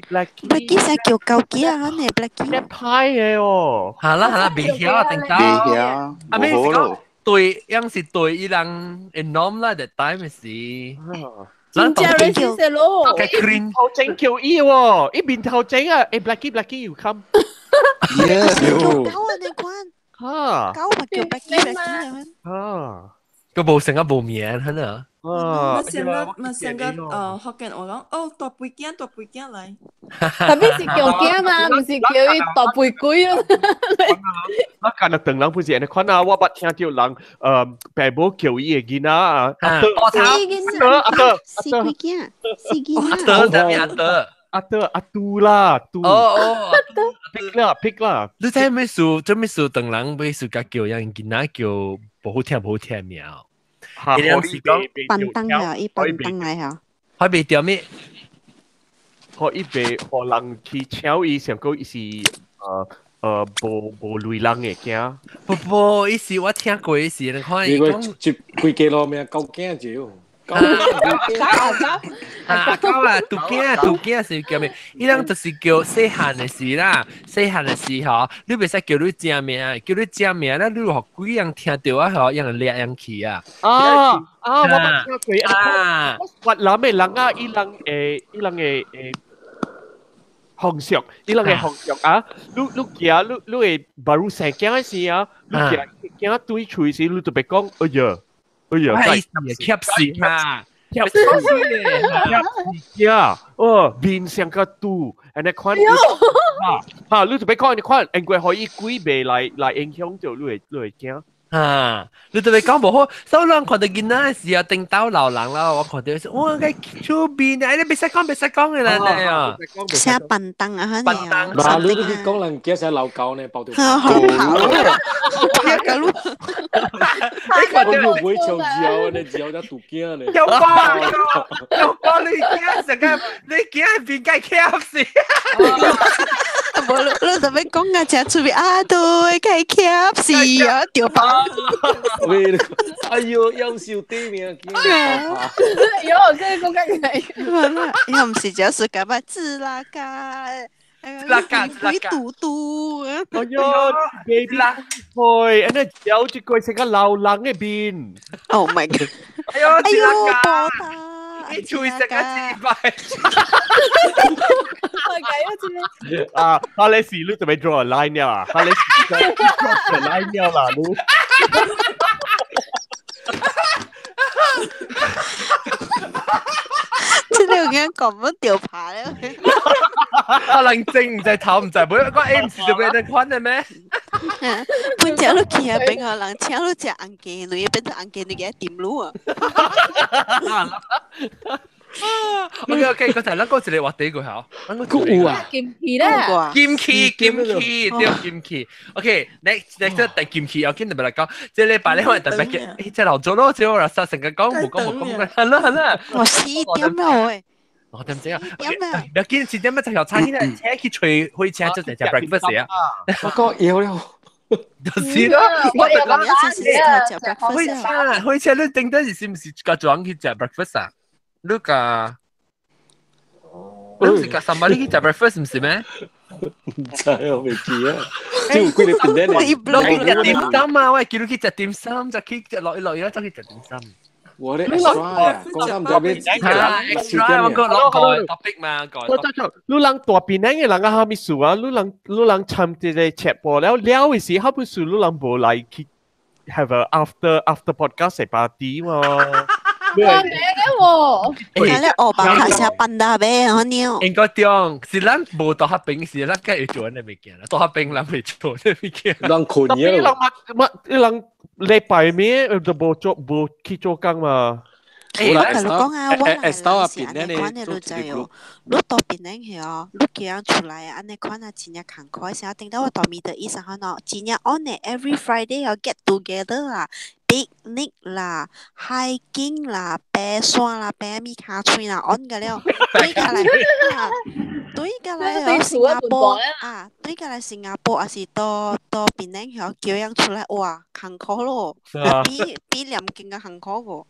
Blackie Blackie 成叫狗機啊，呢 Blackie。一派嘅哦。係啦係啦，未曉啊，定到。未曉。啊，咩是講對，樣是對伊人的 norm 啦，that time 是。真正 racist 咯。頭整叫伊喎，伊面頭整啊，欸 Blackie Blackie you come。叫狗啊，你看。嚇。狗咪叫 Blackie Blackie 啊。個無成個無名，係啊。嘛成個嘛成個福建話講，哦大背囝大背囝來，特別是叫囝嘛，毋是叫伊大背鬼咯。我今日唐人不是按呢款啊，我捌聽到人爸母叫伊的囡仔啊，阿德阿德阿德死鬼囝，死囡仔，阿德啥物阿德？阿德阿杜啦，杜哦哦，pick 啦 pick 啦。你知咩事？做咩事？唐人咩事？甲叫人囡仔叫無好聽，無好聽名。板凳啊，伊板凳來嚇。佢袂掉咩？可伊袂予人去搶伊，想講伊是無無類人的囝。不不，伊是我聽過，伊是你看伊講一規家路名狗囝少。狗啊狗啊，杜囝杜囝是叫咩？伊人就是叫細漢的時啦，細漢的時吼，你袂使叫你正名，叫你正名咧，你予鬼人聽著啊，吼，人掠人去啊！啊啊，我捌聽過啊！越南的人啊，伊人伊人的風俗，伊人的風俗啊，你你行你你會baru 生囝的時啊，你行囝對喙時，你就別講，哎呀！哎呀，係貼死哈，貼死貼死呀！哦，面上個肚，按呢款，哈，你就別講按呢款，因為可以鬼袂來來影響到你會你會驚。啊！你特別講無好，所以人看到囡仔時啊，頂到老人啦，我看到哇，個出面啊，你別使講，別使講嘅啦，你啊，寫笨蛋啊，笨蛋。嗱，你你講人驚使老狗呢，包條。好跑，跑個路。你看到唔會唱招，你招得獨驚呢？有吧？有吧？你驚成個，你驚邊個驚死？無你你特別講啊，食出面啊，對，該驚死啊，掉包。喂，哎呦，夭壽對面驚。喲，這個講緊係，又唔是就是咁啊，自啦嘎，拉嘎，鬼嘟嘟。哎呦，baby 啦，去，安尼有一個成個老人的面。 Oh my god！哎呦，哎呦，波你嘴食個幾擺？啊，哈雷斯，你準備 draw a line 了啊？哈雷斯，draw a line 了啦，你。這個樣講乜掉牌咧？可能正唔制頭唔制尾，個 A 唔是就俾人看的咩？本只你去啊，俾我人請你食紅雞，你變做紅雞，你給他點路啊？ OK OK，剛才咱講一個話題過嚇，有啊，金器啦，金器金器對金器。OK，next next 第金器，我今日咪來講，這禮拜咧我特別嘅，誒，這老早咯，這我實成個講無講無講，係啦係啦。我4點啦喂。我點知啊？唔要緊，4點乜就由餐廳車去吹火車就直接 breakfast 啊。我講要了。就是咯，我就講火車火車，你頂得是唔是個轉去食 breakfast 啊？你個，你是個什麼？你去食 breakfast 唔是咩？唔知我未記啊，即有幾個變咧？落去食點心啊！我叫你去食點心，就去食落去落去啦，走去食點心。我咧 extra 啊，講得唔知咩？extra 我個落個 topic 嘛，個。我真係，你人大邊嘅人啊，蝦米事啊？你人你人參這個直播了了嘅時，蝦米事？你人無來去 have a after podcast 嘅 party 嘛？哇，咩咧喎？係咧，我把卡寫笨大咩？我尿。應該點？是咱無到合平時，咱梗會做呢物件啦。到合平，咱未做呢物件。人困嘢咯。人乜乜人禮拜尾就無做無去做工嘛？我同你講啊，我來是按呢款的，你知哦。你到檳城去哦，你叫人出來啊，按呢款啊，真正艱苦。成日頂到我到咪的醫生可能真正 on 的 every Friday 哦 get together 啦，picnic 啦，hiking 啦，爬山啦，爬米卡喙啦，on 個了，對過來啊，對過來哦，新加坡啊，對過來新加坡也是到到檳城去哦，叫人出來哇，艱苦咯，比比念經較艱苦個。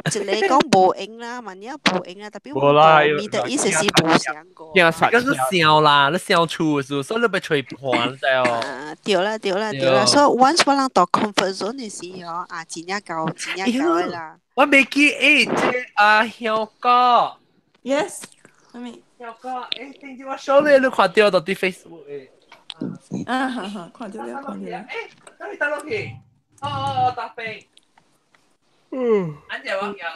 一個講無閒啦，萬一無閒啦，特別我咪的意思是無想過。嗰是笑啦，你笑出的時候，所以你被吹盤知哦。對啦對啦對啦，所以 once 我人到 comfort zone 的時候，啊，真正夠真正夠的啦。我未記誒，這阿香哥。 Yes，係咪？香哥，誒，頂次我 show 你，你看到到佇 Facebook 誒。啊哈哈，看到了看到了。誒，等你等落去。哦哦哦，搭飛。嗯，按只我有人看。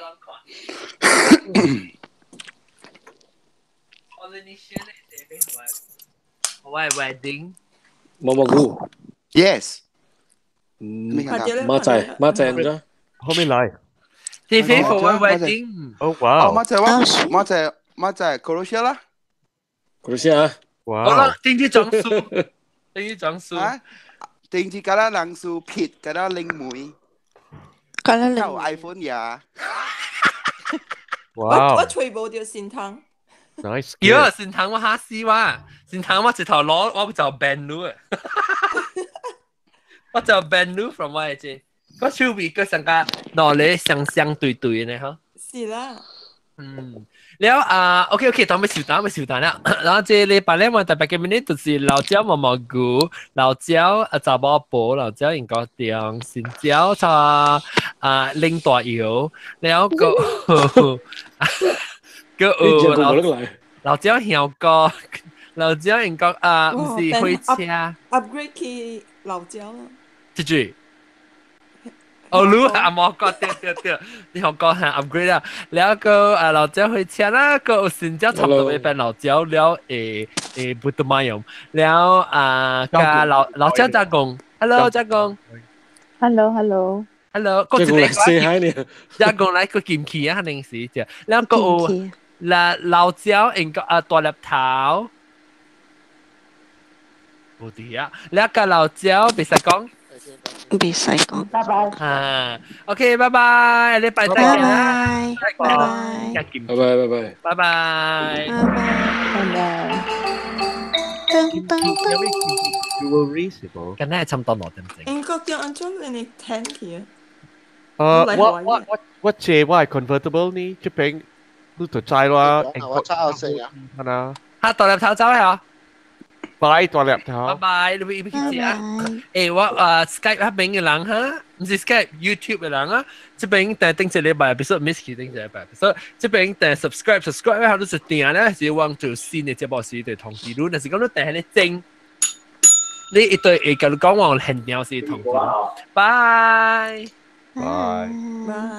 我哋你選的這邊我 wedding。毛毛菇。 Yes。嗯，馬仔馬仔唔知。後面來。這邊 for wedding。哦哇！馬仔我馬仔馬仔 Croatia 啦。 Croatia 啊。哇！好啦，頂次裝書，頂次裝書。啊，頂次敢若人數撇，敢若靈媒。有 iPhone 呀！哇！我吹無著新湯。 Nice。喲，新湯我嚇死我，新湯我直頭攞我就 ban 你啊！我就 ban 你 from 我的這，我手臂個上加攞嚟相相對對呢嗬。是啦。嗯，了啊，OK OK，當要收單，要收單啦。然後這禮拜咧，我特別嘅呢，就是老椒毛毛菇、老椒啊查某婆、老椒英國中、新椒茶啊林大油，了個個老老椒香膏、老椒英國啊，毋是火車 upgrade 去老椒啦。這句。哦，你阿毛哥對對對，你學講係 upgrade 啦，了個啊老椒火車啦，個新椒差不多變老椒了，誒誒不得嘛用，了啊加老老椒加工，hello 加工，hello hello hello，個一個加工來個金器啊，肯定是只，了個有老老椒應該啊大粒頭，無啲啊，了個老椒別使講。別使講，拜拜。啊，OK，拜拜，禮拜再見啦，拜拜，拜拜，拜拜，拜拜，拜拜，噔噔噔，今日係差唔多6點鐘。英國叫安怎你聽起啊？我我我我借我係 convertible 呢，這邊你就知啦。我揸我食啊。係啦。嚇，大粒頭走係啊？拜大粒頭。拜拜，你要去食啊？誒，我啊 Skype 那邊嘅人哈，唔是 Skype YouTube 嘅人啊，這邊訂頂一禮拜 episode miss 去頂一禮拜 episode，這邊訂 subscribe subscribe 咧，都是訂咧，是往做新嘅節目時就通知你，若是講你訂喺你整，你一對會甲你講往現場時通知。拜拜拜。